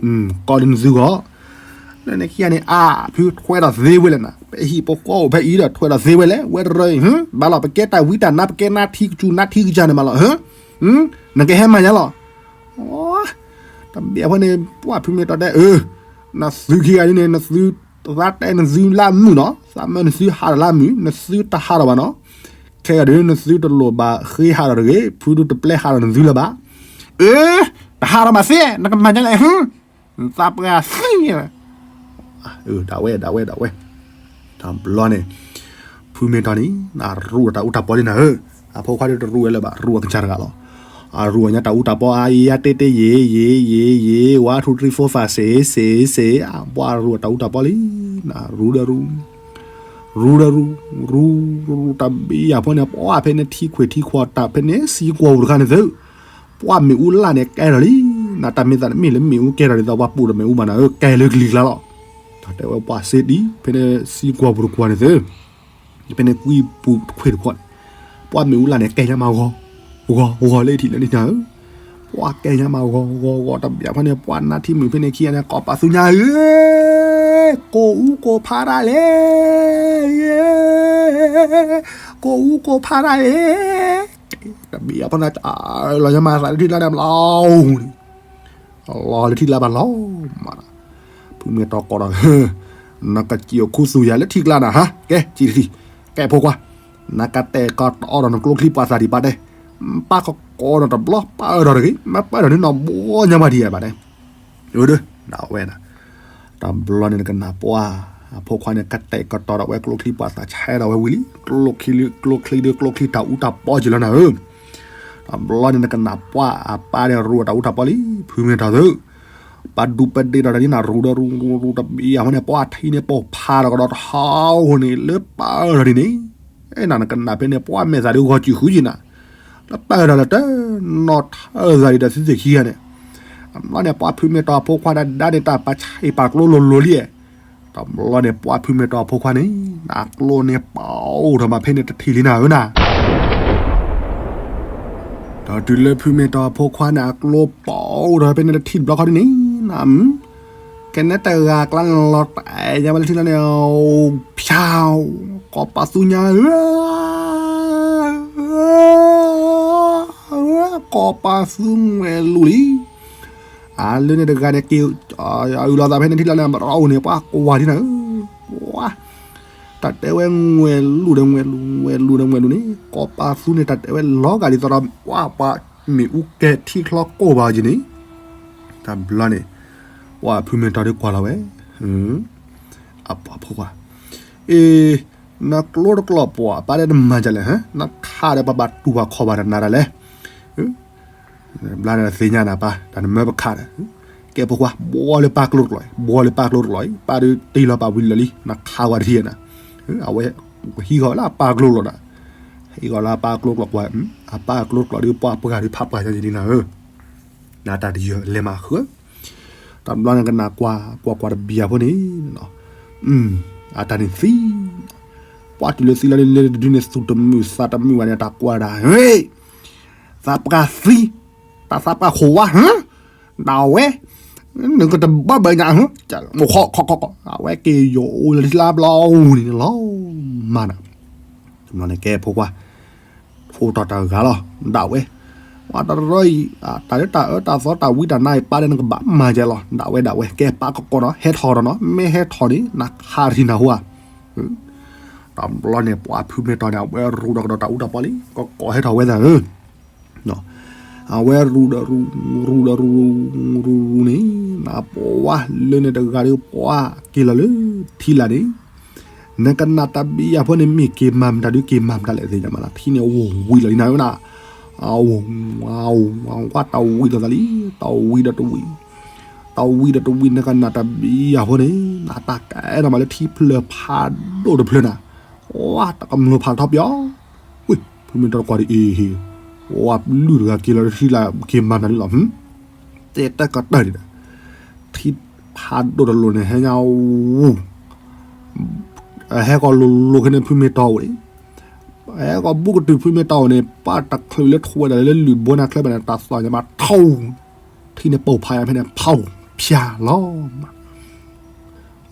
ကီဒ်နသုဂီၢ် လၢန့ၣ်ခံဂၤန့ၣ် အါ ဖုထွဲဒီးသ့ဝဲလဲၣ်နၤ ပဟံၣ်ပဃီအိၣ်ဖဲအံၤဒီးထွဲဒီးသ့ဝဲလဲၣ် ဝဲတရၢအံၤ ဘၣ်လီၤ ပကဲတၢ်ဝံတၢ်နါ ပကဲနါထံကစူၤနါထံကစၢ်န့ၣ်မးလီၤ နကဟဲမၤညါလီၤ တဘၣ်အဃိန့ၣ် ပှၢ်ဖုမ့ၢ်တီတဲ အၢ နသုခံဂၤဒ်န့ၣ် နသု သးတဲနသုလၢမုာ်နီၤ သးမၢနသုဟးဒီးလၢမုာ် နသုတဟးဒီးဘၣ်နီၤ ခဲဂၤဒ်န့ၣ် နသုတလိၣ်ဘၣ်ဃ့ဟးဒီးတဂ့ၤ ဖုဒုတပျဲဟးဒီးနသုလၢၤဘၣ် အၢ တဟးဒီးဘၣ်သ့ နကမၤညါလဲၣ် သးပှၢ်သ့ ဒၣ်ဝဲ ဒၣ်ဝဲ ဒၣ်ဝဲ တဘျီန့ၣ် ဖုမ့ၢ်တီန့ၣ် နရူးတၢ်အူတၢ်ပီလံနၤဧၢ, အဖိခွါဒ်တရူးဝဲလၢၤဘၣ် ရူးအကစၢ်တဂၤလီၤ. အရူးအညါတၢ်အူတၢ်ပီအါ ယၤတဲတဲယ့ၤ ယ့ၤ ယ့ၤ ယ့ၤ one two three four five six six six အဘှါရူးတၢ်အူတၢ်ပီလံ, နရူးဒီးရူး ရူးဒီးရူး ရူး ရူးတၢ်ဘံၣ်ယၤဖိန့ၣ် ပှၢ်ဖဲန့ၣ်ထံခွဲးထံခွီတၢ်ဖဲန့ၣ် စံကွီၤပူၤတခါန့ၣ်သု ပှၢ်မ့ၣ်အူလၢ်န့ၣ်ကဲထီၣ်လံ, နတၢ်မ့ၢ်သးတမ့ၢ်လၢမ့ၣ်အူကဲထီၣ်ဒ်သိးပှၤပူၤဒီးမ့ၣ်အူဘၣ်နၤဧၢ, ကဲလၢကလံၤကျါလီၤ. တၢ်တဲဝဲပှၢ်စ့ဒံး ဖဲန့ၣ်စံကွီၤပူၤတကွီၤန့ၣ်သု ဖဲန့ၣ်ကွံပူၤခွဲးတခွီန့ၣ် ပှၢ်မ့ၣ်အူလၢ်န့ၣ်ကဲညါမးဂီၤ ဂီၤ ဂီၤလၢထံၣ်လၢနံၣ်နၤဧၢ, ပှၢ်ကဲညါမးဂီၤဂီၤဂီၤ တဘျီဖဲန့ၣ် ပှၢ်နါထံမုၣ်ဖဲန့ၣ်ခံဂၤန့ၣ် ကိးပသူညါဧၢ, ကိးအူကိးဖးဒၣ်လဲၣ် ကိးအူကိးဖးဒၣ်လဲၣ်, တဘျီဖဲန့ၣ် လီၤညါမးသးလၢထံၣ်လၢန့ၣ်ဘျီ လီၤလၢထံၣ်လၢဘၣ်လီၤမး, ဖုမ့ၢ်တီကိးဒီး နကစံၣ်အိၣ်ခူသူၣ်ယၤလၢထံကျါနၤဟါ, ကဲစံၣ်တထံၣ်, ကဲဖိခွါ, နကတဲာ်ကတီၤဒီးနကျိချံပှၤသၣ်ဒံးဘၣ်တဲ, ပၢ်ကကိးဒီးတဘျီပၢ်အၢဒီးတဂ့ၤ, မ့ၢ်ပၢ်ဒီးနနီၢ်ဘီညါဘၣ်ဒံးဘၣ်တဲ, အဒၢ ဒၣ်ဝဲဒၣ် တဘျီန့ၣ်နကနၣ်ပှၢ်, အဖိခွါန့ၣ် ကတဲာ်ကတီၤဒီးဝဲကျိချံပှၤသၣ်ဆဲးဒီးဝဲဝံၤလံ, ကျိချံဒီးကျိချံတၢ်အူတၢ်ပီက့ၤလီၤနၤဧၢ, တဘျီန့ၣ်နကနၣ်ပှၢ်အပၢ်န့ၣ်ရူးအတၢ်အူတၢ်ပီလံ, ဖုမ့ၢ်တီသု ပဒူပဒ့ဒီးတၢ်ဒ်နၤရူးဒီးရူးရူးတဘျီအဃိန့ၣ် ပှၢ်ထံန့ၣ်ပိာ်ဖးဒီးကဒီးတဟီအဃိန့ၣ် လၢပၢ်အၢဒီးဒ်န့ၣ်, အဲၣ်နၤနကနၣ်ဖဲန့ၣ် ပှၢ်မဲာ်သးဒ်ဂီၤစုာ်ဃုက့ၤနၤ, လၢပၢ်အၢဒီးလၢတနီၢ်ထၢသးဒ်ဒီးသုသ့ၣ်ခံဂၤန့ၣ်, တဘျီန့ၣ် ပှၢ်ဖုမ့ၢ်တီအဖိခွါဒၣ်ဒၣ်န့ၣ် တၢ်ပာ်ဆံးပာ်ကျိလိၤလိၤလံ, တဘျီန့ၣ် ပှၢ်ဖုမ့ၢ်တီအဖိခွါန့ၣ် နကျိန့ၣ်ပအိၣ်ထီၣ်မးဖဲန့ၣ်တထံၣ်လံနၤဧၢနၤ ဒီးတုၤလၢဖုမ့ၢ်တီအဖိခွါန့ၣ် အကျိပအိၣ်ဒီးဖဲန့ၣ်တထံၣ်တဘျီခီဒ်န့ၣ်, ကနဲတဂၤကျါန့ၣ်လီၤတဲာ်ညါဝဲလၢထံလီၤန့ၣ်, ဖၠါ, ကိးပသူညါဧၢ, ကိးပသူမှဲၤလူၤလံ, အလၢန့ၣ်တဂၤန့ၣ်က့ၤ, အအုၣ်လီၤသးဖဲန့ၣ်ထံလီၤန့ၣ် ဘၣ်အိၣ်န့ၣ် ပှၤကွၢ်ထံနၤဧၢ, ပှၤ တၢ်တဲဝဲငွဲလူၤဒီးငွဲလူၤ ငွဲလူၤဒီးငွဲလူၤန့ၣ် ကိးပသူန့ၣ် တၢ်တဲဝဲလီၤဂာ်ဒ်သိးဒီး ပှၤပှၤမ့ၢ်အူကဲထံချီကိၢ်ဘၣ်က့ၤန့ၣ် တဘျီန့ၣ် ပှၤဖုမ့ၢ်တီဒီးကွၢ်လီၤဝဲ အပှၤဖိခွါ အ့ နကျိတကျိးပှၤ ပၢ်ဒီးနမၤဒ်လဲၣ် နခးဒီးပှၤဘၣ်တူၢ်ဘၣ်ခီၣ် ဘၣ်ဒီးနၤဒ်လဲၣ် ဘျါဒီးသ့ၣ်ညါနၤပၢ် တၢ်နမၢပခးဒီး ကဲဖိခွါ ဘှီလၢပၢ်ကျိတကျိး ဘှီလၢပၢ်ကျိတကျိး ပၢ်ဒုးတ့ၢ်လီၤပာ်ဝံၤလၢာ်လံ နခးဝဲတထံၣ်နၤ အဝဲဟံးဃီၤလၢအပၢ်ကျိတကျိးနၤ ဟံးဃီၤလၢအပၢ်ကျိတကျိးကွၢ် အပၢ်ကျိတကျိးဒုးပှၤပှၤဒုးဖးပှၤညါယလံနၤဧၢ နတၢ်တယၢၤလဲၤမးဃၢ တဘျီန့ၣ်ကနၣ်ကွၢ် ကွၢ်ကွၢ်တဘံၣ်အဖိန့ၣ် အတၢ်န့ၣ်သံ ပှၤတုၤလၢသံလီၤလၢလၢတဒုန့ၣ် သူၣ်တမုာ်သးတမုာ်ဘၣ်န့ၣ် တၢ်ကွၢ်ဒၣ် ဟ့ၣ် သးပှၢ်သံ တၢ်သးပှၢ်ခိၣ်ဝါ ဟၢ ဒၣ်ဝဲ နကတဘၣ်ဘၣ်ညါ ဟၢ ခီခီခီ အဝဲက့ၤယိၤအိၣ်လၢထံလါဘျီအူန့ၣ်လီၤ မၤနၤ တဘျီန့ၣ်ကဲဖိခွါ ဖိတီၤတဂၤလီၤ ဒၣ်ဝဲ ပှၤတရၢအံၤ တၢ်လၢတၢ်အၢတၢ်သီတၢ်ဝံတၢ်နါအံၤ ပၢ်ဒီးနကဘၣ်မၤကဲလီၤ ဒၣ်ဝဲဒၣ်ဝဲ ကဲပၢ်ကကိးဒီး ဟဲထီၣ်ဒီးနီၤ မ့ၢ်ဟဲထီၣ်န့ၣ် နခးတထံၣ်နၤဟူဧါ တဘျီန့ၣ် ပှၤဖုမ့ၢ်တီန့ၣ် အဝဲရူးဒီးကဒီးတၢ်အူတၢ်ပီလံ ကကိးဟဲထီၣ်ဝဲသးဧၢ အဝဲရူးဒီးရူး ရူးဒီးရူး ရူးရူးန့ၣ် နပှၤလၢန့ၣ်တဂၤဒီးပှၤက့ၤလီၤလၢထံလာ်န့ၣ် နကနၣ်တဘံၣ်ယၤဖိန့ၣ် မ့ၢ်က့ၤမၤမတၤဒုးက့ၤမၤမတၤလဲၣ်သ့ၣ်ညါမးလီၤ ထံန့ၣ်အဝဲဝံၤလီၤလံနၤဧၢနၤ အဝဲ ဝဲတၢ်ဝံၤဒီးသးလံ တၢ်ဝံၤဒီးတဝံၤ တၢ်ဝံၤဒီးတဝံၤ နကနၣ်တဘံၣ်ယၤဖိန့ၣ် နတၢ်ကဲနီၤမးလၢထံဖျၢၣ်ဖးဒိၣ်တဖျၢၣ်နၤ ဝဲတကမျၢၢ်ဖးထီပယီၤ ဝ့ၢ် ဖုမ့ၢ်တီတကွၢ်ဒ်အံၤ ဝဲပလုၢ်တဂၤက့ၤလီၤလၢထံလာ် က့ၤမၤမတၤဒုးလီၤ တဲတၢ်ကတၢၢ်ဒံးဒီး ထံဖးဒိၣ်တလိၤန့ၣ် ဟဲညါဝူ ဟဲကီၤလိၤလိၤခဲန့ၣ်ဖုမ့ၢ်တီအိၣ်န့ၣ် ဟဲကီၤဘူးကတုၤဖုမ့ၢ်တီအိၣ်န့ၣ် ပှၤတချုးလၢထွဲဒီးလၢလုၢ်ဘိနၤချၢဘၣ်န့ၣ် တၢ်သီၣ်ညါမးထီ ထံန့ၣ်ပိာ်ဖးယါဖဲန့ၣ် ဖီ ဖျါလီၤမး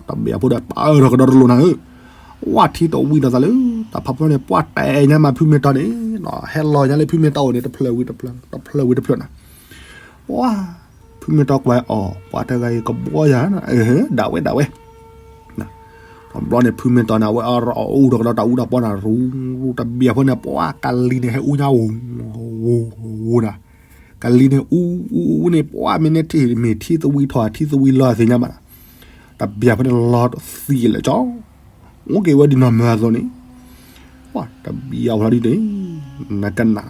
တဘံၣ်အဖိဒီးပၢ်အၢၣ်ဒီးကဒီးတလိၤနၤဧၢ ဝဲထံတဝံၤဒီးသးလၢ တၢ်ဖးဖျီန့ၣ် ပှၤတဲညါမးဖုမ့ၢ်တီန့ၣ် ဟဲလီၤညါလၢဖုမ့ၢ်တီအိၣ်န့ၣ် တဖျၢၣ်ဝံၤတဖျၢၣ် တဖျၢၣ်ဝံၤတဖျၢၣ်နၤ ပှၤ ဖုမ့ၢ်တီကွၢ်အီၤ ပှၤတဂၤအံၤကဘှီယၤ ဒၣ်ဝဲဒၣ်ဝဲ တဘျီန့ၣ် ဖုမ့ၢ်တီန့ၣ် အဝဲအီၣ်အူဒီးကဒီးတၢ်အူတၢ်ပီနၤ ရူ ရူတဘံၣ်အဖိန့ၣ် ပှၤကလံၤန့ၣ် ဟဲအူညါဝူ ဝူ ဝူနၤ ကလံၤန့ၣ် အူ အူ အူန့ၣ် ပှၤမ့ၢ်နဲထံၣ် မ့ၢ်ထံသဝံထီၣ် ထံသဝံလီၤသ့ၣ်ညါဘၣ်နၤ တဘံၣ်အဖိန့ၣ်လီၤသံလၢာ်ကၠီ အိၣ်က့ၤဝဲဒ်နီၢ်မၢအသိးန့ၣ် ပှၤတဘံၣ်အဖိလီၤဒ်န့ၣ် နကနၣ်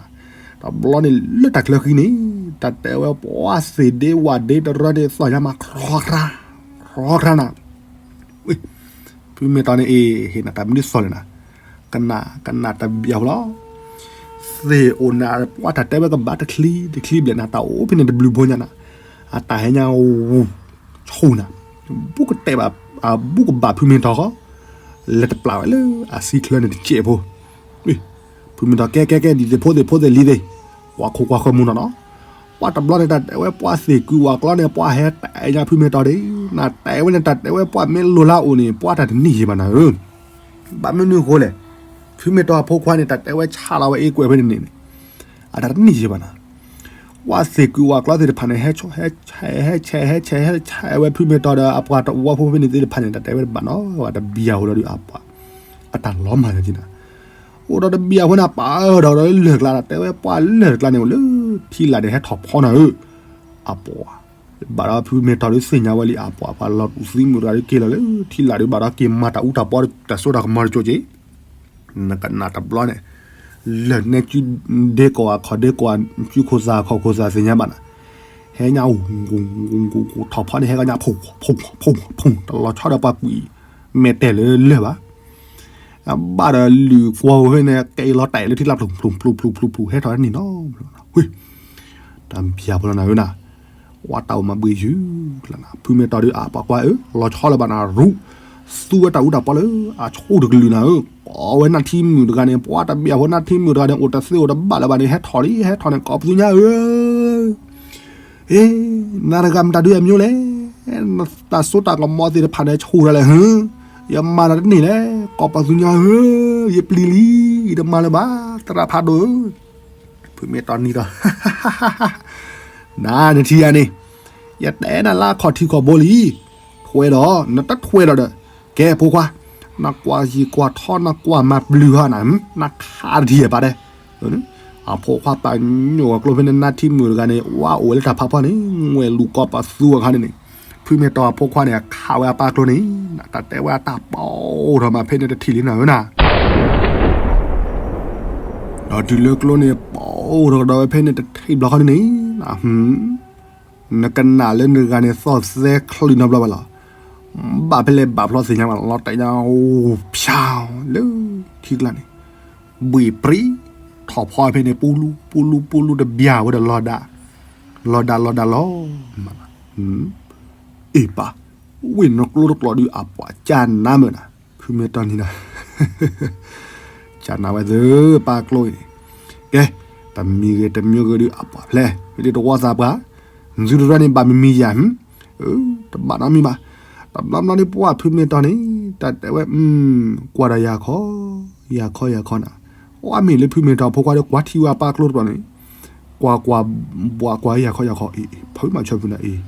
တဘျီန့ၣ်လၢတၢ်ချၢဃံန့ၣ် တၢ်တဲဝဲပှၤသ့ၣ်ဒ့ဝၣ်ဒ့တရၢန့ၣ် သီၣ်ညါမး ခရီခရါ ခရီခရါနၤ ဖုမ့ၢ်တီန့ၣ်အ့ၣ် ဟ့ၣ်နၤတၢ်မနုၤသီၣ်လဲၣ်နၤ ကနၣ် ကနၣ်တဘံၣ်အဖိလီၤ သ့ၣ်အိၣ်နၤ ပှၤတၢ်တဲဝဲကဘၣ်တချံ တချံဘျဲၣ်နၤ တၢ်အိၣ်ဖဲန့ၣ်တဘျုးဘိညါနၤ အတၢ်ဟဲညါဝူ ဆူၣ်နၤ ဘူးကတဲဘၣ် အဘူးကဘၣ်ဖုမ့ၢ်တီဃီ လဲၤတပျၢ်ဝဲလၢအဆံချၢန့ၣ်တစဲးဖိ ဖုမ့ၢ်တီကဲကဲကဲ ဒ်သ့ၣ်ဖိသ့ၣ်ဖိသ့ၣ်လံသ့ၣ် ပှၤခိၣ်ကွၢ်ဃၢမူနီၤနီၤ ပှၤတဘျီန့ၣ် တၢ်တဲဝဲပှၤသ့ၣ်ကုဝၤကျီန့ၣ် ပှၤဟဲတဲညါဖုမ့ၢ်တီဒၣ် နတၢ်တဲဝဲန့ၣ် တၢ်တဲဝဲပှၤမ့ၢ်လိၤလၢအအိၣ်န့ၣ် ပှၤတၢ်တနံၣ်ယံၤဘၣ်နၤဧၢ ဘၣ်မနုၤအဃိလဲၣ် ဖုမ့ၢ်တီအဖိခွါန့ၣ် တၢ်တဲဝဲဆါလီၤဝဲအ့ကွဲးဖဲန့ၣ်န့ၣ် အတၢ်တနံၣ်ယံၤဘၣ်နၤ ပှၤသ့ၣ်ကုဝၤကျီသ့ၣ်တဖၣ်န့ၣ် ဟဲ ဟဲဆဲး ဟဲဆဲး ဟဲဆဲးဝဲဖုမ့ၢ်တီဒီး အပှၤတဝီဖိဖဲန့ၣ်သ့ၣ်တဖၣ်န့ၣ် တၢ်တဲဝဲတဘၣ်နီၤ ဝဲတဘံၣ်အဖိလီၤဒုးအပှၤ အတၢ်လီၤမၢ်ယၤက့နၤ အိၣ်ဒီးတဘံၣ်အဖိန့ၣ် ပာ်အၢၣ်ဒီးလၢၢ်ကျါ တၢ်တဲဝဲပှၤလၢၢ်တကျါန့ၣ် အိၣ်လၢထံလာ်န့ၣ် ဟဲထီၣ်ဖီနၤဧၢ အပှၤ ဘၣ်ဒီးဖုမ့ၢ်တီဒုးသ့ၣ်ညါဝဲလံ အပှၤ ပှၤလီၤတူာ်သံမုၢ်တဂၤဒုးက့ၤလီၤလၢထံလာ်ဒုး ဘၣ်ဒီးက့ၤမၤတၢ်အူတၢ်ပီ တၢ်စိတၢ်ကမီၤတကၠိက့ၤ နကနၣ်တဘျီန့ၣ် လၢၢ်နဲကုဒ့ကိးဂၤခီၣ်ဒ့ကိးဂၤ ကုခိၣ်သၣ်ခီၣ်ခိၣ်သၣ်သ့ၣ်ညါဘၣ်နၤ ဟဲညါ ထီၣ်ဖီန့ၣ် ဟဲကညါ ဖူ ဖူ ဖူ ဖူ တလီၤဆီဒီးပှၤကွံာ် မဲာ်တဲာ်လၢလၢၢ်ဘၣ် ဘၣ်ဒီးလုၢ်ကွီၢ်ဝဲန့ၣ် ကဲအံၤလီၤတဲာ်လၢထံလာ် ဖျုၣ်ဖျုၣ်ဖျုၣ်ဖျုၣ်ဖျုၣ် ဟဲထီၣ်ဟဲနံၤနီၤ တၢ်ဘံၣ်အဖိလီၤနၤဧၢနၤ ဝဲတၢ်အိၣ်မၤဘှံးယုၢ်လီၤနၤ ဖုမ့ၢ်တီဒုးအပှၤကွၢ်အၢ လီၤဆီလၢၤဘၣ်နၤရူး သူဝဲတၢ်အူတၢ်ပီလၢအဆိတကလုာ်နၤဧၢ ကိးဝဲနၢ်ထံမုၣ်တဂၤန့ၣ် ပှၤတဘံၣ်အဖိနၢ်ထံမုၣ်တဂၤန့ၣ် အိၣ်တသ့အိၣ်တဘၣ်လၢၤဘၣ်န့ၣ် ဟဲထီၣ်လံ ဟဲထီၣ်န့ၣ် ကိးပသူညါဧၢ အ့ နၤတဂၤမတၤဒုးအမျိုးလဲၣ် တၢ်စိတၢ်ကမီၤသ့ၣ်တဖၣ်န့ၣ် ဆူၣ်ဒၣ်လဲာ်ဟၢ ယမၤတၢ်တန့ၢ်လဲၣ် ကိးပသူညါဧၢ ယပျံၤလံ ယတမၤလၢၤဘၣ် သရၣ်ဖးဒိၣ်ဧၢ ဖုမ့ၢ်တီနံၤဒီး နၤနထံၣ်ယၤန့ၣ် ယတဲနၤလၢအခီၣ်ထံးခီၣ်ဘိလံ ထွဲဒီး နတထွဲဒီးဒီး ကဲဖိခွါ နကွၢ်ယံၤကွၢ်ထီ နကွၢ်မၤပျုၤဟီနၤ, နခးတထံၣ်အပၢ်ဒဲး. အဖိခွါပာ်ညိၣ်အကျိဖဲန့ၣ် နါထံမုၣ်တဂၤန့ၣ် ဝါအိၣ်ဝဲလၢတၢ်ဖးဖီန့ၣ် ငွဲၣ်လူၤကီးပသူအခါန့ၣ်န့ၣ်, ဖုမ့ၢ်တီၤအဖိခွါန့ၣ် အခးဝဲအပၢ်ကျိန့ၣ်, တၢ်တဲဝဲအတၢ်ပီၣ်ထီၣ်မးဖဲန့ၣ်တထံၣ်လံနၤဧၢနၤ ဒီးတုၤလၢကျိန့ၣ် ပီၣ်ထီၣ်ကဒီးဝဲဖဲန့ၣ်တထံၣ်ဘျီခီန့ၣ်န့ၣ်, နကနၣ်လၢနတဂၤန့ၣ် သီၣ်သဲချံနီတဘျီဘၣ်လီၤ. ဘၣ်ဖဲလဲၣ်ဘၣ်ဖျီသ့ၣ်ညါဘၣ်လီၤ တဲညါအိၣ်ဖၠါလၢခံကျါန့ၣ်, ဘှ့ၣ်ပြံ, ထီၣ်ဖီဖဲန့ၣ် ပူလူပူလူပူလူတဘျၢဝဲဒီးလီၤဒၣ်, လီၤဒၣ်လီၤဒၣ်လီၤ. အ့ၣ်ပၢ်, ဝ့ၢ်နကျိတကျိာ်ဒုးအပှၤကၢ်နါမုၢ်နၤ, ဖုမ့ၢ်တီၤန့ၣ်ဒီး ကၢ်နါဝဲသ့ၣ်ပၢ်ကျိအံၤန့ၣ်, ကဲ, တမံၤဂ့ၤတမံၤဂ့ၤဒုးအပှၤဖျဲး, မ့ၢ်ဒ်တဝီသးပှၢ်, နသုတရၢန့ၣ်ဘၣ်မံၤမံၤယၤ, တဘၣ်နီတမံၤဘၣ်. တဘျီဘျီန့ၣ်ပှၢ်ဖုမ့ၢ်တီၤန့ၣ်, တၢ်တဲဝဲ, ကွၢ်ဒီးယၤခီ, ယၤခီယၤခီနၤ, အီၣ်မ့ၢ်လၢဖုမ့ၢ်တီၤဖိခွါဒီးကွၢ်ထံဝဲအပၢ်ကျိတကျိာ်န့ၣ်, ကွၢ်ကွၢ်, ဘှးကွၢ်ယၤခီယၤခီအံၤ, ဖုမၤဆၢဖုနၤအံၤ,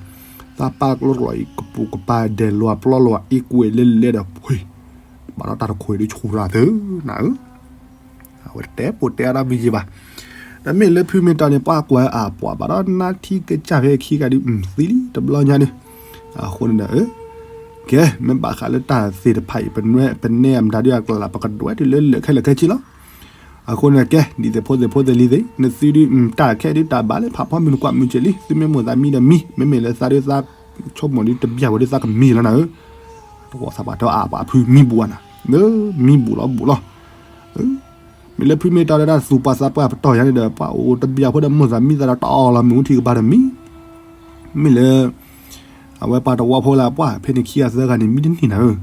သးပၢ်ကျိတကျိာ်အံၤ ကပူၤကပၤဒဲးလီၤပျီလီၤအံၤကွဲးလဲလဲဒီး ဘၣ်ဒီးတၢ်တခိၣ်အံၤဒုးဆူၣ်ရၤသုနၤဧၢ, အဝဲတတဲပိာ်တဲအါထီၣ်မံၤယံၤဘၣ်. တမ့ၢ်လၢဖုမ့ၢ်တီၤန့ၣ် ပှၤကွၢ်အပှၤဘၣ်ဒီးနါထံကစၢ်ဖဲခံဂၤဒုး သံလံတဘျီညါဒုး, အဃိန့ၣ်ဒီး ကဲ, မ့ၢ်ဘၣ်ဃးလၢတၢ်သ့ၣ်တဖၣ်အံၤ ပနဲအမတၤဒုးအကျါ ပကဒွဲတုၤလၢလၢာ်ခဲလၢာ်ခဲဆ့လီၤ. အဃိန့ၣ်ကဲ, ဒ်သိးဖိသ့ၣ်ဖိသ့ၣ်လံၤသ့ၣ်, နသုဒုးတၢ်ခဲဒုးတၢ်ဘၣ်လၢဖးဖီမုၢ်နကွၢ်မုၢ်ကၠ့ၣ်လံ, သုမ့ၢ်မိၣ်သးမံဒီးမံ, မ့မ့ၢ်လၢသးဒုးသးဆိကမိၣ်ဒုးတဘၣ်ဝဲဒုးသးကမံလီၤနၤဧၢ, တဝီသးပှၢ်တဲအါပှၤဖုမံဘူးနၤ, မံဘူးလီၤဘူးလီၤ. မ့ၢ်လၢဖုမ့ၢ်တီၤလၢတၢ်သူၣ်ပှၢ်သးပှၢ်ပတီၢ်ယၤန့ၣ်ဒီး ပှၤအိၣ်တဘျၢဖိဒီးမိၣ်သးမံသးဒီးတအီၣ်လီၤမုၢ်ထံကပၤဒီးမံ, မ့ၢ်လၢ အဝဲပှၤတဝီဖိလၢပှၢ်ဖဲန့ၣ်ခံဂၤသၢဂၤန့ၣ် မံတန့ၢ်နၤဧၢ,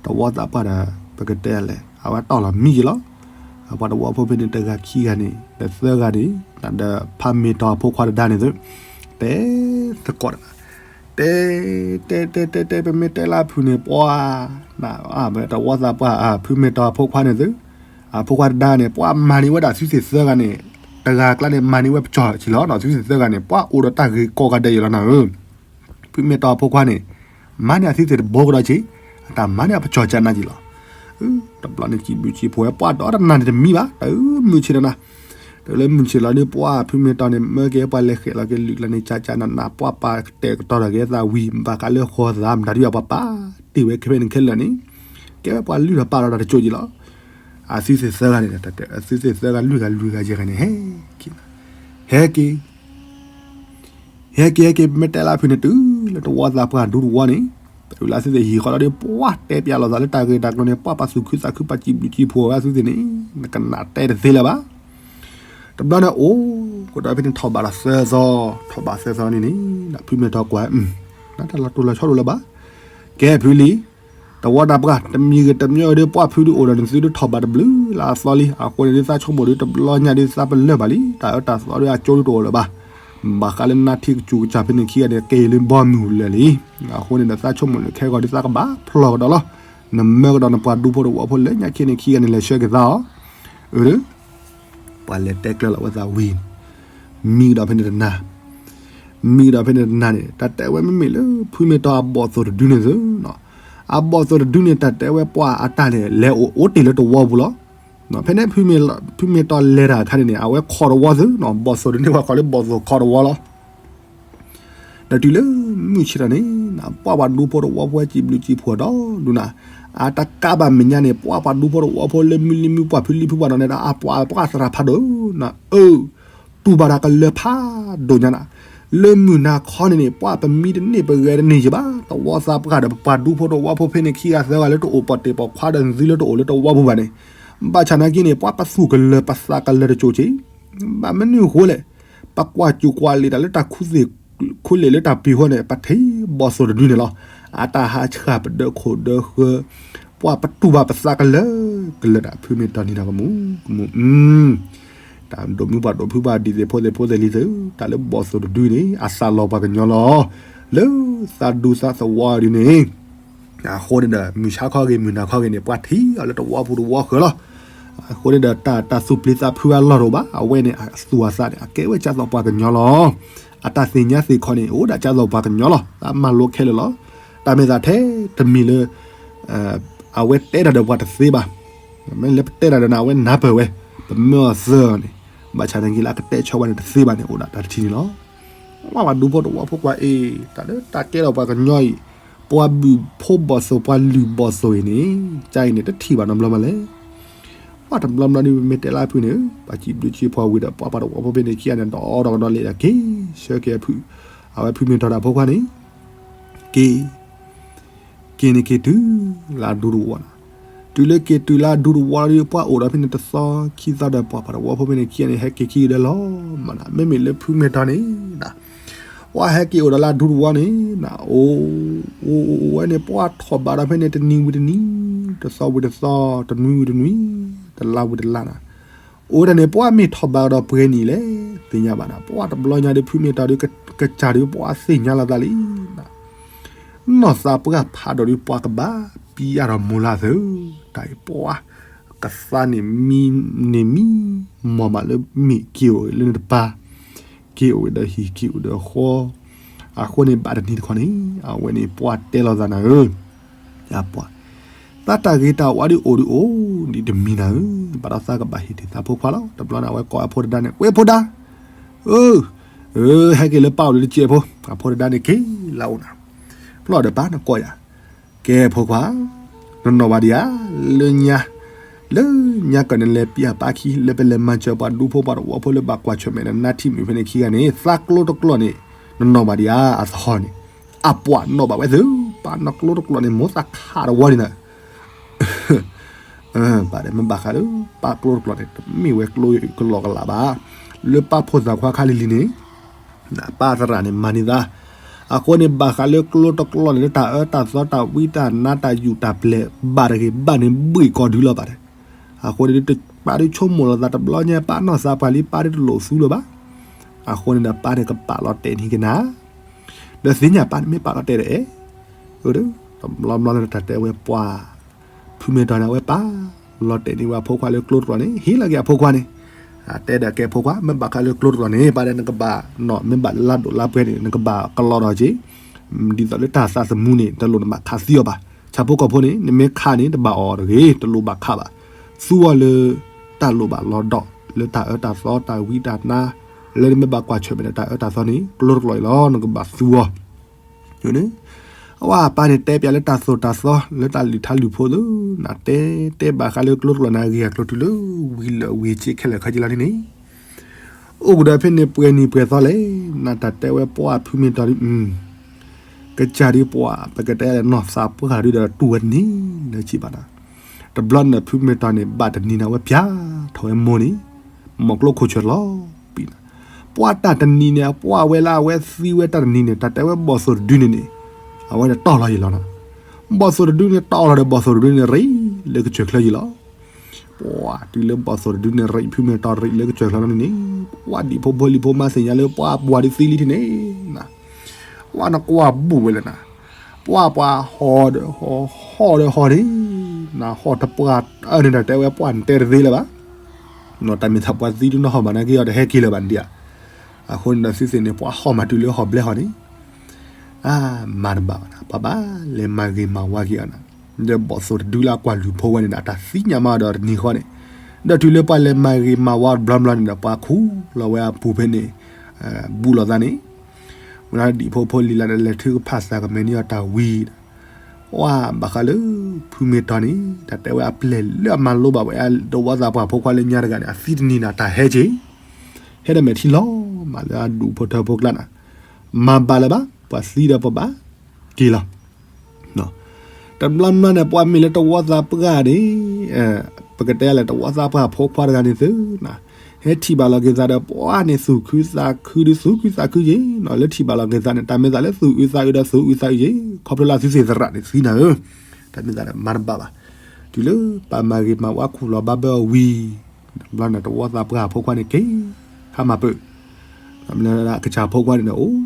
တဝီသးပှၢ်ဒီး ပကတဲလဲၣ် အဝဲတီၢ်လီၤမံက့ၤလီၤ. အပှၤတဝီဖိဖဲန့ၣ်တဂၤခံဂၤန့ၣ် ဒီးသၢဂၤန့ၣ် ဒီးဖးမ့ၢ်တီၤအဖိခွါတဒါန့ၣ်သု, တဲသကိးတဂၤ, တဲ, တဲတဲတဲတဲ ပမ့ၢ်တဲလၢဖုန့ၣ် ပှၤ, တဝီသးပှၢ် ဖုမ့ၢ်တီၤအဖိခွါန့ၣ်သု, အဖိခွါတဒါန့ၣ် ပှၤမၤန့ၢ်ဝဲဒၣ်သုသ့ၣ်သၢဂၤန့ၣ်, တဂၤကျါန့ၣ် မၤန့ၢ်ဝဲပစီၢ်ဆံးလီၤ, သုသ့ၣ်သၢဂၤန့ၣ် ပှၤအိၣ်ဒီးတၢ်ဂ့ၤကိးဂၤဒဲးယံၤလီၤနၤဧၢ. ဖုမ့ၢ်တီၤအဖိခွါန့ၣ် မၤန့ၢ်အသုသ့ၣ်တဘိကဒီးဆံး, အတၢ်မၤန့ၢ်အပစီၢ်ကနါက့ၤလီၤ. တဘျီန့ၣ်စံးဘျုးစံးဖှိၣ်ဝဲပှၤဒီးတနၤန့ၣ်တမံဘၣ်, တမုၢ်ဆ့ၣ်တနၤ, တလၢမုၢ်ဆ့ၣ်လီၤဒုး ပှၢ်ဖုမ့ၢ်တီၤန့ၣ် မၢက့ၤပှၤလဲၤဃဲးလီၤက့ၤလွံၢ်ကျါန့ၣ် ကၠၢ်ကၠၢ်နးနး ပှၤပာ်ကတဲာ်ကတီၤထီၣ်က့ၤသးဝံၤ ဘၣ်ဃးလၢဃီသးမတၤဒုးအပှၤပာ်တ့ၢ်ဝဲခဲဖဲန့ၣ်ခဲလၢာ်န့ၣ်, ကဲဝဲပှၤလုၢ်ထီၣ်ပာ်လီၤတၢ်တကၠိၢ်က့ၤလီၤ. အသုသ့ၣ်သၢဂၤန့ၣ်, အသုသ့ၣ်သၢဂၤလုၢ်ဂၤလွံၢ်ဂၤယဲၢ်ဂၤန့ၣ် ဟဲက့ၤ, ဟဲက့ၤ, ဟဲက့ၤ ဟဲက့ၤ ပမ့ၢ်တဲလၢဖုန့ၣ်တုၤလၢတဝီသးပှၢ်ဒူတဝီန့ၣ်, တုၤလၢအသုသ့ၣ်ဟံၣ်ဃီလီၤဒီး ပှၤတဲပၠးလိာ်သးလၢတၢ်ဂ့ၢ်တၢ်ကျိၤန့ၣ် ပှၤပာ်သူၣ်ခုသးခုပာ်စံးဘျုးစံးဖှိၣ်ဝဲအသုသ့ၣ်န့ၣ် နကနၣ်တဲတသ့လၢၤဘၣ်. တဘျီန့ၣ်အိၣ်ကဒီးဖဲန့ၣ်ထီၣ်ဘးဒီးသၢသီ, ထီၣ်ဘးသၢသီန့ၣ်န့ၣ် ဖုမ့ၢ်တီၤကွၢ်, နတၢ်လီၤတိၢ်လီၤဆီလိာ်လၢၤဘၣ်. ကဲဖုလံ, တဝီသးပှၢ် တမံၤဂ့ၤတမံၤဂ့ၤဒီး ပှၢ်ဖုဒုးအိၣ်ဒီးနသုဒုးထီၣ်ဘးတဘျုးလၢအသီလံ. အဃိန့ၣ်ဒုးသးဆိကမိၣ်ဒုး တဘျီညါဒုးသးပလၢၢ်ဘၣ်လံ. တၢ်အၢတၢ်သီဒုးအကၠိဒုးတအိၣ်လၢၤဘၣ်. ဘၣ်ဃးလၢနါထံကစူၤကစၢ်ဖဲန့ၣ်ခံဂၤန့ၣ် ကဲအံၤလၢဘီမုၢ်လၢာ်လံ. အဃိန့ၣ်ဒီးသးဆိကမိၣ်လၢခဲဂီၤဒုးသးကဘၣ်ဖျီၣ်ကဒီးလီၤ. နမၢကဒီးနပှၤဒူဖိတဝီဖိလၢညါခ့န့ၣ်ခံဂၤန့ၣ် လဲၤဆှၢက့ၤသးအီၤ. အၢ ပှၤလဲၤတဲကျၢၤလီၤဝဲသးဝံၤ မံကဒီးဖဲန့ၣ်တနၤ, မံကဒီးဖဲန့ၣ်တနၤန့ၣ် တၢ်တဲဝဲမ့မ့ၢ်လၢ ဖုမ့ၢ်တီၤအဘီၣ်သိၣ်တဒုန့ၣ်သု, အဘီၣ်သိၣ်တဒုန့ၣ် တၢ်တဲဝဲပှၤအတၢ်န့ၣ် လဲၤအိၣ်အိၣ်တ့ၢ်လၢတဝီပူၤလီၤ. ဖဲန့ၣ် ဖုမ့ၢ်တီၤလဲၤတၢ်အခါန့ၣ်န့ၣ် အဝဲခီတဝီသု, ဘီၣ်သိၣ်တဒုန့ၣ် ပှၤခီလၢဘီၣ်သိၣ်ခီတဝီလီၤ. ဒီးတုၤလၢမုၢ်ဆ့ၣ်ထီၣ်န့ၣ် ပှၤပှၤဒူဖိတဝီဖိဝဲစံးဘျုးစံးဖှိၣ်ဒီးဒုးနၤ, အတကးဘၣ်မဲာ်ညါန့ၣ် ပှၤပှၤဒူဖိတဝီဖိလၢမုၢ်လံမုၢ်ပှၢ်ဖုလံဖုပှၢ်ဒီးန့ၣ်ဒီး အပှၤပှၢ်သရၣ်ဖးဒိၣ်နၤဧၢ တူၢ်ဘၣ်တၢ်ကလၢၤဖးဒိၣ်ညါနၤ, လၢမုၢ်နၤခီန့ၣ်န့ၣ် ပှၤပမံတန့ၢ်ပဂဲၤတန့ၢ်ယဘၣ်, တဝီသးပှၢ်ဒီးပပှၤဒူဖိတဝီဖိဖဲန့ၣ်ခံဂၤသၢဂၤလၢတအိၣ်ပိာ်တ့ၢ်ပိာ်ခွါဒီးနသုလၢတအိၣ်လၢတဝီပူၤဘၣ်န့ၣ်, ဘၣ်ဆၣ်နာ်က့န့ၣ် ပှၤပသူၣ်ကလၢၤပသးကလၢၤတကၠိၢ်က့ၤ, ဘၣ်မနုၤအဃိလဲၣ်, ပကွၢ်စူၢ်ကွၢ်လံာ်တၢ်လၢတၢ်ခူသူၣ်ခူလံာ်လၢတၢ်ပ့ၤဃီန့ၣ် ပထံၣ်ဘီၣ်သိၣ်တဒုန့ၣ်လီၤ. အတၢ်ဟးဆှၣ်ပဒၢခိၣ်ဒၢဃၢၤ, ပှၤပတူၢ်ဘၣ်ပသးကလၢၤကလၢၤဒၣ် ဖုမ့ၢ်တီၤန့ၣ်ဒီးကမူၤကမူၤ တၢ်ဒိၣ်မုၢ်ပှၢ်ဒိၣ်ဖုပှၢ်ဒ်သိးဖိသ့ၣ်ဖိသ့ၣ်လံၤသု, တၢ်လၢဘီၣ်သိၣ်တဒုန့ၣ် အသးလီၤပှၤကညီလီၤ. လၢသးဒူသးသဝီဒုန့ၣ်, အဃိန့ၣ်ဒီး မုၢ်ဆါခီဂ့ၤ မုၢ်နၤခီဂ့ၤန့ၣ် ပှၤထံၣ်အီၤလၢတဝီပူၤတဝီဃၢၤလီၤ. အဃိန့ၣ်ဒီး တၢ်သူၣ်ပျံၤသးဖုးအလီၢ်တအိၣ်ဘၣ်, အဝဲန့ၣ် အသူၣ်အသးန့ၣ် အကဲဝဲကၢ်သိးပှၤကညီလီၤ. အတၢ်သ့ၣ်ညါသ့ၣ်ခီန့ၣ် အိၣ်ဒၣ်ကၢ်သိးပှၤကညီလီၤ. တၢ်မၤလိခဲလၢာ်လီၤ. တၢ်မဲာ်သးထဲတမံၤလၢ အဝဲတဲတၢ်ဒီးပှၤတသ့ဘၣ်. မ့ၢ်လၢပတဲတၢ်ဒီးန့ၣ် အဝဲနၢ်ပၢၢ်ဝဲ, ပမၢအီၤသၢအီၤန့ၣ်, ဘၣ်ဆၣ်သနာ်က့လၢအကတဲဆၢဝဲန့ၣ်တသ့ဘၣ်န့ၣ် အိၣ်ဒၣ်တၢ်တထံၣ်န့ၣ်လီၤ. ပှၤဒူဖိတဝီဖိကွၢ်အ့ၣ် တၢ်လၢတၢ်ကဲထီၣ်ပှၤကညီအံၤ, ပှၤဘုၣ်ဖိဘီၣ်သိၣ် ပှၤလုၢ်ဘီၣ်သိၣ်အံၤန့ၣ်, ကါအံၤန့ၣ် တထံၣ်ဘၣ်နီတဘျီမးလဲၣ်. ပှၤတဘျီဘျီဒ်ပမ့ၢ်တဲလၢအဖုန့ၣ်, ပှၤစံးဘျုးစံးဖှိၣ်ဝံၤဒီး ပှၤပှၤတဝီဖိဖဲန့ၣ်ခံဂၤန့ၣ် ဒီးဒီကဒီးလဲၤဒီးက့ၤဆၢက့ၤအဖု, အဝဲဖုမ့ၢ်ထီၣ်ဒီးအဖိခွါန့ၣ်, က့ၤ က့ၤန့ၣ်က့ၤတုၤလၢအဒူတဝီနီၤ. တုၤလၢက့ၤတုၤလၢအဒူတဝီဒီး ပှၤအိၣ်ဒီးဖဲန့ၣ်တသီခံသီဒီး ပှၤပှၤတဝီဖိဖဲန့ၣ်ခံဂၤန့ၣ် ဟဲက့ၤခံဂၤဒီးလီၤမးနီၤ. မ့မ့ၢ်လၢဖုမ့ၢ်ထီၣ်န့ၣ်, ပှၤဟဲက့ၤအိၣ်ဒီးလၢအဒူတဝီန့ၣ်, အိၣ် အိၣ်ဝဲန့ၣ် ပှၤထီၣ်ဘးဒီးဖဲန့ၣ် တနံၤဝံၤတနံၤ, တသီဝံၤတသီ, တနွံဝံၤတနွံ, တလါဝံၤတလါနီၤ. အိၣ်ဝဲဒၣ်န့ၣ် ပှၤမ့ၢ်ထီၣ်ဘးဒီးပှဲၤနံၣ်လဲၣ် သ့ၣ်ညါဘၣ်နီၤ. ပှၤတဘျီညါဒီး ဖုမ့ၢ်ထီၣ်ဒီး ကစၢ်ဒီးပှၤသ့ၣ်ညါလီၤသးလံ နီၢ်သးပှၢ်ဖးဒိၣ်ဒီး ပှၤကဘၣ်ပံအါထီၣ်မူၤလၢ်သၢ, တၢ်အံၤပှၤကသါန့ၣ်မံ, န့ၣ်မံမီၢ်မးလၢမ့ၢ်က့ၤအိၣ်လၢနတပၤ, က့ၤအိၣ်ဝဲဒီးဟံၣ်က့ၤအိၣ်ဒီးဃီ, အဃိန့ၣ်ဘၣ်တနံၤတခီန့ၣ် အဝဲန့ၣ်ပှၤတဲလီၤသးနၤဧၢ, ပှၤ သးတၢ်ဂ့ၤတၢ်ဝါဒုးအိၣ်ဒုးအိၣ်ဒံးတမံၤနၤဧၢ, ဘၣ်ဒီးသးကဘၣ်ဟ့ၣ်တ့ၢ်သးဖိခွါလီၤ. တဘျီန့ၣ် အဝဲကိးအဖိတဒါန့ၣ်, ဝဲဖိဒါ, အၢ, ဟဲက့ၤလၢပၢ်အိၣ်လၢတစဲးဖိ, အဖိတဒါန့ၣ်က့ၤလၢအအိၣ်နီၤ, ဖျီၣ်ဒီးပၢ်နကိးယၤ, ကဲဖိခွါ, နနီၢ်ဘၣ်ဒံးဧါ, လၢညါ, လၢညါကၢၢ်နလဲၤပံအပၢ်ခံ လၢပလဲၤမၤစၢၤပှၤဒူဖိပှၤတဝီဖိလၢဘၣ်ကွၢ်ဆၢၣ်မဲာ်နနါထံၣ်မုၣ်ဖဲန့ၣ်ခံဂၤန့ၣ် သးကျိတကျီၢ်န့ၣ်, နနီၢ်ဘၣ်ဒံးဧါ, အသဟီၣ်န့ၣ်, အပှၤနီၢ်ဘၣ်ဝဲသ့ၣ်, ပၢ်နီၢ်ကျိတကျီၢ်န့ၣ် မိၢ်သးခးတဝီန့ၣ်နၤ ပၢ်ဒီးမ့ၢ်ဘၣ်ဃးလၢပၢ်ကျိတကျီၢ်န့ၣ် တမ့ၢ်ဝဲကျိကလီကလးဘၣ်. လၢပၢ်ဖိသၣ်ခွါခါလံၤလံၤန့ၣ်, ပၢ်သရၣ်န့ၣ်မၤန့ၢ်သး, အဃိန့ၣ် ဘၣ်ဃးလၢကျိတကျီၢ်န့ၣ် လၢတၢ်အၢတၢ်သီတၢ်ဝံတၢ်နါတၢ်ယူၢ်တၢ်ပျဲၢ်ဘၣ်တဂ့ၤဘၣ်န့ၣ် ဘှ့ၣ်ကီၤဒုလီၤဘၣ်ဒီး, အဃိန့ၣ် ပၢ်ဒုးဆိကမိၣ်လီၤသးတဘျီညါ ပၢ်နီၢ်သးပှၢ်လံ ပၢ်ဒုးတလိၣ်သူလၢၤဘၣ်. အဃိန့ၣ်ဒီးပၢ်န့ၣ်ကပာ်လီၤတဲာ်န့ၢ်က့ၤနၤ ဒီးသ့ၣ်ညါပၢ်န့ၣ်မ့ၢ်ပာ်လီၤတဲာ်ဒီးအဲၣ်, တဘျီဘျီလၢတၢ်တဲဝဲပှၤ, ဖုမ့ၢ်ထီၣ်န့ၣ် အဝဲပာ်လီၤတဲာ်န့ၢ်ဝဲအဖိခွါလၢကျိတကျီၢ်န့ၣ် ဟ့ၣ်လီၤက့ၤအဖိခွါန့ၣ်, တဲဒီးကဲဖိခွါ မ့ၢ်ဘၣ်ဃးလၢကျိတကျီၢ်န့ၣ် ပၢ်ဒီးနကဘၣ်နီၣ် မ့ၢ်ဘၣ်လၢလါဒိၣ်လါပှဲၤန့ၣ် နကဘၣ်ကလီဒီးက့ၤ, ဒ်သိးလၢတၢ်သးသမူန့ၣ် တလိၣ်နဘၣ်ခးသံအီၤဘၣ်. ဆၣ်ဖိကီၢ်ဖိန့ၣ် နမ့ၢ်ခးန့ၣ် တဘၣ်အီၣ်အီၤတဂ့ၤ တလိၣ်ဘၣ်ခးဘၣ်. သူအီၤလၢတၢ်လိၣ်ဘၣ်လီၤဒီး လၢတၢ်အၢတၢ်သီတၢ်ဝံတၢ်နါ, လၢနမ့ၢ်ဘၣ်ကွၢ်ဆၢၣ်မဲာ်ဒီးတၢ်အၢတၢ်သီန့ၣ် ကျိတကျီၢ်အံၤလီၤ နကဘၣ်သူအီၤ. အဝဲပၢ်န့ၣ်တဲပၠးလၢတၢ်သိၣ်တၢ်သီ လၢတၢ်လုၢ်ထါလုၢ်ဖိသ့ၣ်, နတဲတဲဘၣ်ဃးလၢကျိတကျီၢ်န့ၣ် အဂ့ၢ်အကျိၤတုၤလၢဝံၤလၢဝံၤဆ့ခဲလၢာ်ခဲဆ့လီၤန့ၣ်န့ၣ်, အိၣ်ကဒီးဖဲန့ၣ်ပှဲၤနံၣ်ပှဲၤသီလဲၣ်, နတၢ်တဲဝဲပှၤဖုမ့ၢ်ထီၣ်ဒုး, ကစၢ်ဒုးပှၤ ပကတဲလဲၣ်နီၢ်သးပှၢ်ဒုးဒီးတူၢ်ဝဲတန့ၢ် လၢစံးဘၣ်နၤ, တဘျီန့ၣ်ဖုမ့ၢ်ထီၣ်န့ၣ် ဘၣ်တနံၤန့ၣ် အဝဲပၠးထီၣ်ဝဲမိၢ်န့ၣ်, မီၢ်ကျိခိၣ်ဆၢၣ်လီၤပံၤနၤ, ပှၤတၢ်တနံၤန့ၣ် ပှၤဝဲလၢအဝဲသံဝဲတၢ်တနံၤန့ၣ် တၢ်တဲဝဲဘီၣ်သိၣ်တဒုန့ၣ်န့ၣ်, အဝဲန့ၣ်တီၢ်လီၤယံၤလီၤနီၤ, ဘီၣ်သိၣ်တဒုန့ၣ် တီၢ်လီၤဒီးဘီၣ်သိၣ်တဒုန့ၣ် ရ့လၢကစၢၢ်ချၢယံၤလီၤ. ပှၤတုၤလၢဘီၣ်သိၣ်တဒုန့ၣ် ရ့ဖုမ့ၢ်ထီၣ်ရ့လၢကစၢၢ်ချၢလီၤန့ၣ်န့ၣ်, ပှၤဒံၣ်ဖိဖိလံၤဖိမါသ့ၣ်ညါလၢပှၤပှၤဒုးသံလံထံၣ်န့ၣ်, ပှၤနကွၢ်ဘူးဝဲလၢနၤ, ပှၤပှၤဟီၣ်ဒီးဟီၣ် ဟီၣ်ဒီးဟီၣ်န့ၣ်, နဟီၣ်တပှၢ်အန့ၣ်ဒီးတဲဝဲပှၤနတဲတသ့လၢၤဘၣ်. တၢ်မ့ၢ်သးပှၤသံဒုးနဟီၣ်မးနာ်က့အီၤတဟဲက့ၤလၢၤဘၣ်ဒံးဧါ. အဃိန့ၣ်ဒီးသုသ့ၣ်န့ၣ် ပှၤဟီၣ်မးတုၤလၢဟီၣ်ဘျဲၣ်ဟီၣ်န့ၣ်, မၤတဘၣ်ဘၣ်နၤ, ပှၤဘၣ်လဲၤမၤဂ့ၤမၤဝါက့ၤအီၤနၤ, ဒီးဘီၣ်သိၣ်တဒုလၢအကွၢ်လုၢ်ဖိဝဲန့ၣ်ဒီး အတၢ်သံညါမးဒီးတနံၤဃီန့ၣ်, ဒီးတုၤလၢပှၤလဲၤမၤဂ့ၤမၤဝါတဘျီဘျီန့ၣ်ဒီး ပှၤခူၣ်လီၤဝဲအပူၤဖဲန့ၣ်, ဘူးလိာ်သးန့ၣ်, ဝဲဒၣ်ဒံၣ်ဖိဖိလံၤလၢ်ဒီးလဲၤထုကဖၣ်သးကမဲာ်န့ၢ်အီၤတၢ်ဝံၤ, ပှၤဘၣ်ဃးလၢဖုမ့ၢ်ထီၣ်န့ၣ် တၢ်တဲဝဲအပျဲၢ်လၢအမၤလိဘၣ်ဝဲအတဝီသးပှၢ်ဖိခွါလၢညါတဂၤန့ၣ် အသံတနံၤန့ၣ် တၢ်ဟဲက့ၤ ဟဲဒီးမဲာ်ထံလီၤမးလၢအဒူၣ်ဖိထၢဖိကျါနၤ, မၤဘၣ်လၢၤဘၣ် ပှၤသံဒီးပဘၣ်က့ၤလီၤ. တဘျီဘျီန့ၣ် ပှၤမ့ၢ်လၢတဝီသးပှၢ်န့ၣ်, ပကတဲလဲၣ် တဝီသးပှၢ်ဖိခွါတဂၤန့ၣ်သုနၤ, ဟဲထံၣ်ဘၣ်လီၤက့ၤသးဒီးပှၤန့ၣ် သူၣ်ခုသးခုဒုးသူၣ်ခုသးခုက့ၤနီၤ, လၢထံၣ်ဘၣ်လီၤက့ၤသးန့ၣ် တၢ်မ့ၢ်သးလၢသူၣ်အုးသးအုးဒီးသူၣ်အုးသးအုးက့ၤ, ခီဖျိလၢသုသ့ၣ်သရၣ်န့ၣ်သံနၤဧၢ, တၢ်မ့ၢ်သးဒီးမၤတဘၣ်ဘၣ်. တုၤလၢပၢ်မၤဂ့ၤမၤဝါခူၣ်လီၤဘၣ်ဘၢအီၤဝံၤ, တဘျီန့ၣ် တဝီသးပှၢ်ဖိခွါန့ၣ်က့ၤ ခါမၤပၢၢ် ကစၢ်ဖိခွါန့ၣ်ဒီးအိၣ်,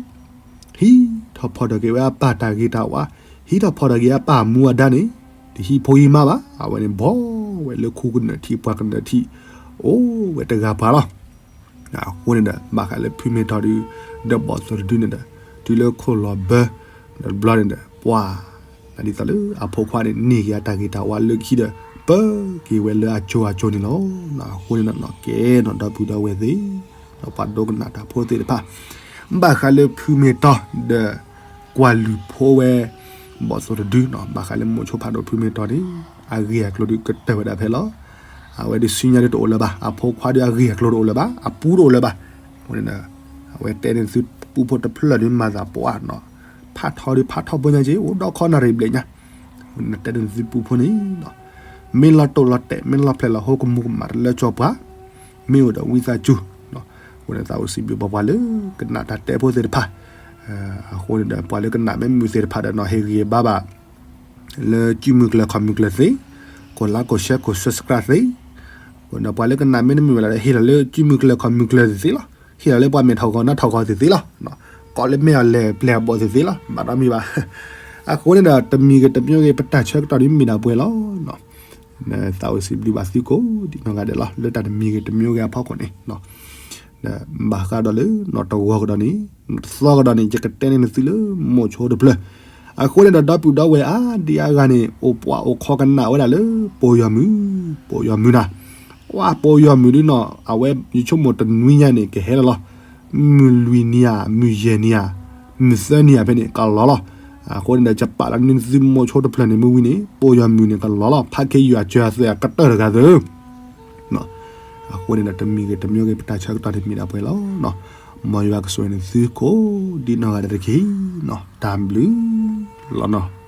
ဟံးထီၣ်ဖီၣ်ထီၣ်က့ၤဝဲအပၢ်တၢ်ဂ့ၤတၢ်ဝါ, ဟံးထီၣ်ဖီၣ်ထီၣ်က့ၤအပၢ်မူအဒါန့ၣ်, တဟံးဖိဟံးမါဘၣ်, အဝဲန့ၣ်ဘီဝဲလၢခူကနၢၣ်ထံးပှၢ်ကနၢၣ်ထံး, အိၣ်ဝဲတဂၤပှၤလီၤ. အဃိန့ၣ်ဒီး ဘၣ်ဃးလၢဖုမ့ၢ်ထီၣ်ဒုး, ဒီးဘီၣ်သိၣ်တဒုန့ၣ်ဒီး, တုၤလၢခိၣ်လီၤဘၢ, ဒီးတဘျီန့ၣ်ဒီး ပှၤ ဒ်သိးလၢအဖိခွါန့ၣ် န့ၢ်က့ၤအတၢ်ဂ့ၤတၢ်ဝါလၢခံဒီး ပၢက့ၤဝဲလၢအစိၤအစိၤန့ၣ်လီၤ. အဃိန့ၣ်ဒီး ကဲနီၤ ဒီပုၢ်ဒီဝဲၢ်သ့ၣ်, ဒီးပှၤဒိကနၣ်တၢ်ဖိသ့ၣ်တဖၣ်, ဘၣ်ဃးလၢဖုမ့ၢ်တီဒီး ကွၢ်လုၢ်ဖိဝဲ ဘီၣ်သိၣ်တဒုနီၤ, ဘၣ်ဃးလၢမိၤဆိဖးဒိၣ်ဖုမ့ၢ်တီန့ၣ် အဂ့ၢ်အကျိၤဒုးကတၢၢ်ဝဲဒၣ်ဖဲလီၤ. အဝဲဒုးဆူညါဒုးတအိၣ်လၢၤဘၣ်, အဖိခွါဒုးအဂ့ၢ်အကျိၤတအိၣ်လၢၤဘၣ်, အပူတအိၣ်လၢၤဘၣ်. အဃိန့ၣ်ဒီး အဝဲတဲန့ၢ်သုပူဖိတဖျၢၣ်ဒုးမၤသးပှၢ်နီၤ, ဖးထီဒုးဖးထီဖိညါက့ အိၣ်ဒီးခီနၣ်ရံၣ်ဘျဲၣ်ညါ, အဃိန့ၣ်တဲန့ၢ်သုပူဖိန့ၣ် မ့ၢ်လီၤတိၢ်လီၤတဲာ် မ့ၢ်လီၤဖျဲးလီၤဟိ ကမူၤကမၣ်တလၢကၠီၤပှၤ, မ့ၢ်အိၣ်ဒီးဝံသးစူၤ, အဃိန့ၣ် သးအိၣ်စံးဘျုးပှၤလၢကနၣ်တၢ်တဲဖိသ့ၣ်တဖၣ်, အဃိန့ၣ်ဒီး ပှၤလၢကနၣ်မ့ၢ်မုာ်သ့ၣ်တဖၣ်ဒီးနီၤ ဟ့ၣ်ဂံၢ်ဘါဘၣ် လၢကၠံၣ်မုၢ်ကျၢၤခီၣ်မုၢ်ကျၢၤသ့, ကိးlikeကိးshareကိးsubscribeသ့, အဃိန့ၣ်ဒီး ပှၤလၢကနၣ်မ့ၢ်တမုာ်ဘၣ်ဒီး ဟ့ၣ်လီၤလၢကၠံၣ်မုၢ်ကျၢၤခီၣ်မုၢ်ကျၢၤသ့သ့လီၤ, ဟ့ၣ်လီၤလၢပှၤမဲာ်ထီၣ်ဂီၤနါထီၣ်ဂီၤသ့သ့လီၤ, ကိးလၢမဲာ်အီၤလဲၤပျဲၢ်အဘီၣ်သ့သ့လီၤ, ဘၣ်ဒီးမ့ၢ်ဘၣ်. အဃိန့ၣ်ဒီး တမံၤဂ့ၤတမံၤဂ့ၤ ပတၢ်ဆၢကတီၢ်ဒုးမ့ၢ်ဒၣ်ပှဲၤလီၤ. သးအိၣ်စံးဘျုးဘၣ်သုကိးဒံးနီၢ်ဂၤဒဲးလီၤ လၢတၢ်တမံၤဂ့ၤတမံၤဂ့ၤအဖီခိၣ်န့ၣ်, ဘၣ်ဃးဒီးလၢနီၢ်တဝီကဒီးန့ၣ် နီၢ်တသီကဒီးန့ၣ် ယကတဲန့ၢ်နသုလၢမိၤဆိတဖျၢၣ်, အဃိန့ၣ်ဒီး ဒီပုၢ်ဒီဝဲၢ်အါဒံအါဂၤန့ၣ် အိၣ်ပှၤအိၣ်ခိးကနၣ်ဝဲဒၣ်လၢ ပိာ်ယီၤမုၢ်, ပိာ်ယီၤမုၢ်နၤ, ကွၢ်ပိာ်ယီၤမုၢ်ဒုးနီၤ အဝဲယဆိကမိၣ်တနွံညါန့ၣ် ကဟဲလီၤလီၤ, မုၢ်လွံၢ်နံၤဧါ မုၢ်ယဲၢ်နံၤဧါ မုၢ်သၢနံၤဧါဖဲန့ၣ် ကလီၤလီၤ. အဃိန့ၣ်ဒီး ယပာ်လီၤန့ၢ်သုမိၤဆိတဖျၢၣ်န့ၣ် မ့ၢ်ဝံၤန့ၣ် ပိာ်ယီၤမုၢ်န့ၣ်ကလီၤလီၤ ဖးခ့ယွၤစၢၤအသွဲၣ်အကတၢၢ်တဂၤသု အဃိန့ၣ်ဒီး တမံၤဂ့ၤတမံၤဂ့ၤ ပတၢ်ဆၢကတီၢ်န့ၣ်မ့ၢ်ဒၣ်ပှဲၤလီၤ. မ်ယွၤကဆိၣ်ဂ့ၤန့ၢ်သုကိးဒံးနီၢ်ဂၤဒဲးတက့ၢ်. တၢ်ဘျုးလီၤနီၤ.